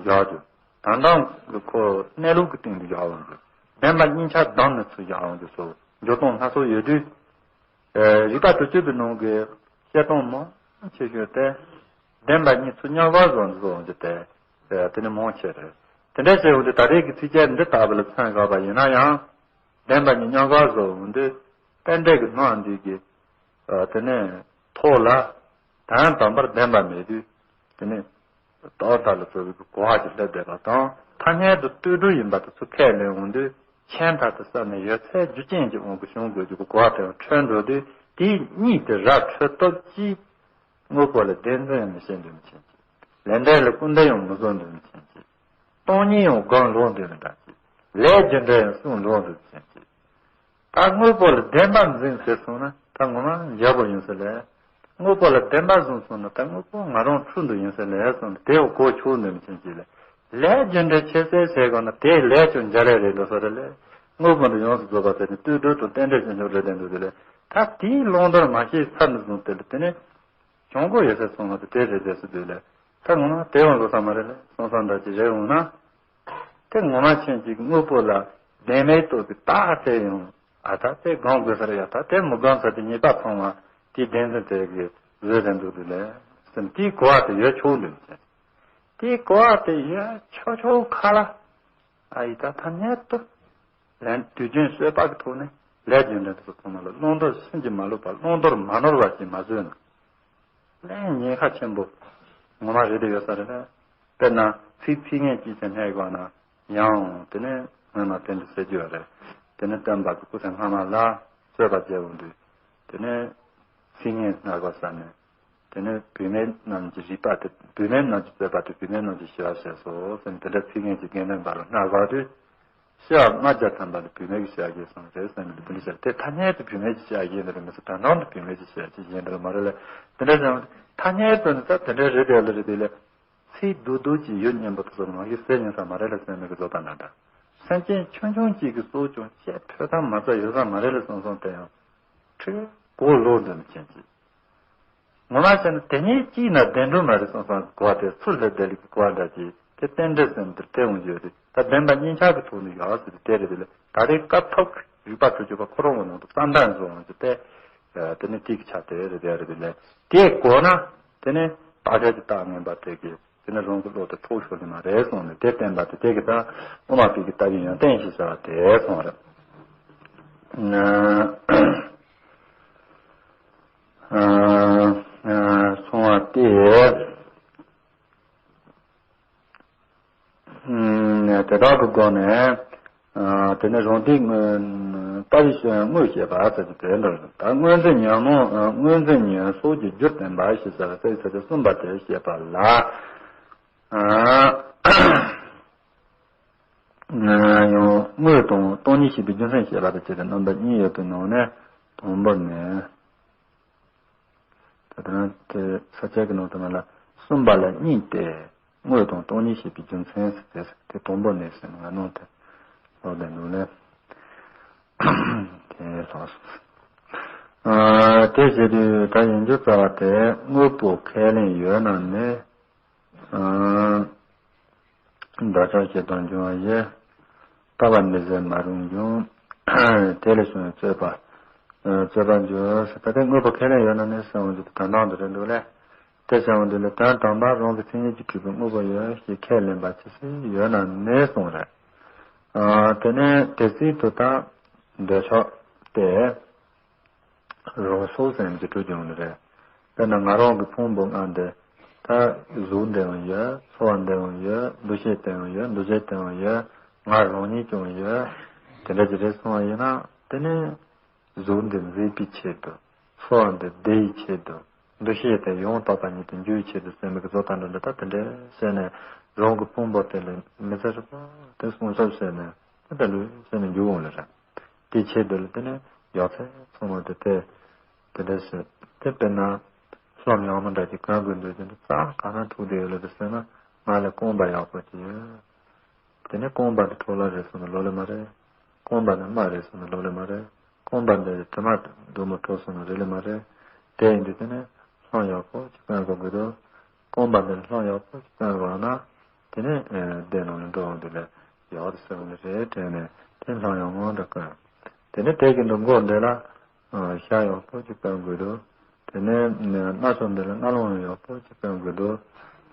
བཞག་རྒྱུ། དོན་དམ་གྱི་ཁོ་གནས་ལུགས་ཀྱི་སྟེང་དུ་བཞག་འོང་རྒྱུ། བདེན་པ་གཉིས་ཆར་བསྡམས་ནས་ཚུར་བཞག་འོང་རྒྱུ་སོགས་འགྱུར་སྟངས་སྣ་ཚོགས་ཡོད་དུས། རིགས་པ་དྲུག་ཅུ་པའི་ནང་གི་བཤད་སྟངས་མང་ཆེ་ཤོས་དེ། བདེན་པ་གཉིས་ཚུར་རྙོག་ག་བཟོ་འགྲོ་འོང་རྒྱུ་དེ། དེ་ནི་མང་ཆེ་རེད། དེ་འདྲ་བྱས་འོང་དུས་ད་རེས་ཀྱི་ཚིགས་བཅད་འདི་ལྟ་བུ་ལ་མཚོན་བཞག་པ་ཡིན་ན་ཡང་། བདེན་པ་གཉིས་རྙོག་ག་བཟོ་འོང་དུས་རྟེན་འབྲེལ་གྱི་སྣང་བ་འདི་གི། དེ་ནས་ཐོག་ལ། དོན་དམ་པར་བདེན་པ་མེད་དུས། དེ་ནས་རྟོག་བཏགས་ལ་སོགས་པའི་གོ་བ་ཞིག་སླེབས་བསྡད་པ་དང་ཐ་སྙད་དུ་ལྟོས་གྲུབ་ཡིན་པ་དེ་ཚོ་ཁས་ལེན་འོང་དུས་ཆད་མཐའ་དེ་བསལ་ནས་ཡོད་ཚད་རྒྱུ་ཅན་གྱི་དབང་གིས་བྱུང་དགོས་རྒྱུ་གི་གོ་བ་དེ་ཡང་འཕྲོད་འགྲོ་དུས་དེའི་གཉིས་དེ་ར་འཕྲོད་སྟོབས་ཀྱིས་དངོས་པོ་ལ་བདེན་འཛིན་ཡང་མི་བྱེད་འདོད་མི་བྱེད་ཀྱི། ལས་འབྲས་ལ་སྐུར་འདེབས་ཡང་མི་བཟོ་འདོད་མི་བྱེད་ཀྱི། སྟོང་ཉིད་ཡང་སྒོམ་ལོག་འདོད་མི་འདྲ་ཀྱི། ལས་རྒྱུ་འབྲས་ཡང་གསུང་ལོག་འདོད་མི་བྱེད་ཀྱི། ད་དངོས་པོ་ལ་བདེན་པ་འཛིན་ཟེར་སོང་ན་ད་ངོ་མ་འཇལ་པོ་ཡིན་ས་ལས། དངོས་པོ་ལ་བདེན་པ་བཟུང་སོང་ན་ད་དངོས་པོ་ང་རང་འཁྲུལ་འདུག་ཡིན་ས་ལས་སོང་ན་དེ་གོ་ཆོད་འདུག་མི་ཆེན་གྱིས་ལས། ལས་རྒྱུ་འབྲས་ཆེ་སའི་ཟེར་གོ་ན་དེ་ལས་ཀྱང་འཇལ་ལས་རེད་འདུག་ས་རེད་ལས། དངོས་པོ་འདི་ཡོངས་སུ་རྫོགས་པ་ཟེར་ནས་ལྟོས་གྲོལ་དང་རྟེན་འབྲེལ་ཅན་ཆོག་རེད་དེ་འདུག་དེ་ལས། ད་དེའི་བླང་དོར་མ་ཤེས་ཚར་ནས་བཟུང་དེ་ལ་དེ་ནས། གྱོང་གོ་ཡོད་ས་སོང་བ་དེ་དེ་རེད་དེ་སུ་དེ་ལས། ད་ངོ་མ་དེ་ཡང་བཟོ་ས་མ་རེད་ལས་སོང་ས་འདྲ་ཅིག་རེད་འོང་ན། དེ་ངོ་མ་ཆེན་གྱི་དངོས་པོ་ལ་བདེན་མེད་རྟོགས་པའི་རྟགས་དེ་ཡང་ཨ་ད་དེ་སྒོམ་དགོས་ས་རེད་ཡ། ད་དེ་མི་སྒོམ་ས་དེ་ཉེས་པ་ཚང་བ་དེའི་བདེན་འཛིན་དེ་གི་བཟོས་རེད་འདུག་དེ་ལས་སེམས་དེའི་གོ་བ་དེ་ཡོད་ཆོག་འདུག་ཅེས། དེའི་གོ་བ་དེ་ཡོད་ཆོག་ཆོག་ཁ་ལ་ཨ་ཡི་ད་ཐ་སྙད་དུ་ལན་དུས་རྒྱུན་བཟོད་པ་གི་ཐོག་ནས་ལས་རྒྱུ་འབྲས་དེ་ཚོ་ཚང་མ་ལ་བླང་དོར་སེམས་ཀྱིས་མ་ལོབས་པ་བླང་དོར་མ་ནོར་བ་ཞིག་མ་བཟོས་ན། ལན་ཉེན་ཁ་ཆེན་པོ་ངོ་མ་རེད་དེ་ཡོད་ས་རེད་ལ། དཔེར་ན་ཚིག་ཚིག་ངན་གཅིག་ཀྱང་སྨྲས་དགོས་ན་ཡང་དེ་ནས་སྔོན་མ་དེ་འདྲ་ཟེར་རྒྱུ་ཡོད་རེད། དེ་ནས་སྟོན་པ་གི་སྐུ་ཚེ་སྔ་མ་ལ་རྩོད་པ་བྱས་འོང་དུས་དེ་ནས་ཚིག་ངན་སྨྲ་དགོས་ས་ནས་དེ་ནས་བུད་མེད་རྣམས་ཀྱི་རིགས་པ་དེ་བུད་མེད་རྣམས་ཀྱི་རྩོད་པ་དེ་བུད་མེད་རྣམས་ཀྱི་ཞི་བར་བྱས་སོ་ཟེར་ནས་དེ་འདྲ་ཚིག་ངན་གྱི་རྒན་ལྡན་པ་ལ་སྨྲ་དགོས་དུས། ཤེས་པ་ལྔ་བརྒྱ་ཐམ་པ་ལ་བུད་མེད་ཀྱི་ཤེས་པ་ཡིན་གསུངས་རེད་ཟེར་ནས་འདི་འདྲ་བཤད་དེ་ཐ་སྙད་དུ་བུད་མེད་ཀྱི་ཤེས་པ་ཡིན་ནི་རེད་མི་ཚེ་དོན་དམ་དུ་བུད་མེད་ཀྱི་ཤེས་པ་ཅིག་ཡིན་ནི་རེད་མ་རེད་ལ། འདི་འདྲ་བྱུང་ཐ་སྙད་དུ་ནི་ད་དེ་འདྲ་རེད་དེ་ལ་རེད་དེ་ལ། ཚིག་རྡུག་རྡུག་ཅིག་ཡོད་སྙམ་པ་དེ་ཚོ་ནང་གི་གསལ་ཉན་ས་མ་རེད་ལ་སེམས་མི་གི་བཟོ་ལྟ་འདྲ་འདྲ། སེམས་ཅན་ཆུང་ཆུང་གཅིག་གི་སྲོག་ཀྱང་བཅད་ཕོད་ཐབས་མ་རྩ་ཡོད་ས་མ་རེད་ལ་སོང་སོང་དེ་ཡང་ཁྲི་གོ་ལོག་འདོད་མི་ཅན་ཅིག་ངོ་མ་བྱས་ན་དེ་ཉིད་གཅིག་ན་བདེན་གྲུབ་མ་རེད་སོང་སོང་གི་གོ་བ་དེ་ཚུར་སླེབས་བསྡད་ལུགས་ཀྱི་གོ་བ་འདྲ་ཅིག་དེ་རྟེན་འབྲེལ་ཟེར་ནས་དེར་ཐེ་འོང་རྒྱུ་ཡོད་རེད། ད་བདེན་པ་གཉིས་ཆར་གྱི་ཐོག་ནས་ཡོད་ཟེར་དེ་རེད་དེ་ལས་ད་རེས་སྐབས་ཐོབ་རིགས་པ་དྲུག་ཅུ་པ་ཁོ་རང་གི་ནང་དུ་བསམ་གཏན་བཟོ་འོང་རྒྱུ་དེ། དེ་ནི་དེ་གི་ཆ་དེ་རེད་དེ་རེད་དེ་ལས་དེ་གོ་ན་དེ་ནི་བརྟག་དཔྱད་ཀྱི་རྟགས་ངན་པ་དེ་གི་དེ་ནི་རང་གི་བློ་དེ་འཕྲོག་ཤོར་ནི་མ་རེད་གསུངས་ནས་དེ་བསྟན་པ་དེ་དེ་གི་ད་དབུ་མ་པའི་གི་ལྟ་བའི་ཡོན་ཏན་ཞེས་བྱ་བ་དེ་གསུངས་རེད། སོང་བ་སྟེ། དེ་དག་གི་སྒོ་ནས་དེ་ནི་རང་སྡེའི་དངོས་ལྟ་བའི་དངོས་བཤད་པ་ཟེར་གྱི་དེ་འདྲ་ད་དངོས་འཛིན་ཉོན་མོངས་དངོས་འཛིན་ཉོན་སོགས་ཀྱི་རྒྱུར་བསྟན་པ་ཞེས་བྱ་བ་ཟེར་གྱི་གསུམ་པ་དེ་བཤད་པ་ལ། ཡང་དངོས་དང་སྟོང་ཉིད་ཤེས་པའི་རྒྱུ་མཚན་བཤད་པ་དང་བཅས་ཏེ་རྣམ་པ་གཉིས་ཡོད་པའི་ནང་ནས་དང་པོ་ནི། ད་ལྟ་ན་དེ་ས་བཅད་ཀྱི་ནང་དུ་ང་ལ་གསུམ་པ་ལ་གཉིས་ཏེ་དངོས་དང་སྟོང་ཉིད་ཤེས་པའི་རྒྱུ་མཚན་ཟེར་ཏེ་དེ་དང་པོ་ནས་ཟེར་ང་ནང་དུ་ལོག་ལས་འདུག་ལས། དེ་ལྷག་སོང་། དེ་བྱེད་དུས་ད་ཡིན་རྒྱུ་རྩ་བ་དེ་དངོས་པོ་ཁས་ལེན་ཡོད་ན་ནི། འདོད་ཆགས་ཞེ་སྡང་འབྱུང་བ་ཡི། ལྟ་བ་མི་བཟད་མ་རུངས་འབྱུང་། དེ་ལས་བྱུང་བའི་རྩོད་པ། རྩོད་པ་འབྱུང་ཟེར་ད་ལྟའི་དངོས་པོ་ཁས་ལེན་ཡོད་ན་ནི་གསུངས་འདུག་ད་ནང་དུ་རེད་འདུག་ལས། དེ་བྱུང་འདུག་ལས་དོན་དམ་པར་རང་གི་མཚན་ཉིད་ཀྱིས་གྲུབ་པའི་དངོས་པོ་ཡོད་ཞེས་ཁས་ལེན་པ་ཇི་སྲིད་ཡོད་ན་ནི་གསུངས་རེད། དེ་ནས་དེ་སྲིད་དུ་ད་འདོད་ཆགས་ཏེ། རང་སོ་སོའི་འཇིགས་སྐྲག་བྱུང་ནི་རེད། དཔེར་ན་ང་རང་གི་ཕུང་པོ་ལྔ་འདི། ད་གཟུགས་འདི་ཡང་ཡོད། ཚོར་བ་འདི་ཡང་ཡོད། འདུ་ཤེས་དེ་ཡང་ཡོད། འདུ་བྱེད་དེ་ཡང་ཡོད། ང་རང་ཉིད་ཀྱང་ཡོད། དེ་འདྲ་ཅིག་རེད་སོང་བ་ཡིན་ན། དེ་ནས་གཟུགས་འདི་མཛེས་པའི་ཆེད་དུ། ཚོར་བ་འདི་བདེ་བའི་ཆེད་དུ། འདུ་ཤེས་དེ་ཡང་དག་པ་ཉིད་དུ་འགྱུར་བའི་ཆེད་དུ་ཟེར་མི་གི་བཟོ་ལྟ་འདྲ་འདྲ། ད་དེ་འདྲ་བཤད་ནས་རང་གི་ཕུང་པོ་དེ་ལ་མི་ཚེ་ཧྲིལ་པོ་དེ་སྲུང་སྐྱོབ་བྱས་ནས། ད་ལྟ་ལུས་བྱས་ནས་འགྱུར་འོང་ལ་རེད། དེའི་ཆེད་དུ་ལ་དེ་ནས་ཡོད་ཚད་ཚང་མ་དེ་དེ་དེ་འདྲ་ཞིག་དེ་དཔེར་ན་ལྷམ་ཡང་མོ་འདྲ་ཅིག་གོན་དགོས་འདུག་དེ་འདྲ་རྩ་ག་ན་འཁྲུག་བསྡད་ཡོད་ལ་དེ་ཟེར་ན། ང་ལ་རྐང་པ་ཡག་པོ་ཅིག་ཡོད། དེ་ནས་རྐང་པ་འདི་འཕྲོ་བརླག་རེད་ཟེར་ན་ལོ་ལེ་མ་རེད། རྐང་པ་འདི་རྨ་རེད་ཟེར་ན་ལོ་ལེ་མ་རེད། རྐང་པ་འདི་དྲི་མ་དུ་མ་འཕྲོ་སོང་ན་རེད་ལེ་མ་རེད། དེ་ཡིན་དུས་དེ་ནས་ལྷམ་ཡག་པོ་ཅིག་གོན་དགོས་དགོས་འདུག་རྐང་པ་འདི་ལྷམ་ཡག་པོ་ཅིག་གོན་དགོས་ན། དེ་ནས་ཨེ་བདེ་ནང་ལ་འགྲོ་འོང་དེ་ལས་ཡག་དེ་ཟེར་བ་ནི་རེད་དྲན་ནས། དེ་ལྷམ་ཡག་མོ་འདྲ་གོན། དེ་ནས་དེ་གི་འདི་མགོ་འདི་ལ་ཨ་ཤ་ཡག་པོ་ཅིག་གོན་དགོས་འདུག་དེ་ནས་སྣ་ཚོགས་འདི་ལ་སྣ་ལོང་ཡག་པོ་ཅིག་གོན་དགོས་འདུག་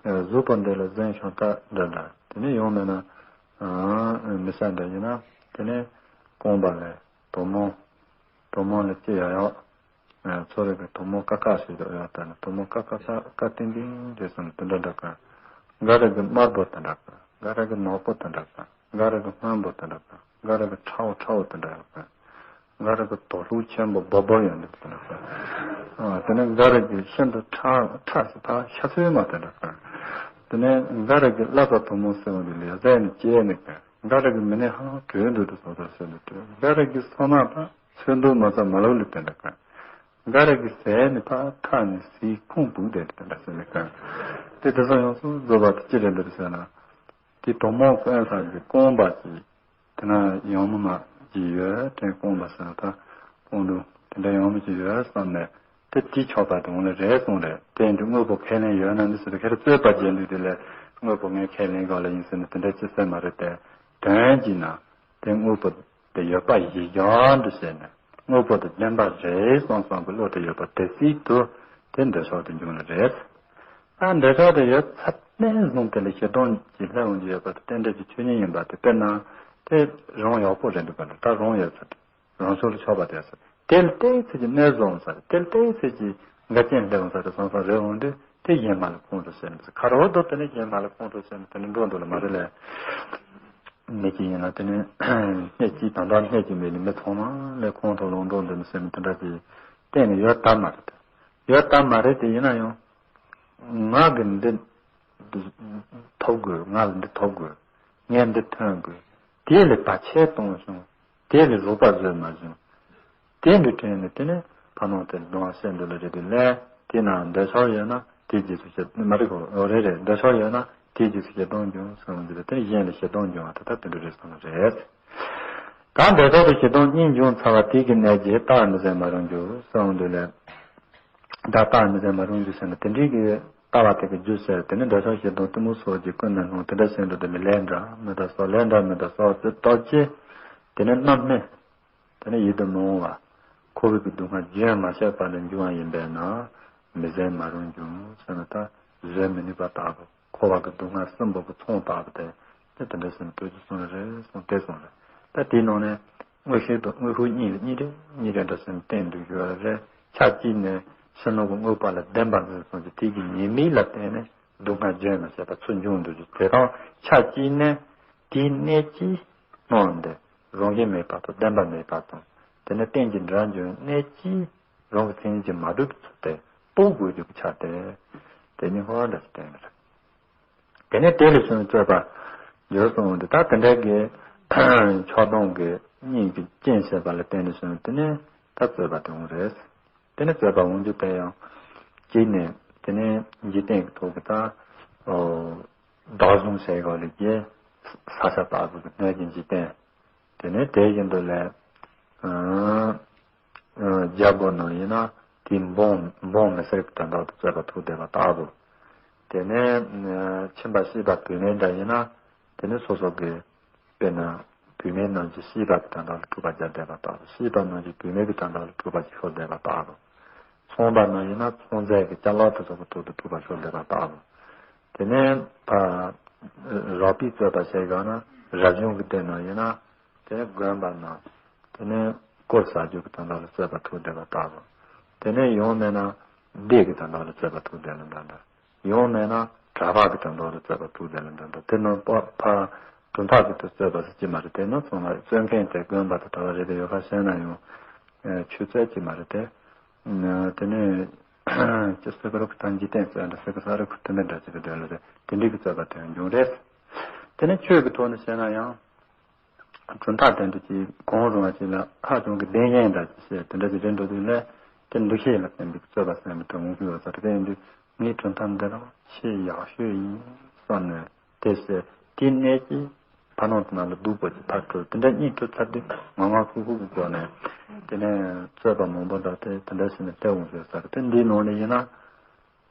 གཟུགས་པོ་འདི་ལ་གཟན་ཤང་ཀ་འདྲ་འདྲ། དེ་ནས་ཡང་མིན་ན་ཨ་མི་ས་འདྲ་ཡིན་ན། དེ་ནས་རྐང་པ་ལ་དོ་མོ། དོ་མོ་ལ་ལྕེ་ཡག་ཡག་ཚོ་རེ་གི་དོ་མོ་ཀ་ཀ་ཞིག་འདུག་ཡག་ལྟ་ན་དོ་མོ་ཀ་ཀ་ཀ་ཀ་ཏིང་ཏིང་རེད་ཟེར་ན་དེ་འདྲ་འདྲ་གོན། འགའ་རེ་གི་དམར་པོ་དེ་འདྲ་གོན། འགའ་རེ་གི་ནག་པོ་དེ་འདྲ་གོན། འགའ་རེ་གི་སྔོན་པོ་དེ་འདྲ་གོན། འགའ་རེ་གི་ཁྲ་བོ་ཁྲ་བོ་དེ་འདྲ་ཡག་གོན། འགའ་རེ་གི་དོ་ལྷུག་ཆེན་པོ་སྦོ་སྦོ་ཡོད་འདུག་དེ་འདྲ་གོན། ཨ་དེ་ནས་འགའ་རེ་གི་ཤིན་ཏུ་ཁྲ་ཁྲ་ཞིག་ད་ཤ་ཚོད་མ་དེ་འདྲ་གོན། དེ་ནས་འགའ་རེ་གི་བླ་ཚ་དོ་མོ་ཟེར་བ་འདི་ལ་ཡ་ཟས་ནི་སྐྱེས་ནི་གོན། འགའ་རེ་གི་མི་ནི་ཧང་གྲོས་འདུག་དུ་སོ་སོ་ཟེར་ནི་གྲོས། འགའ་རེ་གི་སོ་ན་ད་ཚོད་འདུག་མ་ཚ་མ་ལོ་ལི་དེ་འདྲ་གོན། འགའ་རེ་གི་ཟས་ནི་ཕ་ཁ་ནི་སིའི་ཁུང་བུག་དེ་དེ་འདྲ་ཟེར་ནི་གོན། དེ་དེ་ཚོ་ཡོངས་སུ་རྫོགས་པ་དེ་ཅི་རེད་འདུག་ཟེར་ན། དེ་དོ་མོ་གོན་ས་གི་རྐང་པ་ཅིག་དེ་ན་ཡང་མོ་མ་ཅིག་ཡོད་དྲན། རྐང་པ་ཟེར་ན་ད་རྐང་དུ་དེ་འདྲ་ཡང་མོ་ཅིག་ཡོད་བསམ་ནས། དེ་དེ་ཆོག་པ་དེ་འོང་ལེ་རེད་གསུངས་རེད། དེ་འདི་དངོས་པོ་ཁས་ལེན་ཡོད་ན་འདི་ཟེར་ཁྱེད་རང་རྩོད་པ་བརྗེད་འདུག་དེ་ལས་དངོས་པོ་ངས་ཁས་ལེན་ག་ལ་ཡིན་ཟེར་ནས་དེ་འདྲ་ཅི་ཟེར་མ་རེད་དེ། དོན་གྱིས་ན་དེ་དངོས་པོ་དེ་ཡོད་པ་ཡིན་ཀྱང་འདུ་བྱས་ནས་དངོས་པོ་དེ་བདེན་པ་རེད་བསམ་བསམ་གྱི་བློ་དེ་ཡོད་པ་དེ་སྲིད་དུ་དེ་འདོད་ཆགས་དེ་འབྱུང་ནི་རེད། ཨ་འདོད་ཆགས་དེ་ཡོད་ཚད་ནས་བཟུང་དེ་ལ་ཞེ་སྡང་གི་སླེབས་འོང་གི་ཡོད་པ་དེ་རྟེན་འབྲེལ་གྱི་ཆོས་ཉིད་ཡིན་པ་དེ་དཔེར་ན་དེ་རང་ཡག་པོ་རེད་འདུག་པ་འདི་ད་རང་ཡོད་ཚད་རང་ཚོ་ལ་ཆོག་པ་དེ་ཟེར། དེ་ལ་ལྟའི་ཚེ་གྱི་གནས་བཟང་ཟེར། དེ་ལ་ལྟའི་ཚེ་གྱི་འགལ་རྐྱེན་སླེབས་ཟེར་དེ་སོང་སོང་རེད་འོང་དུས་དེ་གཞན་མ་ལ་ཁོང་ཁྲོ་ཟེར་ནས་ཁ་རོག་རྡོ་དེ་ནས་གཞན་མ་ལ་ཁོང་ཁྲོ་ཟེར་ནས་དེ་ནས་འགྲོ་འདུག་ལ་མ་རེད་ལས། མི་གཅིག་ཡིན་ན་དེ་ནས་སྣེ་གཅིག་དང་ད་སྣེ་གཅིག་མེད་ནས་མི་ཚང་མ་ལས་ཁོང་ཁྲོ་ལངས་འགྲོ་འདུག་ནས་ཟེར་ནས་དེ་འདྲ་ཅིག་གཏན་ནས་ཡོད་དམ་མ་རེད། ཡོད་དམ་མ་རེད་དེ་ཡིན་ན་ཡང་ང་གི་འདི་ཐོབ་དགོས། ང་ལ་འདི་ཐོབ་དགོས། ངས་འདི་ཐོན་དགོས། དེ་ལས་བར་ཆད་གཏོང་བྱུང་། དེ་ལས་རོགས་པ་བཟོས་མ་བྱུང་། དེ་འདི་དྲན་ནས་དེ་ནས་ཕ་ནང་དེ་ལ་སྡང་བ་སེམས་འདི་ལ་རེ་དུས་ལས་དེ་ན་འདོད་ཆགས་ཡོད་ན་དེ་རྗེས་སུ་ཞེ་མ་རེད་གོ། འོ་རེད་རེད། འདོད་ཆགས་ཡོད་ན་དེ་རྗེས་སུ་ཞེ་སྡང་འབྱུང་གསུངས་འདི་ལ་དེ་གཞན་ལ་ཞེ་སྡང་འབྱུང་བ་ད་ལྟ་དེ་འདྲ་རེད་གསུངས་རེད། ད་འདོད་ཆགས་དང་ཞེ་སྡང་གཉིས་འབྱུང་ཚར་བ་དེ་གི་གནད་ཀྱིས་རྟག་མི་ཟད་མ་རུངས་འགྱུར་གསུངས་འདི་ལས། ད་ལྟ་མི་ཟད་མ་རུངས་རྒྱུ་ཟེར་ན་དེ་འདྲའི་གི་ལྟ་བ་དེ་གི་རྒྱུ་ཟེར་དེ་ནི་འདོད་ཆགས་ཞེ་སྡང་གཏི་མུག་སོགས་ཀྱིས་ཀུན་ནས་སྣང་དེ་འདྲ་ཟེར་འགྲོ་དེ་ནི་ལས་འདྲ་མི་འདྲ་སོགས་ལས་འདྲ་མི་འདྲ་སོགས་དེ་ལྟ་ཅི། དེ་ནི་རྣམ་སྨིན། དེ་ནི་ཡིད་དུ་མི་འོང་བ། འཁོར་བའི་གི་སྡུག་བསྔལ་རྒྱུན་མ་ཆད་པ་ལས་འབྱུང་བ་ཡིན་པས་ན་མི་ཟད་མ་རུངས་འགྱུར་ཟེར་ན་ད་བཟོད་མི་ནུས་པ་ལྟ་བུ། འཁོར་བ་གི་སྡུག་བསྔལ་གསུམ་པོ་གི་ཚོགས་ལྟ་བུ་དེ་དེ་དེ་འདྲ་ཟེར་ནས་བོད་ཀྱི་གསུང་རེད་གསུང་དེ་གསུང་རེད། ད་དེའི་ནང་ནས། དངོས་ཤུགས་དང་དངོས་ཤུགས་གཉིས་ལ་གཉིས་རེ་གཉིས་རེ་འདྲ་ཟེར་ནས་བསྟན་འདུག་ཡོད་རེད། ཆ་གཅིག་ནས་ཕྱི་ནང་གི་དངོས་པོ་ལ་བདེན་པ་འཛིན་སོང་ཅིག་དེ་གི་ཉེས་དམིགས་ལ་བརྟེན་ནས་སྡུག་བསྔལ་རྒྱུན་མི་ཆད་པ་ཚུར་འབྱུང་འདུག་ཅིག་དེ་དང་ཆ་གཅིག་ནས་དེའི་གནད་ཀྱིས་སྣང་འདི་རང་བཞིན་མེད་པ་དང་བདེན་པ་མེད་པ་དང་དེ་ནས་རྟེན་གྱི་འབྲེལ་བ་འབྱུང་གནད་ཀྱིས་རང་གི་མཚན་ཉིད་ཀྱིས་མ་གྲུབ་ཚུལ་དེ་རྟོགས་དགོས་རྒྱུ་གི་ཆ་དེ་དེ་གཉིས་ཧོར་འདྲ་ཞིག་བསྟན་ནི་རེད། དེ་ནས་དེ་ལས་བྱུང་རྩོད་པ་འགྱུར་སོང་འདི་ད་དེ་འདྲ་གི་ཆགས་སྡང་གི་གཉིས་ཀྱི་རྐྱེན་བྱས་པ་ལ་བརྟེན་ནས་བྱུང་དེ་ནས་ད་རྩོད་པ་དེ་འོང་རེད། དེ་ནས་རྩོད་པ་འོང་རྒྱུ་དེ་ཡང་གཅིག་ནས་དེ་ནས་འཇིག་རྟེན་གྱི་ཐོག་གི་ད་བདག་བཟུང་བྱས་ག་ལས་ཀྱི་ས་ཆ་ལྟ་བུ་གི་སྣོད་ཀྱི་འཇིག་རྟེན། དེ་ནས་དེ་བཞིན་དུ་ལས། རྒྱལ་པོ་ནང་ཡིན་ན་དེའི་འབངས་འབངས་མི་སེར་གྱི་དོན་དག་ཏུ་རྩོད་པ་ཐུག་བསྡད་པ་ལྟ་བུ། དེ་ནས་ཁྱིམ་པ་སྲིད་པ་བུད་མེད་འདྲ་ཡིན་ན་དེ་ནས་སོ་སོ་གི་དཔེར་ན་བུད་མེད་རྣམས་ཀྱིས་སྲིད་པ་གི་དོན་དག་ལ་འཁྲུག་པ་རྒྱག་བསྡད་པ་ལྟ་བུ། སྲིད་པ་རྣམས་ཀྱིས་བུད་མེད་ཀྱི་དོན་དག་ལ་འཁྲུག་པ་ཅིག་ཤོར་བསྡད་པ་ལྟ་བུ། ཚོང་པ་རྣམས་ཡིན་ན་ཚོང་རྫས་ཀྱི་ཅ་ལག་དེ་ཚོ་གི་ཐོག་ཏུ་འཁྲུག་པ་ཤོར་བསྡད་པ་ལྟ་བུ། དེ་ནས་ཕ་རབ་པའི་རྩོད་པ་བྱས་ག་ན་རབ་བྱུང་གི་སྡེ་ནང་ཡིན་ན། དེ་ནས་དགོན་པ་ན། དེ་ནས་དཀོར་ཟ་རྒྱུ་གི་དོན་དག་ལ་རྩོད་པ་ཐུག་བསྡད་པ་ལྟ་བུ། དེ་ནས་ཡང་མིན་ན་སྡེ་གི་དོན་དག་ལ་རྩོད་པ་ཐུག་བསྡད་ན་འདྲ་འདྲ། ཡོང་མེད་ན་གྲྭ་པ་གི་དོན་དག་ལ་རྩོད་པ་དྲུག་དེ་ལ་འདོན་དང་། དེ་ནང་ཕ་ཕ་གྲུབ་མཐའ་གི་དུ་རྩོད་པ་ཟེར་གྱི་མ་རེད། དེ་ནང་ཚང་མ་རྩོད་མཁན་དེ་དགོན་པ་དང་གྲྭ་པ་རེད་དེ། ཡོད་ཁ་བཤད་ན་ཡང་ཆོས་རྩོད་ཀྱི་མ་རེད་དེ། དེ་ནས་ཅི་སེ་ཀ་རུ་ཁུ་ཐང་འཇིག་རྟེན་རྩོད་འདྲ་སེ་ཀ་ས་རུ་ཁུ་ཐུན་འདྲ་ཅིག་གི་དོན་ལ་རེད། དེ་འདྲའི་གི་རྩོད་པ་དེ་འབྱུང་རེད། དེ་ནས་ཆོས་ཀྱི་ཐོག་ནས་བཤད་ན་ཡང་། གྲུབ་མཐའ་དེ་འདྲ་ཅིག་གང་རུང་བ་ཅིག་ལ་ཧ་ཅང་གི་བདེན་ཞེན་འདྲ་ཅིག་བཤད་དེ་འདྲ་ཅིག་རེད་འགྲོ་དུས་ལས། དེ་འདུ་ཤེས་ལ་བརྟེན་པའི་རྩོད་པ་ཟེར་མི་དེ་འོང་གི་ཡོད་ས་རེད། དེ་ཡིན་དུས་ངའི་གྲུབ་མཐའ་འདི་རང་ཆེས་ཡག་ཤོས་ཡིན་བསམ་ནས། དེ་བཤད་དེའི་གནད་ཀྱིས་ཕ་ནང་དུ་ནང་ལ་སྡུག་པོ་ཅིག་ཕར་གྲུབ། དེ་འདྲ་གཉིས་གྲུབ་ཚར་དུས་ངང་ངང་ཁུག་ཁུག་གི་སྒོ་ནས། དེ་ནས་རྩོད་པ་མང་པོ་འདྲ་དེ་དེ་འདྲ་བྱས་ནས་སླེབས་འོང་གི་ཡོད་ས་རེད། དེ་འདིའི་ནང་ནས་ཡིན་ན།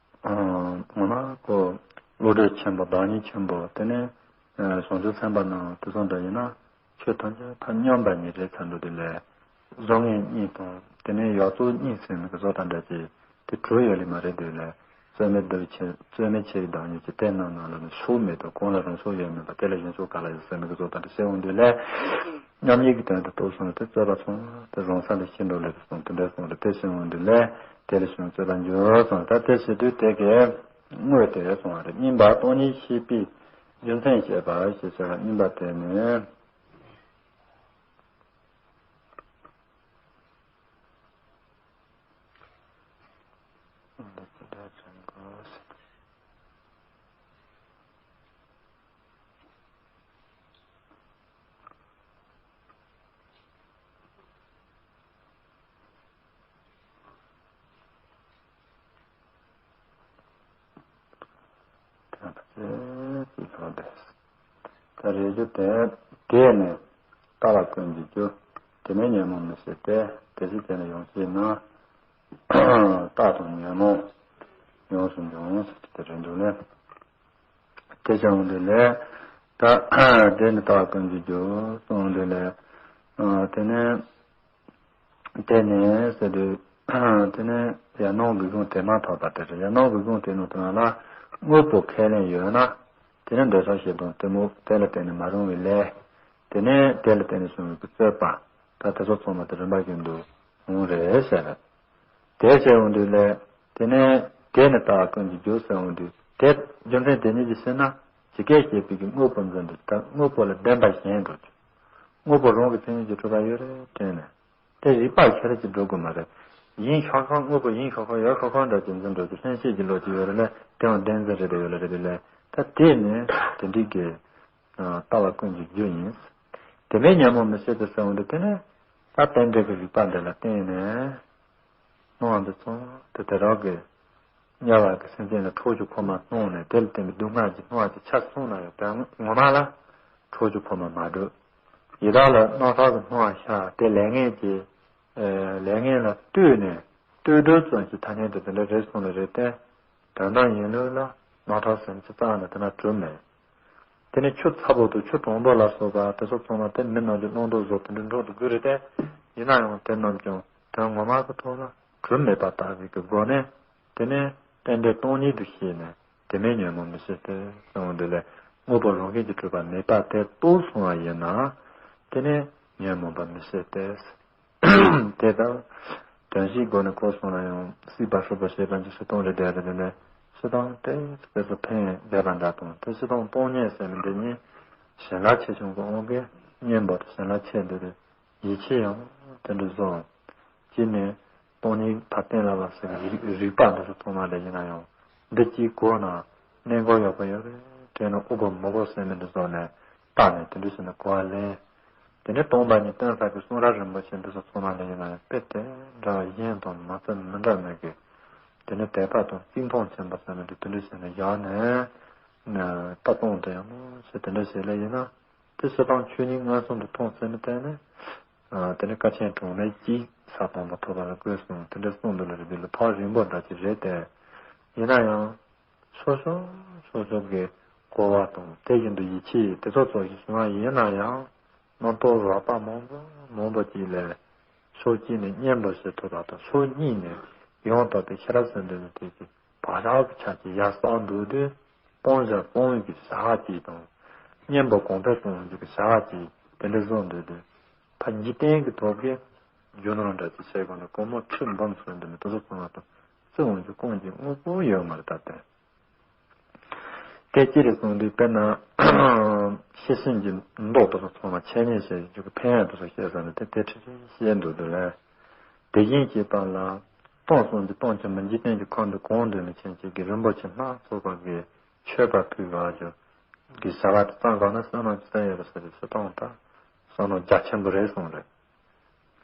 ངོ་མ་ཁོ་བློ་གྲོས་ཆེན་པོ་བདག་ཉིད་ཆེན་པོ། དེ་ནས་བྱང་ཆུབ་སེམས་དཔའ་རྣམས་དེ་ཚོ་འདྲ་ཡིན་ན་ཆོས་ཐམས་ཅད་ཐ་སྙོམས་པ་ཉིད་རེད་ཚར་འགྲོ་དུས་ལས། བཟོ་ངན་གཉིས་དང་དེ་ནས་ཡག་བཙོག་གཉིས་ཟེར་མི་གི་བཟོ་ལྟ་འདྲ་ཅིག་དེ་གྲུབ་ཡོད་ལེ་མ་རེད་དུས་ལས། རྩོད་མེད་འདུལ་ཆེ་རྩོད་མེད་ཆེ་བའི་བདག་ཉིད་ཀྱི་དེ་རྣམས་ནང་ལ་ནི་ཕྱོགས་མེད་དོ། གང་ལ་རང་ཕྱོགས་ཡོད་མིན་པ་དེ་ལ་གཞན་ཕྱོགས་ག་ལ་ཡོད་ཟེར་མི་གི་བཟོ་ལྟ་འདྲ་བཤད་འོང་དུས་ལས། མཉམ་ཉིད་ཀྱི་དོན་དུ་རྟོགས་སོང་ན་དེ་རྩོད་པ་ཚང་དེ་རང་ས་ལས་ཤི་འགྲོ་ལེ་རེད་སོང་། དེ་འདྲ་སོང་རེད། དེ་བྱུང་འོང་དུས་ལས་དེ་ལས་བྱུང་རྩོད་པ་འགྱུར་སོང་། ད་དེ་བྱེད་དུས་དེ་གའི་དངོས་དེ་སོང་བ་རེད། གཉིས་པ་སྟོང་ཉིད་ཤེས་པའི་རྒྱུ་མཚན་བཤད་པ་ཞེས་བྱ་བ་གཉིས་པ་དེ་ནི། ད་རེས་ཀྱི་དེ་དེ་ནས་ལྟ་བ་ཀུན་གྱི་རྒྱུ། དེ་ནས་ཉོན་མོངས་མི་སྲིད་དེ། དེ་ཕྱིར་དེ་ནི་ཡོངས་ཤེས་ན། ལྟ་དང་ཉོན་མོངས་ཡོངས་སུ་འབྱུང་ཟེར་གྱི་དེ་རེད་འདུག་ལེ། དེ་བྱུང་དུས་ལས། ད་དེ་ནི་ལྟ་བ་ཀུན་གྱི་རྒྱུ་གསུངས་དུས་ལས། དེ་ནས། དེ་ནས་ཟེར་དུས། དེ་ནས་ཡར་སྣང་སྒོས་གཞུང་དེ་མ་ཐག་པ་དེ་རེད། ཡར་སྣང་སྒོས་གཞུང་དེ་ནང་དུ་ང་ལ་དངོས་པོ་ཁས་ལེན་ཡོད་ན། དེ་ནས་འདོད་ཆགས་ཞེ་སྡང་གཏི་མུག་དེ་ལ་བརྟེན་ནས་མ་རུང་བའི་ལས། དེ་ནས་དེ་ལ་བརྟེན་ནས་བྱུང་བའི་རྩོད་པ། ད་དེ་ཚོ་ཚང་མ་དེ་རིམ་པ་བཞིན་དུ་འོང་རེད་ཟེར། དེ་ཟེར་འོང་དུས་ལས། དེ་ནས་དེ་ནི་ལྟ་བ་ཀུན་གྱི་རྒྱུ་ཟེར་འོང་དུས་དེ་རྒྱུ་མཚན་དེ་ཉིད་ཀྱིས་ཟེར་ན། ཇི་སྐད་བཤད་པའི་གི་དངོས་པོ་འཛིན་པའི་ད་དངོས་པོ་ལ་བདེན་པ་གཞན་འགྲོ་རྒྱུ། དངོས་པོ་རང་གི་མཚན་ཉིད་ཀྱིས་གྲུབ་པ་ཡོད་རེད་དྲན་ནས། དེ་རིགས་པ་ཁྱད་ཅིག་འགྲོ་དགོས་མ་རེད། ཡིན་ཤོག་ཤོག་དངོས་པོ་ཡིན་ཤོག་ཤོག་ཡོད་ཤོག་ཤོག་འདྲ་ཅིག་འཛིན་འགྲོ་རྒྱུ་ལྷན་སྐྱེས་ཀྱི་ལོ་ཅིག་ཡོད་རེད་ལས། དེའང་བདེན་འཛིན་རེད་དེ་ཡོད་ལ་རེད་དེ་ལས། ད་དེ་ནི་དེ་འགྲིག་གི་ལྟ་བ་ཀུན་གྱི་རྒྱུ་ཡིན། དེ་མིན་ཉོན་མོངས་མི་སྲིད་དུ་གསལ་བ་འདི་དེ་ནི་ད་རྟེན་འབྲེལ་གྱི་རིགས་པ་འདི་ལ་བརྟེན་ནས་སྣང་བ་འདི་ཚོ་དེ་དེ་རང་གི་དམྱལ་བ་གི་སེམས་ཅན་ལ་འཕྲོག་རྒྱུ་ཁོ་མ་སྣང་ནས། དེ་ལ་བརྟེན་པའི་སྡུག་བསྔལ་གྱི་སྣང་བ་དེ་ཆ་སོང་ན་ཡང་དོན་ངོ་མ་ལ་འཕྲོག་རྒྱུ་ཁོ་མ་མ་གྲུབ། ཡི་དྭགས་ལ་རྣག་ཁྲག་གི་སྣང་བ་ཤར་དེ་ལས་ངན་གྱི་ལས་ངན་ལ་ལྟོས་ནས་ལྟོས་གྲོལ་ཙམ་གྱི་ཐ་སྙད་དེ་དེ་འདྲ་རེད་གསུངས་ལ་རེད་དེ། དོན་དམ་ཡིན་ལུགས་ལ་རྣག་ཁྲག་ཟེར་ཅི་རྩ་ནས་དེ་འདྲ་གྲུབ་མེད། དེ་ནི་ཆུ་ཚ་པོ་དང་ཆུ་གྲང་པོ་ལ་སོགས་པ་དེ་ཚོ་ཚང་མ་དེ་མི་རྣམས་ཀྱི་རྣམ་རྟོག་བཟོ་དེ་འདྲ་འགྲོ་དུ་དགོས་རེད་དེ། ཡིན་ན་ཡང་དེ་རྣམས་ཀྱང་དོན་ངོ་མ་གི་ཐོག་ལ་གྲུབ་མེད་པ་ལྟ་བུའི་གི་སྒོ་ནས། དེ་ནས་རྟེན་འབྲེལ་སྟོང་ཉིད་དུ་ཤེས་ནས་དེ་མིན་ཉོན་མོངས་མི་སྲིད་དེ་གསུངས་འདི་ལས། དངོས་པོ་རང་བཞིན་གྱིས་གྲུབ་པ་མེད་པ་དེ་རྟོགས་སོང་བ་ཡིན་ན། དེ་ནས་ཉོན་མོངས་པ་མི་སྲིད་དེ། དེ་ལྟར་དོན་བཞིའི་སྒོ་ནས་བཀོད་སོང་ན་ཡང་སྲིད་པ་ཧྲིལ་པོ་ཞེས་པ་འདི་སྲིད་སྟོང་རེད་དེ་རེད་དེ་ནས། སྲིད་སྟོང་དེ་དཔེ་སུ་ཕན་བསྡད་པ་འདྲ་དང་། དེ་སྲིད་སྟོང་སྟོང་ཉིད་ཟེར་མི་འདི་ཉིད་བྱིན་རླབས་ཆེ་ཆུང་གི་དབང་གིས་གཉེན་པོ་དེ་བྱིན་རླབས་ཆེ་འདི་རེད། ཡིད་ཆེས་ཡང་དེ་འདྲ་བཟོ། གཅིག་ནས་སྟོང་ཉིད་ཕར་གཏན་ལ་ཕབ་ཟེར་བའི་རིགས་རིགས་པ་འདི་ཚོ་ཚང་མ་ལས་ཡིན་ན་ཡང་། འདི་གཅིག་གོ་ན་གནས་སྐབས་ཡག་པོ་ཡོད་རེད་དྲན་ནས། དབུལ་པོ་མང་པོ་ཟེར་མི་འདི་བཟོ་ནས་བལྟས་ནས་དེ་འདྲ་བྱས་ནས་གོ་བ་ལེན། དེ་ནས་སྟོང་པ་ཉིད་སྟོན་ས་གི་གསུང་རབ་རིན་པོ་ཆེ་འདི་ཚོ་ཚང་མ་ལས་ཡིན་ན་ཡང་དཔེ་དེ་འདྲ་བ་གཞན་དང་མ་བརྩི་མི་འདྲ་མེད་ཀི། དེ་ནས་དད་པ་དང་བརྩི་མཐོང་ཆེན་པོ་ཟེར་མི་འདི་དེ་འདྲ་བྱས་ནས་བཞག་ནས། ལྟ་སྟངས་དེ་ཡང་ཞེས་དེ་འདྲ་བྱས་ལས་ཡིན་ན། དེ་སྲིད་དང་ཆོས་ཉིད་མངོན་སུམ་དུ་མཐོང་ཟེར་ནས་བལྟས་ནས། དེ་ནས་དཀའ་ཆེན་གྲངས་མེད་ཅིག་ས་དང་པོ་ཐོབ་པ་ལ་བཀོད་གསུངས། དེ་འདྲ་གསུངས་འདུག་ལ་རེད། འདི་ལ་ཐག་རིང་པོ་འདྲ་ཅིག་རེད་དེ། ཡིན་ན་ཡང་། སོ་སོ་སོ་སོ་གི་གོ་བ་དང་དེ་བཞིན་དུ་ཡིད་ཆེས་དེ་ཚོ་ཚོ་ཞིག་བྱུང་བ་ཡིན་ན་ཡང་། རྣམ་རྟོག་རགས་པ་མང་པོ་མང་པོ་ཅིག་ལས་ཕྱོགས་གཅིག་ནས་གཉེན་པོ་ཞིག་ཐོབ་པ་དང་། ཕྱོགས་གཉིས་ནས་ཡང་དག་པའི་ཤེས་རབ་ཟེར་འདོད་ནི་དེ་གི་བག་ཆགས་ཀྱི་ཆ་གཅིག་ཡར་བསགས་འདུག་དུས། སྤང་བྱ་སྤོང་བའི་གི་བྱ་བ་གཅིག་དང་། གཉེན་པོ་གོང་འཕེལ་གཏོང་བའི་གི་བྱ་བ་གཅིག་དེ་འདྲ་བཟོ་འདུག་དུས། ཕ་འཇིག་རྟེན་གྱི་ཐོག་གི་རྒྱུ་ནོར་འདྲ་ཅིག་བྱས་དགོས་ན། སྒོར་མོ་ཁྲི་འབུམ་ཚོ་འདི་ནི་དེ་ཚོ་ཚང་མ་དང་བརྩི་འོང་རྒྱུ་གང་གི་དངོས་པོ་ཡོད་མ་རེད་ད་དེ། དེ་ཅི་རེད་གསུངས་དུས་དཔེར་ན་ཤེས་བཞིན་གྱི་མདོག་དེ་ཚོ་ཚང་མ་འཆད་ཉན་བྱེད་རྒྱུ་གི་ཕན་ཡོན་དེ་ཚོ་བཤད་ས་ནས་དེ་དེ་ཁྲིད་ཁྲིད་བཤད་འདུག་འདུག་ལ། དེ་བཞིན་གྱི་སྟེང་ལ་སྟོང་གསུམ་གྱི་སྟོང་ཆེན་པོ་འཇིག་རྟེན་གྱི་ཁམས་འདི་གང་འདུལ་ནས་མཁྱེན་བྱེད་ཀྱི་རིན་པོ་ཆེ་སྣ་ཚོགས་པ་གི་མཆོད་པ་ཕུལ་བ་ཅོ་གི་བྱ་བ་དེ་བསམ་གང་ན་བསམ་མནོ་ཅི་ཙམ་ཡོད་པ་ཟེར་དུས་སུ་སྟོང་དང་བསམ་མནོ་རྒྱ་ཆེན་པོ་རེད་གསུངས་རེད།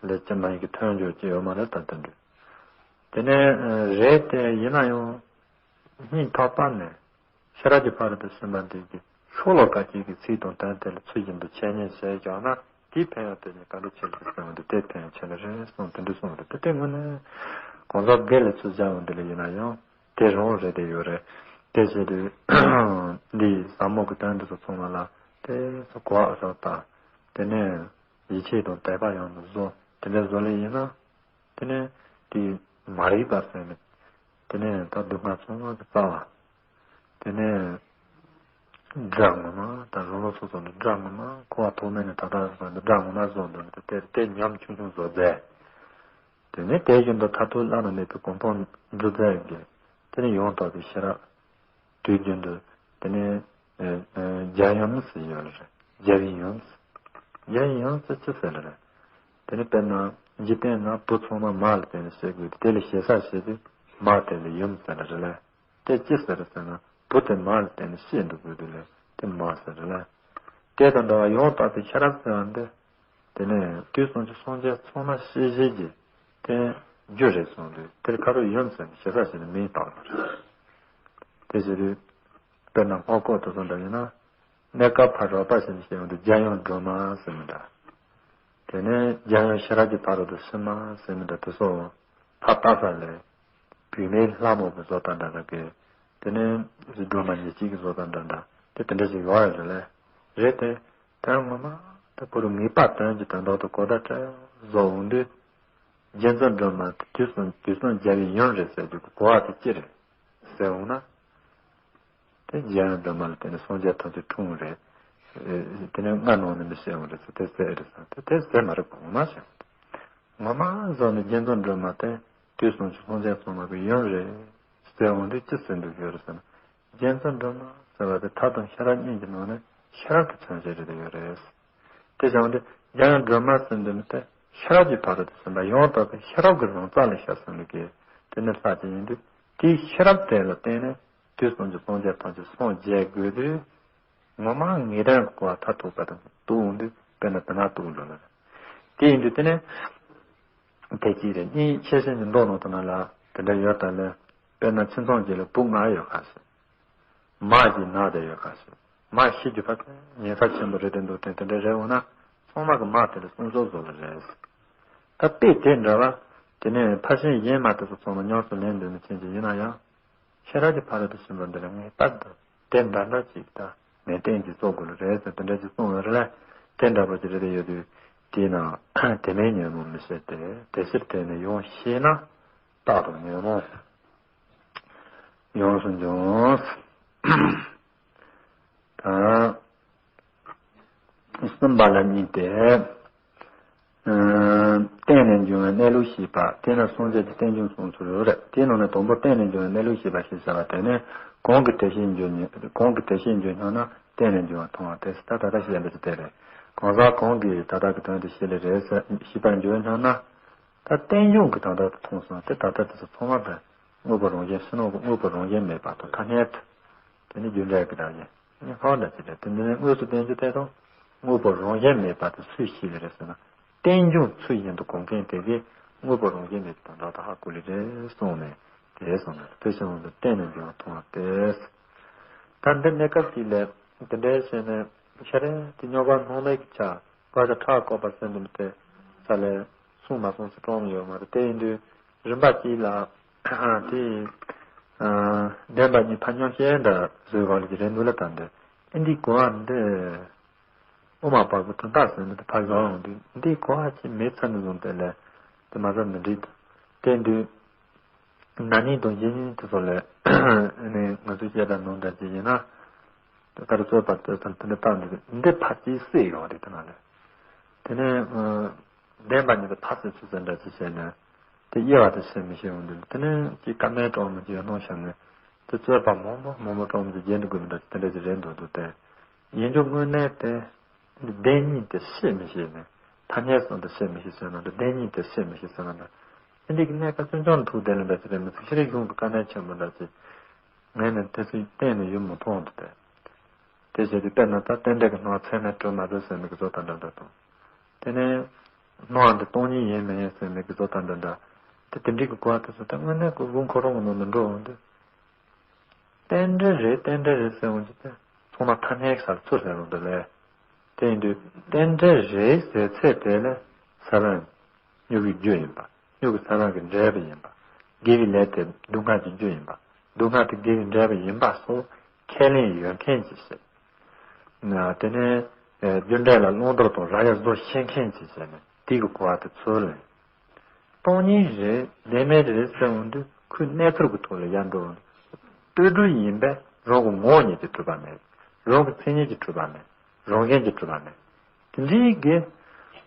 ལས་ཅི་མ་ཡིན་གྱི་མཐུན་འཇོག་ཅི་ཡོད་མ་རེད་ད་དེ་འདྲ། དེ་ནས་རེད་དེ་ཡིན་ན་ཡང་སྙིང་ཐག་པ་ནས་ཤེས་རབ་ཀྱི་ཕ་རོལ་ཏུ་ཕྱིན་པ་འདི་གི་ཤོ་ལོ་ཀ་གཅིག་གི་ཚིག་དང་དོན་དེ་ལ་ཚུལ་བཞིན་དུ་འཆད་ཉན་བྱས་ཀྱང་ན་དེའི་ཕན་ཡོན་དེ་ཉིད་ག་འདྲ་ཆེ་ཞིག་གསུངས་འདུག་དེ་ཕན་ཡོན་ཆེ་ནི་རེད་གསུངས་དེ་འདྲ་གསུངས་རེད་དེ་དེ་དངོས་གནས་གང་ཟག་སྒེར་ལ་ཚུལ་བཞག་ཡོང་དེ་ལ་ཡིན་ན་ཡང་དེ་རང་རེད་དེ་ཡོད་རེད། དེ་བྱས་དུས་འདིའི་ཟབ་མོ་གི་དོན་འདི་ཚོ་ཚང་མ་ལ་དེ་ཚོ་གོ་བ་ཟབ་དང་དེ་ནས་ཡིད་ཆེས་དང་དད་པ་ཡང་དུ་བཟོ་དེ་འདྲ་བཟོ་ལེ་ཡིན་ན། དེ་ནས་དེ་མ་རིག་པ་ཟེར་ནས་དེ་ནས་ད་སྡུག་བསྔལ་ཚང་མ་གི་རྩ་བ། དེ་ནས་དགྲ་ངོ་མ་ད་རང་ལོ་སོ་སོ་ནས་དགྲ་ངོ་མ་འཁོར་བ་ཐོག་མེད་ནས་ད་ལྟ་བར་དུ་དགྲ་ངོ་མ་བཟོ་འདུག་ནས་དེ་དེ་ཉམ་ཆུང་ཆུང་བཟོ་མཛད། དེ་ནས་དེ་བཞིན་དུ་མཐར་ཐུག་བླ་ན་མེད་པའི་གོ་འཕང་འགྲུབ་མཛད་ཀྱི་དེ་ནས་ཡང་དག་པའི་ཤེས་རབ། དུས་རྒྱུན་དུ་དེ་ནས་རྒྱལ་ཡུམ་ཟེར་ཡོད་རེད། རྒྱལ་བའི་ཡུམ། རྒྱལ་བའི་ཡུམ་ཟེར་ཅི་ཟེར་རེད། དེ་ནི་དཔེར་ན་འཇིག་རྟེན་ན་བུ་ཚང་མ་མ་ལ་བརྟེན་ནས་བྱེད་དགོས་དེ་ལས་ཞེ་ས་བྱེད་དུས་མ་དེ་ལས་ཡུམ་ཟེར་རེད་ལ། དེ་ཅི་ཟེར་ཟེར་ན་བུ་དེ་མ་ལ་བརྟེན་ནས་བྱེད་འགྲོ་དགོས་དུས་ལས་དེ་མ་ཟེར་རེད་ལ། དེ་དང་འདྲ་བ་ཡང་དག་པའི་ཤེས་རབ་ཟེར་བ་འདི། དེ་ནས་དུས་གསུམ་གྱི་སངས་རྒྱས་ཚང་མ་ཤེས་བྱེད་ཀྱི་དེ་རྒྱུ་རེད་གསུངས་དུས་དེར་ཁ་རུ་ཡུམ་ཟེར་ནས་ཞེ་ས་བྱས་ནས་མིང་བཏགས་པ་རེད། དེ་བྱེད་དུས་དཔེར་ན་ལྷོ་སྐོར་དུ་སོང་འདྲ་ཡིན་ན་གནས་སྐབས་ཕ་རོལ་པ་ཞེས་བཤད་ཡོང་དུས་རྒྱལ་ཡུམ་སྒྲོལ་མ་ཟེར་མི་འདྲ། དེ་ནས་རྒྱལ་ཡུམ་ཤེས་རབ་ཀྱི་ཕ་རོལ་ཏུ་ཕྱིན་མ་ཟེར་མི་འདྲ་དེ་སོགས་ཕ་བཏགས་ས་ལས་བུད་མེད་ལྷ་མོ་གི་བཟོ་ལྟ་འདྲ་འདྲ་གི་དེ་ནས་སྒྲོལ་མ་ཉེར་གཅིག་གི་བཟོ་ལྟ་འདྲ་འདྲ་དེ་དེ་འདྲ་ཞིག་ཡོད་རེད་ལ། རེད་དེ། དོན་ངོ་མ་དེ་ཁོ་རང་ངེས་པ་དོན་གྱི་དོན་དག་ཏུ་གོ་བརྡ་སྤྲད་བཟོ་འོང་དུས། རྒྱལ་མཚན་སྒྲོལ་མ་དེ་དུས་གསུམ་དུས་གསུམ་རྒྱལ་བའི་ཡུམ་རེད་ཟེར་རྒྱུ་གི་གོ་བ་དེ་ཅི་རེད་ཟེར་འོང་ན། དེ་རྒྱལ་ཡུམ་སྒྲོལ་མ་ལ་བརྟེན་ནས་སངས་རྒྱས་ཐམས་ཅད་འཁྲུངས་རེད། དེ་ནས་སྔ་ནང་ནས་མི་ཤེས་འོང་རེད་ཟེར་དེ་ཟེར་རེད་ཟེར་དེ་དེ་ཟེར་མ་རེད་གོ་ངོ་མ་ཤེས། ངོ་མ་བཟོ་ནས་རྒྱལ་མཚན་སྒྲོལ་མ་དེ་དུས་གསུམ་གྱི་སངས་རྒྱས་ཚང་མ་གི་ཡུམ་རེད་ཟེར་འོང་དུས་ཅི་ཟེར་འདུག་ཡོད་རེད་ཟེར་ན། རྒྱལ་མཚན་སྒྲོལ་མ་ཟེར་བ་དེ་ཐབས་དང་ཤེས་རབ་གཉིས་ཀྱི་ནང་ནས་ཤེས་རབ་ཀྱི་མཚོན་བྱེད་རེད་ཡོད་རེད། དེ་བྱུང་སྟེ་རྒྱལ་ཡུམ་སྒྲོལ་མ་ཟེར་འདི་ནི་དེ་ཤེས་རབ་ཀྱི་ཕ་རོལ་ཏུ་ཕྱིན་པ་ཡང་དག་པའི་ཤེས་རབ་ཀྱི་རང་རྩལ་ལ་ཤར་སོང་ནས་ཀྱི་དེ་ནི་ལྷ་ཅིག་ཡིན་དུས་དེའི་ཤེས་རབ་དེ་ལ་བརྟེན་ནས་དུས་གསུམ་གྱི་སངས་རྒྱས་ཐམས་ཅད་སངས་རྒྱས་དགོས་དུས་ངོ་མ་ངེས་དོན་གྱི་གོ་བ་མཐར་ཐུག་པ་དང་རྟོགས་འོང་དུས་དཔེར་ན་དེ་ན་རྟོགས་འགྲོ་ལ། དེ་ཡིན་དུས་དེ་ནི་དེ་གཅིག་རེད། གཉིས་ཆེ་ཆེན་གྱི་མདོ་ནང་དུ་ན་ལ་དེ་འདྲ་ཡོད་དམ་ལས། དཔེར་ན་ཁྱིམ་ཚང་གཅིག་ལ་བུ་ལྔ་ཡོད་ཁ་ཤས། མ་གི་ནང་དེ་ཡོད་ཁ་ཤས། མ་ཤི་རྒྱུ་ཕ་གི་ཉེན་ཁ་ཆེན་པོ་རེད་དེ་འདུག་དེ་དེ་འདྲ་རེད་འོང་ན་ཚང་མ་གི་མ་དེ་ལ་སྲུང་སྐྱོབ་བཟོ་ལ་རེད། ད་དཔེ་དེ་འདྲ་བ། དེ་ནས་ཕ་གཞན་གཞན་མ་དེ་ཚོ་ཚང་མ་ཉམས་སུ་ལེན་འདོད་ནི་ཅན་གྱི་ཡིན་ན་ཡང་། ཤེས་རབ་ཀྱི་ཕ་རོལ་ཏུ་ཕྱིན་པ་འདི་ལ་ངེས་པར་དུ་དེ་འདྲ་འདྲ་ཅིག་ད་ནན་ཏན་གྱིས་རྩོད་དགོས་ལ་རེད་ཟེར་དེ་འདྲ་ཅིག་གསུངས་ཡོད་རེད་ལ། དེ་འདྲ་པོ་ཅིག་རེད་དེ་ཡོད་དུས་དེས་ན་དེ་མིན་ཉོན་མོངས་མི་བྱེད་དེ་དེ་ཕྱིར་དེ་ནི་ཡོངས་ཤེས་ན། རྟག་ཏུ་ཉོན་མོངས་ཡོངས་སུ་འཇོམས། ད་གསུམ་པ་ལ་གཉིས་ཏེ། བརྟེན་ནས་འབྱུང་བའི་གནས་ལུགས་ཤེས་པ་དེ་ནི་སངས་རྒྱས་ཀྱི་རྟེན་འབྱུང་གསུངས་ཚུལ་རེད། དེའི་ནང་ནས་དང་པོ་བརྟེན་ནས་འབྱུང་བའི་གནས་ལུགས་ཤེས་པ་ཞེས་བྱ་བ་དེ་ནི་གང་གི་དེ་བཞིན་འབྱུང་གང་གི་དེ་བཞིན་འབྱུང་སྙམ་ན་བརྟེན་ནས་འབྱུང་བ་མཐོང་བ་དེ་ད་ད་ལྟ་བཤད་པ་ཅི་དེ་རེད། གང་ཟག་གང་གིས་ད་ལྟ་གི་དོན་དེ་ཤེས་ལེ་རེད་ཟེར་ཤེས་པར་འགྱུར་སྙམ་ན། ད་རྟེན་འབྱུང་གི་དོན་དག་ཏུ་མཐོང་སོང་དེ་ད་ལྟ་དེ་ཚོ་ཚང་མ་དང་དངོས་པོ་རང་བཞིན་ཕྱི་ནང་གི་དངོས་པོ་རང་བཞིན་མེད་པ་དང་ཐ་སྙད་དུ། དེ་ནི་རྒྱུ་འབྲས་ཀྱི་བདག་ཉིད་ལྷག་འདྲ་ཅི་རེད་དེ་འདི་ནི་དངོས་སུ་བསྟན་རྒྱུ་དེ་དང་དངོས་པོ་རང་བཞིན་མེད་པ་དེ་སུས་ཤེས་ཀྱི་རེད་ཟེར་ན། རྟེན་འབྱུང་ཚུལ་བཞིན་དུ་གོམས་མཁན་དེ་གིས་དངོས་པོ་རང་བཞིན་མེད་པའི་དོན་དག་དེ་ཧ་གོ་ལེ་རེད་གསུངས་ནས་དེ་གསུངས་ནས་དེ་བཞིན་དུ་བརྟེན་ནས་འབྱུང་བ་མཐོང་བ་སྟེ། ད་འདི་གནས་སྐབས་ཀྱི་ལས་དེ་འདྲའི་བྱས་ནས་ཤ་རེ་དེ་སྨྱོ་ག་སྣང་མེད་ཀྱི་ཆ། བཀའ་ཆ་ཁྲག་བཀོད་པ་ཟེར་འདུག་མི་དེ་ས་ལས་གསུངས་མ་སོང་ཟེར་སྤྲོ་མི་ཡོད་མ་རེད། དེ་ཡིན་དུས་རིམ་པ་གཅིག་ལ་དེ་བདེན་པ་གཉིས་ཕ་མཉམ་བཤད་འདྲ་བཟོས་ག་ལ་ཀྱི་རེད་འདུག་ལ། ད་འདི་ཨེ་འདི་གོ་བ་འདི་དབུ་མ་པ་ཀུ་དོན་དག་ཟེར་ནི་དེ་ཕ་བཟང་ཡོང་དུས་འདི་གོ་བ་ཅིག་མེད་ཚར་ནི་བཟུང་དེ་ལས་དེ་མ་ཟ་མི་འགྲིག་དེ་འདུག་ན་ནིང་དང་གཞེས་ནིང་དེ་ཚོ་ལས་ནི་ང་ཚོའི་སྐད་གྲགས་ནང་འདྲ་ཅིག་ཡིན་ན། ད་ལྟ་རྩོད་པ་དེ་ཚོ་དེ་འདྲ་བཏང་འདུག་འདི་ཕར་ཅིག་སྲེད་ཡོང་རེད་དེ་ན་ལས། དེ་ནས་བདེན་པ་ཉིད་དུ་ཕར་སྲེད་ཚུལ་ཙམ་འདྲ་ཅིག་བྱས་ནས་དེ་དབྱེ་བ་དེ་ཕྱེ་མི་ཤེས་ཡོང་དུས་དེ་ནས་ཅིག་བཀའ་མའི་གྲོགས་མོ་ཅིག་ཡོད་སྣང་བྱུང་ནས་ རྩོད་པ་མང་པོ་མང་པོ་སྤྲོ་མོ་དེ་རྒྱན་དུ་དགོས་མི་འདྲ་དེ་འདྲ་ཅིག་རེད་འདུག་འདུག་སྟེ། ཡིན་རྒྱུ་དངོས་གནས་དེ། བདེན་གཉིས་དེ་ཤེས་མི་ཤེས་ནས། ཐ་སྙད་གསུམ་དེ་ཤེས་མི་ཤེས་ཟེར་ན་འདྲ། བདེན་གཉིས་དེ་ཤེས་མི་ཤེས་ཟེར་ན་འདྲ། དེ་འདྲའི་གནས་སྐབས་སུ་ཅང་ཐུག་བསྡད་ལ་འདྲ་ཅིག་རེད་མི་ཚེ་ཤེས་རིག་གཞུང་གི་དཀའ་གནད་ཆེན་པོ་འདྲ་ཅིག་ངས་ནི་དེ་ཚོ་གཏན་ནས་ཡོད་མི་མཐོང་འདུག་སྟེ། དེ་བྱས་ཏེ་དཔེར་ན་ད་རྟེན་འབྲེལ་གྱི་སྣང་བ་ཚད་མས་གྲུབ་མ་གྲུབ་ཟེར་མི་གི་བཟོ་ལྟ་འདྲ་འདྲ་དང་། དེ་ནས་སྣང་བ་འདི་སྟོང་ཉིད་ཡིན་མིན་ཟེར་མི་གི་བཟོ་ལྟ་འདྲ་འདྲ། དེ་དེ་འདྲའི་གི་གོ་བ་དེ་ཚོ་ད་དངོས་གནས་ཀྱི་དབུ་འཁོར་རོགས་ནང་མི་འགྲོ་འོང་དུས། རྟེན་འབྲེལ་རེད་རྟེན་འབྲེལ་རེད་ཟེར་འོང་དུས་ཚོད་ཚང་མ་ཐ་སྙད་ཀྱི་སར་ཚུར་ལེན་རུང་དེ་ལས། དེ་ཡིན་དུས་རྟེན་འབྲེལ་རེད་ཟེར་ཚད་དེ་ལས་ས་བོན། སྨྱུ་གུའི་རྒྱུ་ཡིན་པ། སྨྱུ་གུ་ས་བོན་གྱི་འབྲས་བུ་ཡིན་པ། དགེ་བའི་ལས་དེ་སྡུག་བསྔལ་གྱི་རྒྱུ་ཡིན་པ། སྡུག་བསྔལ་དེ་དགེ་བའི་འབྲས་བུ་ཡིན་པ་སོགས་ཁས་ལེན་ཡོད་མཁན་གྱི་ཞིག་ན་དེ་ནས་རྒྱུ་འབྲས་ལ་བླང་དོར་དང་རག་ལས་བཟོ་ཤེས་མཁན་གྱི་ཞིག་ནས་དེ་གི་གོ་བ་དེ་ཚུར་ལེན། སྟོང་ཉིད་རེད་བདེན་མེད་རེད་ཟེར་འོང་དུས་ཁོའི་གནས་ཚུལ་གྱི་ཐོག་ལ་ཡར་འགྲོ་འོང་དུས། ལྟོས་གྲུབ་ཡིན་པས་རང་གི་ངོ་བོ་ཉིད་ཀྱིས་གྲུབ་པ་མེད། རང་གི་མཚན་ཉིད་ཀྱིས་གྲུབ་པ་མེད། རང་བཞིན་གྱིས་གྲུབ་པ་མེད། དེ་འདྲའི་གི་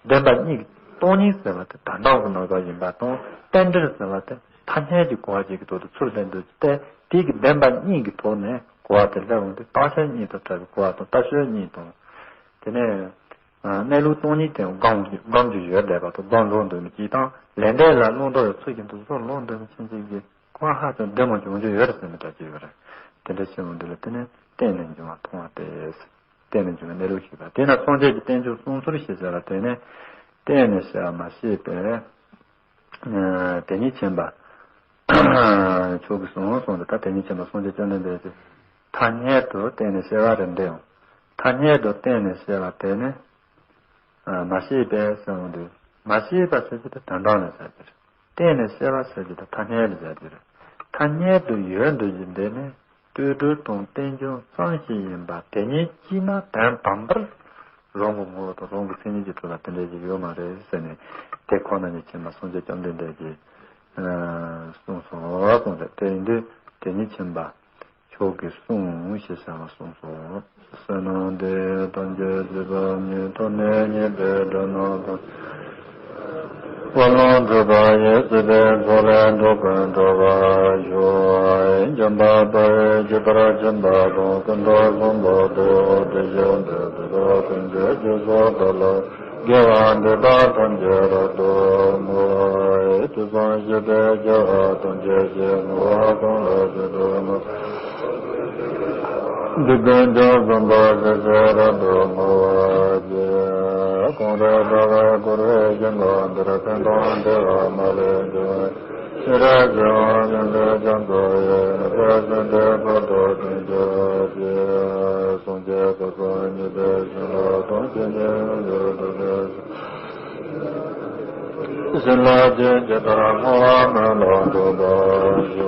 བདེན་པ་གཉིས་ཀྱི་སྟོང་ཉིད་ཟེར་བ་དེ་ད་ལྟ་གི་ནང་ཟོག་ཡིན་པ་དང་རྟེན་འབྲེལ་ཟེར་བ་དེ་ཐ་སྙད་ཀྱི་གོ་བ་ཅིག་གི་ཐོག་ཏུ་ཚུར་ལེན་འདོད་ཀྱི་སྟེ། དེ་གི་བདེན་པ་གཉིས་ཀྱི་ཐོག་ནས་གོ་བ་དེ་སླེབས་འོང་དུས་རྟག་ཆད་གཉིས་དང་བྲལ་བའི་གོ་བ་དང་ལྟ་སྤྱོད་གཉིས་དང་། དེ་ནས་གནས་ལུགས་སྟོང་ཉིད་དེ་སྒོམ་སྒོམ་རྒྱུ་ཡོད་བསྡད་པ་དང་སྒོམ་ལོང་འདོད་མི་གཅིག་དང་ལས་འབྲས་ལ་བླང་དོར་ཡོད་ཚུལ་བཞིན་དུ་བཟོ་ལོང་འདོད་མི་ཕྱིན་ཅིག་གི་གོ་བ་ཧ་ཅང་བདེ་མོ་བྱུང་རྒྱུ་ཡོད་རེད་ཟེར་མི་འདྲ་ཅིག་ཡོད་རེད། དེ་འདྲ་བྱུང་འདུག་ལ་དེ་ནས་བརྟེན་ནས་འབྱུང་བ་མཐོང་བ་སྟེ། བརྟེན་ནས་འབྱུང་བའི་གནས་ལུགས་ཤེས་པ་དེས་ན་སངས་རྒྱས་ཀྱི་བསྟན་བཅོས་གསུང་ཚུལ་ཞེས་བྱ་བ་དེ་ནི་བརྟེན་ནས་བྱ་བ་མ་ཤེས་པས། དེ་ཉིད་མཁྱེན་པ་མཆོག་གི་གསུང་གསུངས་ཏེ། ད་དེ་ཉིད་མཁྱེན་པ་སངས་རྒྱས་བཅོམ་ལྡན་འདས་ཀྱིས་ཐ་སྙད་དུ་བརྟེན་ནས་བྱ་བ་རེ་འདྲ་ཡང་། ཐ་སྙད་དུ་བརྟེན་ནས་བྱ་བ་དེ་ནི་མ་ཤེས་པས་གསུངས་ཏེ། མ་ཤེས་པ་ཟེར་རྒྱུ་དེ་དོན་དམ་ལ་བྱ་རྒྱུ་རེད། བརྟེན་ནས་བྱ་བ་ཟེར་རྒྱུ་དེ་ཐ་སྙད་ལ་བྱ་རྒྱུ་རེད། ཐ་སྙད་དུ་ཡོད་འདོད་ཀྱི་འདི་ནི་ལྟོས་གྲུབ་དང་རྟེན་འབྱུང་ཙམ་ཞིག་ཡིན་པ་དེ་ཉིད་ཀྱིས་ན་དོན་དམ་པར་རང་གི་ངོ་བོ་དང་རང་གི་མཚན་ཉིད་ཀྱིས་གྲུབ་པ་དེ་འདྲ་ཞིག་ཡོད་མ་རེད་ཟེར་ནས། དེ་ཁོ་ན་ཉིད་མཁྱེན་པ་སངས་རྒྱས་བཅོམ་ལྡན་འདས་ཀྱིས་གསུངས་སོ་གསུངས་ཏེ། དེ་ཡིན་དུས་དེ་ཉིད་མཁྱེན་པ་མཆོག་གི་གསུང་ཞེས་བྱ་བ་གསུངས་སོ། བསོད་ནམས་འདི་ཡིས་ཐམས་ཅད་གཟིགས་པ་ཉིད། ཐོབ་ནས་ཉེས་པའི་དགྲ་རྣམས་དང་། དབང་ལུང་སྒྲུབ་པ་ཡིས་སྲིད་པའི་མཚོ་ལས་འགྲོ་ཀུན་སྒྲོལ་བར་ཤོག། འཇམ་དཔལ་དཔའ་བོས་ཇི་ལྟར་མཁྱེན་པ་དང་། ཀུན་ཏུ་བཟང་པོ་དེ་ཡང་དེ་བཞིན་ཏེ། སྲིད་པ་ཀུན་གྱི་རྒྱུ་ཚོགས་བདག་ལ་དགེ་བ་འདི་དག་ཐམས་ཅད་རབ་ཏུ་བསྔོ་བ་ཡི། དུས་གསུམ་གཤེགས་པའི་རྒྱལ་བ་ཐམས་ཅད་ཀྱིས། བསྔོ་བ་གང་ལ་ཇི་ལྟར་བསྔོ། འདི་ཀུན་ཀྱང་བཟང་པོ་སྲིད་ཞིའི་རབ་ཏུ་བསྔོ་བར་བགྱི། གང་རིགས་དག་པའི་འཁོར་བའི་ཞིང་ཁམས་འདིར། ཕན་དང་བདེ་བ་མ་ལུས་འབྱུང་བའི་ཕྱིར། ཞི་བ་འོད་ཀྱི་རྒྱ་མཚོ་ཡི། ནུབ་ཕྱོགས་སེང་གེ་ཕོ་བྲང་དཀོན་མཆོག་གི། སངས་རྒྱས་དགའ་ཚལ་ཉིད་དུ་བྱོན་ལ་དང་། ཇི་སྙེད་ཡོངས་སུ་གྲུབ་པའི་བྱིན་རླབས་ཀྱིས་ཇི་ལྟར་བསྔོ་བ་སྨོན་ལམ་འགྲུབ་པར་ཤོག།